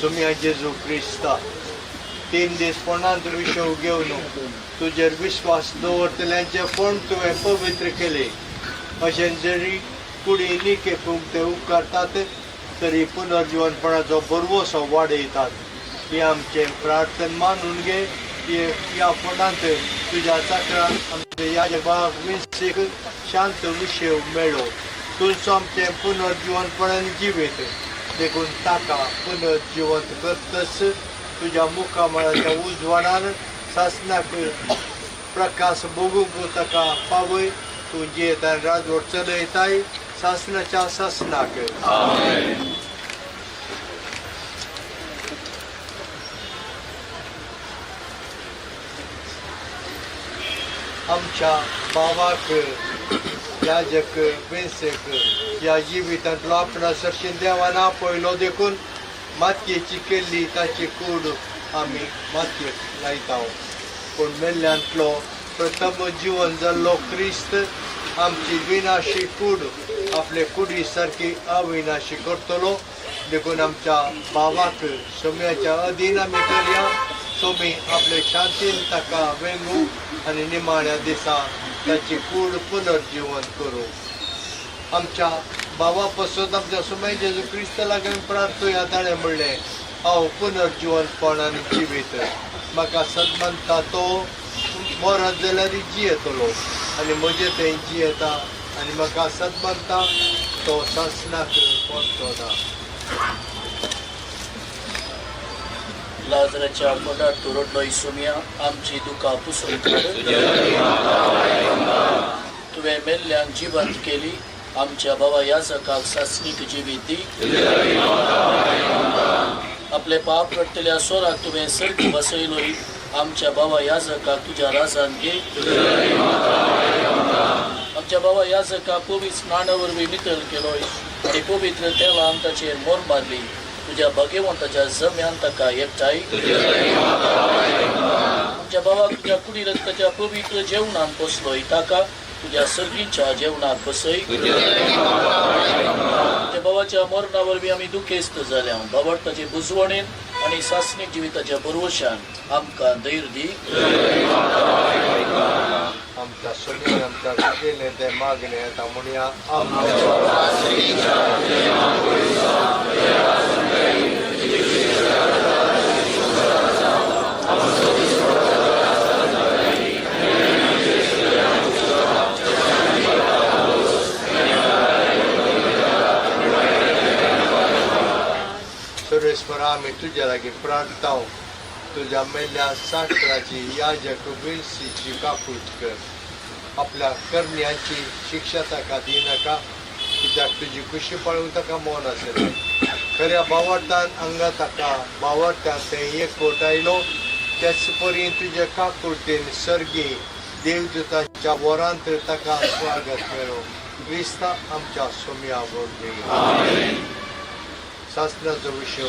S5: सुम्या जेजू क्रिस्ता 3 दीस फोंडांत विशव घेवन तुजेर विश्वास दवरतल्यांचे फोंड तुवें पवित्र केले. अशें जरी कुडी निकेपूंक ते उपकारतात तरी पुनर्जिवनपणाचो भरवसो वाडयतात. ही आमचें प्रार्थन मानून घे. ह्या फोंडांत तुज्या चाकरान आमचे याजक विन्सीक शांत विशेव मेळो. तुमचो आमचें पुनर्जिवनपणान जिवीत देखून ताका पुनर्जिवंत करतस तुज्या मुखामळाच्या उजवाडान सासनाक प्रकाश भोगूंक ताका पावय. तूं जियेता राजवट चलयताय सासनाच्या सासनाक. आमच्या बाबाक याजक वेंसेक ह्या जिवितांतलो आपणा सरशीं देवान आपयलो देखून मातयेची केल्ली ताची कूड आमी मातयेक लायता. पूण मेल्ल्यांतलो प्रथम जिवन जाल्लो क्रिस्त आमची विनाशी कूड आपले कुडी सारकी अविनाशी करतलो. देखून आमच्या बाबाक सोम्याच्या अधीन आमी करया. सोमी आपले शांतीन ताका वेंगू आनी निमाण्या दिसा ताची कूड पुनर्जिवन करूं. आमच्या बाबा पासून आमच्या सुमय जेजू क्रिस्त लागून प्रार्थुया. ताणें म्हणलें, हांव पुनर्जिवनपण आनी जिवीत. म्हाका सदमानता तो मरत जाल्यार जियेतलो आनी म्हजें थंय जियेता आनी म्हाका सदमानता तो सासनाक पडचो ना.
S19: लाजराच्या फोंडार तूं रडलोय सुम्या, आमची दुकां पुसून काड. तुवें मेल्ल्यांक जिवंत केली. आमच्या बाबा याजकाक सासणीक जिवीत दी. आपले पाप रडटल्या सोराक तुवें सर्गी बसयलोय. आमच्या बाबा याजकाक तुज्या राजान घे. आमच्या बाबा याजकाक पवित्र स्नाना वरवीं नितळ केलोय आनी पवित्र तेलान ताचेर मोर मारली. तुज्या भाग्यवंताच्या जम्यान ताका एकठांय. आमच्या बाबाक तुज्या कुडी रक्ताच्या पवित्र जेवणान पोसलोय. ताका तुज्या सर्गीच्या जेवणाक बसय. आमच्या बाबाच्या मरणा वरवीं आमी दुखेस्त जाल्या. बाबार्थाचे बुजवणेन आनी सासणीक जिविताच्या भरवशान आमकां धैर्य दी.
S5: आमच्या सोनीन आमच्या केलें तें मागणें आतां म्हणया. आमी तुज्या लागीं प्रार्थताव. तुज्या मेल्ल्या साकराची याजक विन्सीची काकूट कर. आपल्या करण्यांची शिक्षा ताका दिनाका, कित्याक तुजी खुशी पळोवंक ताका मन आसना. खऱ्या बावडतान हांगा ताका बावडटान थंय एकवट आयलो, त्याच परी तुज्या काकुळटेन सर्गी देवदूतांच्या वरांत ताका स्वागत मेळो. क्रिस्ता आमच्या सोम्या वरवीं. सासणाचो विशय.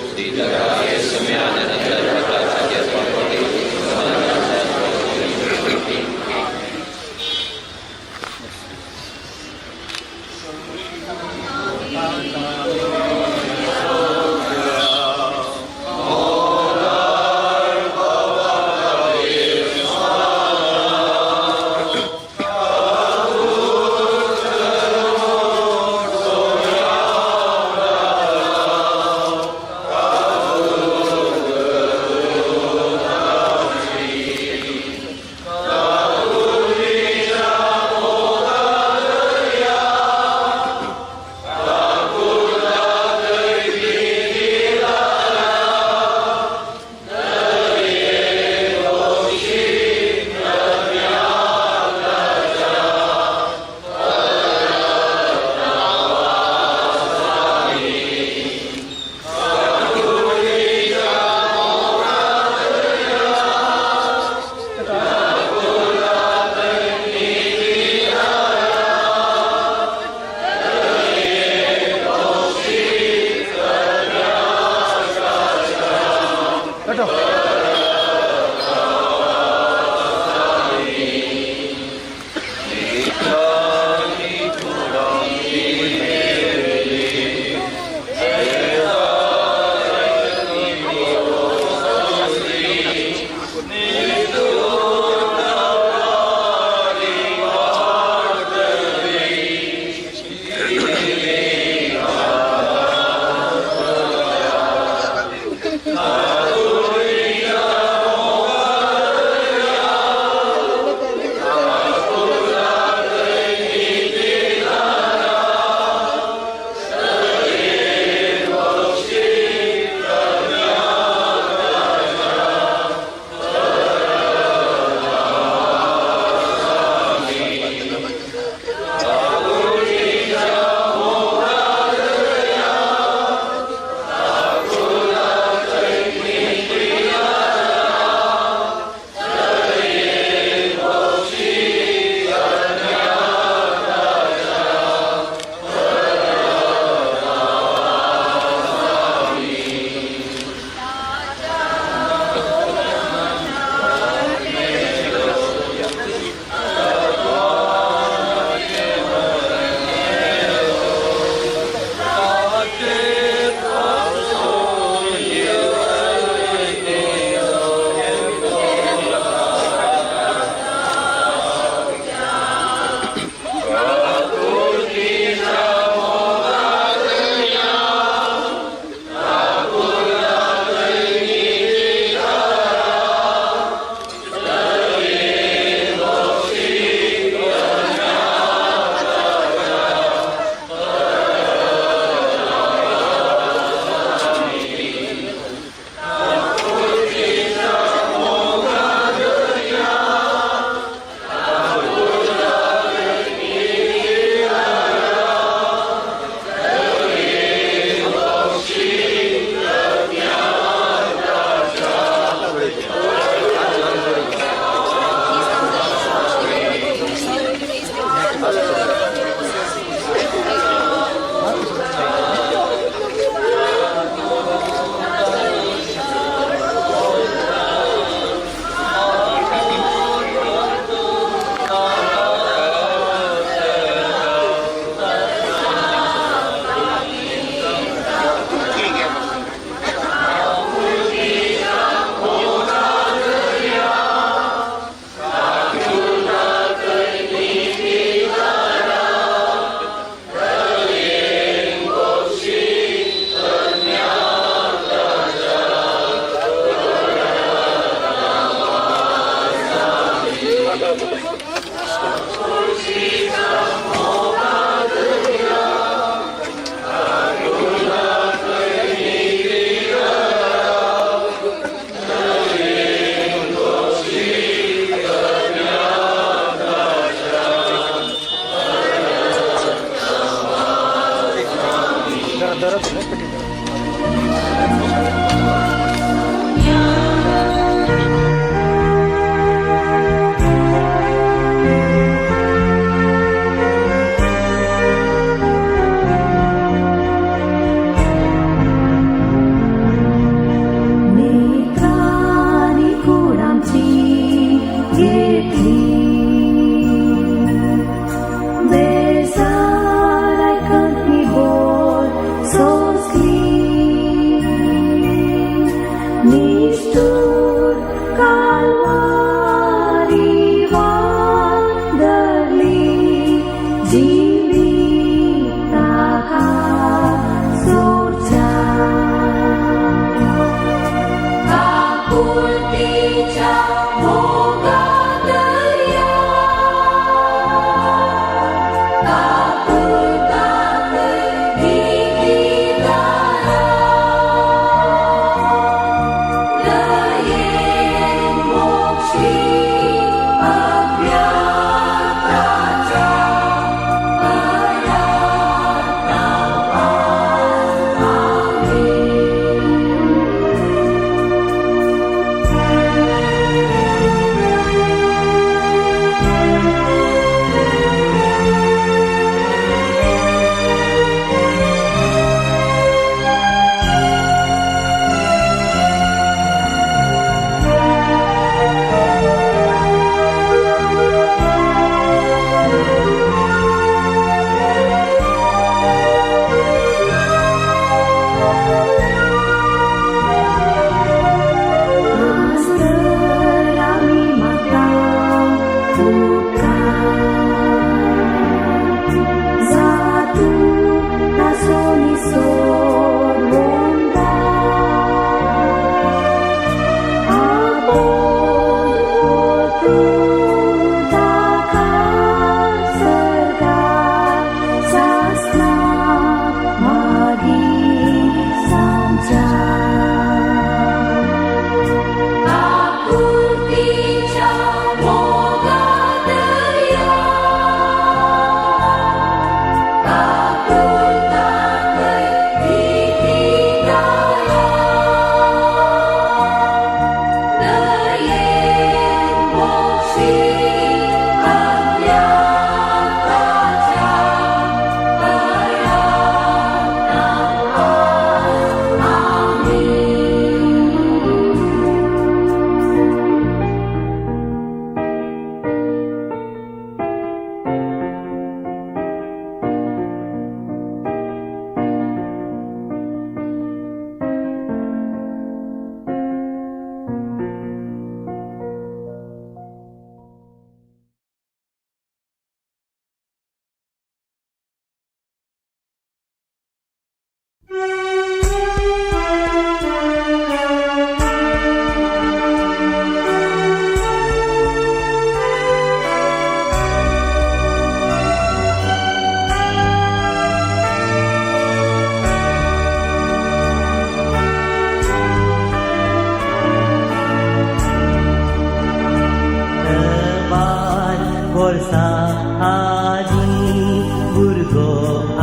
S20: वर्सां आदीं भुरगो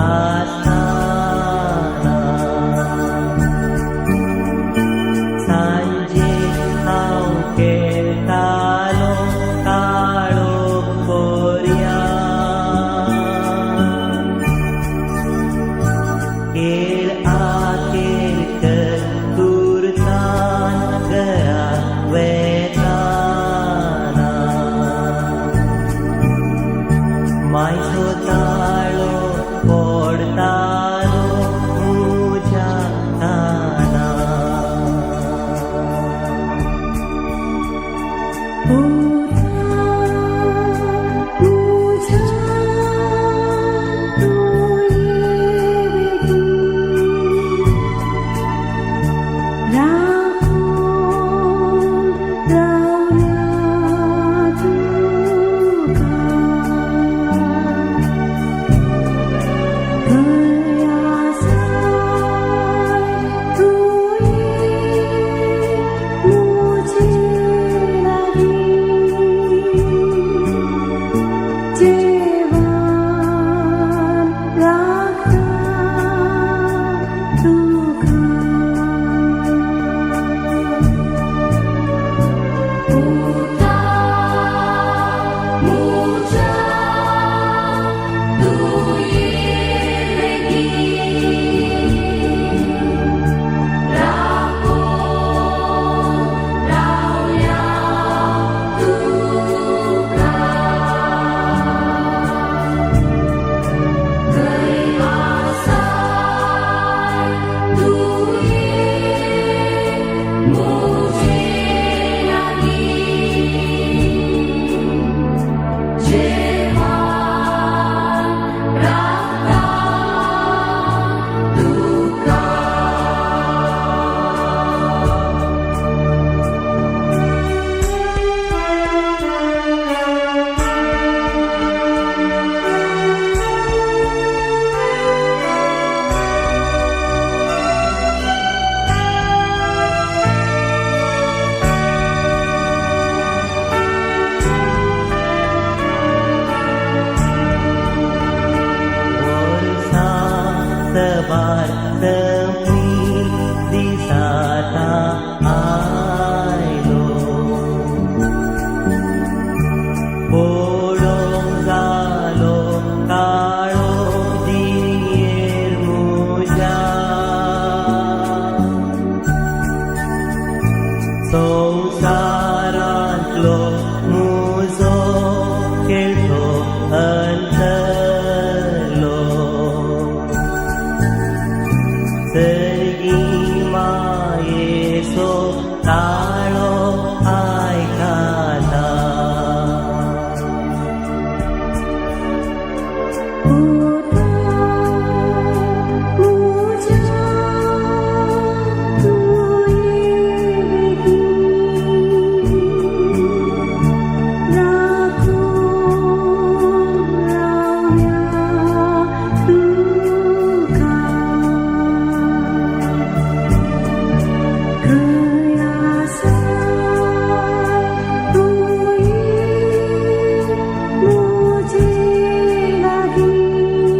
S20: आसतना सांजे हांव खेळटालो काळो कोर्या खेळ आखेर कर तुरतान घरा वेताना मायचो ताळो पडटालो म्हज्या कानार. वर्सां सबार संपलीं दिसाता आयलो पडोंक जालो काळो जिणयेर म्हज्या संवसारांतलो म्हजो खेळतो अंतरलो सर्गी मायेचो ताळो आयकता.
S1: Thank you.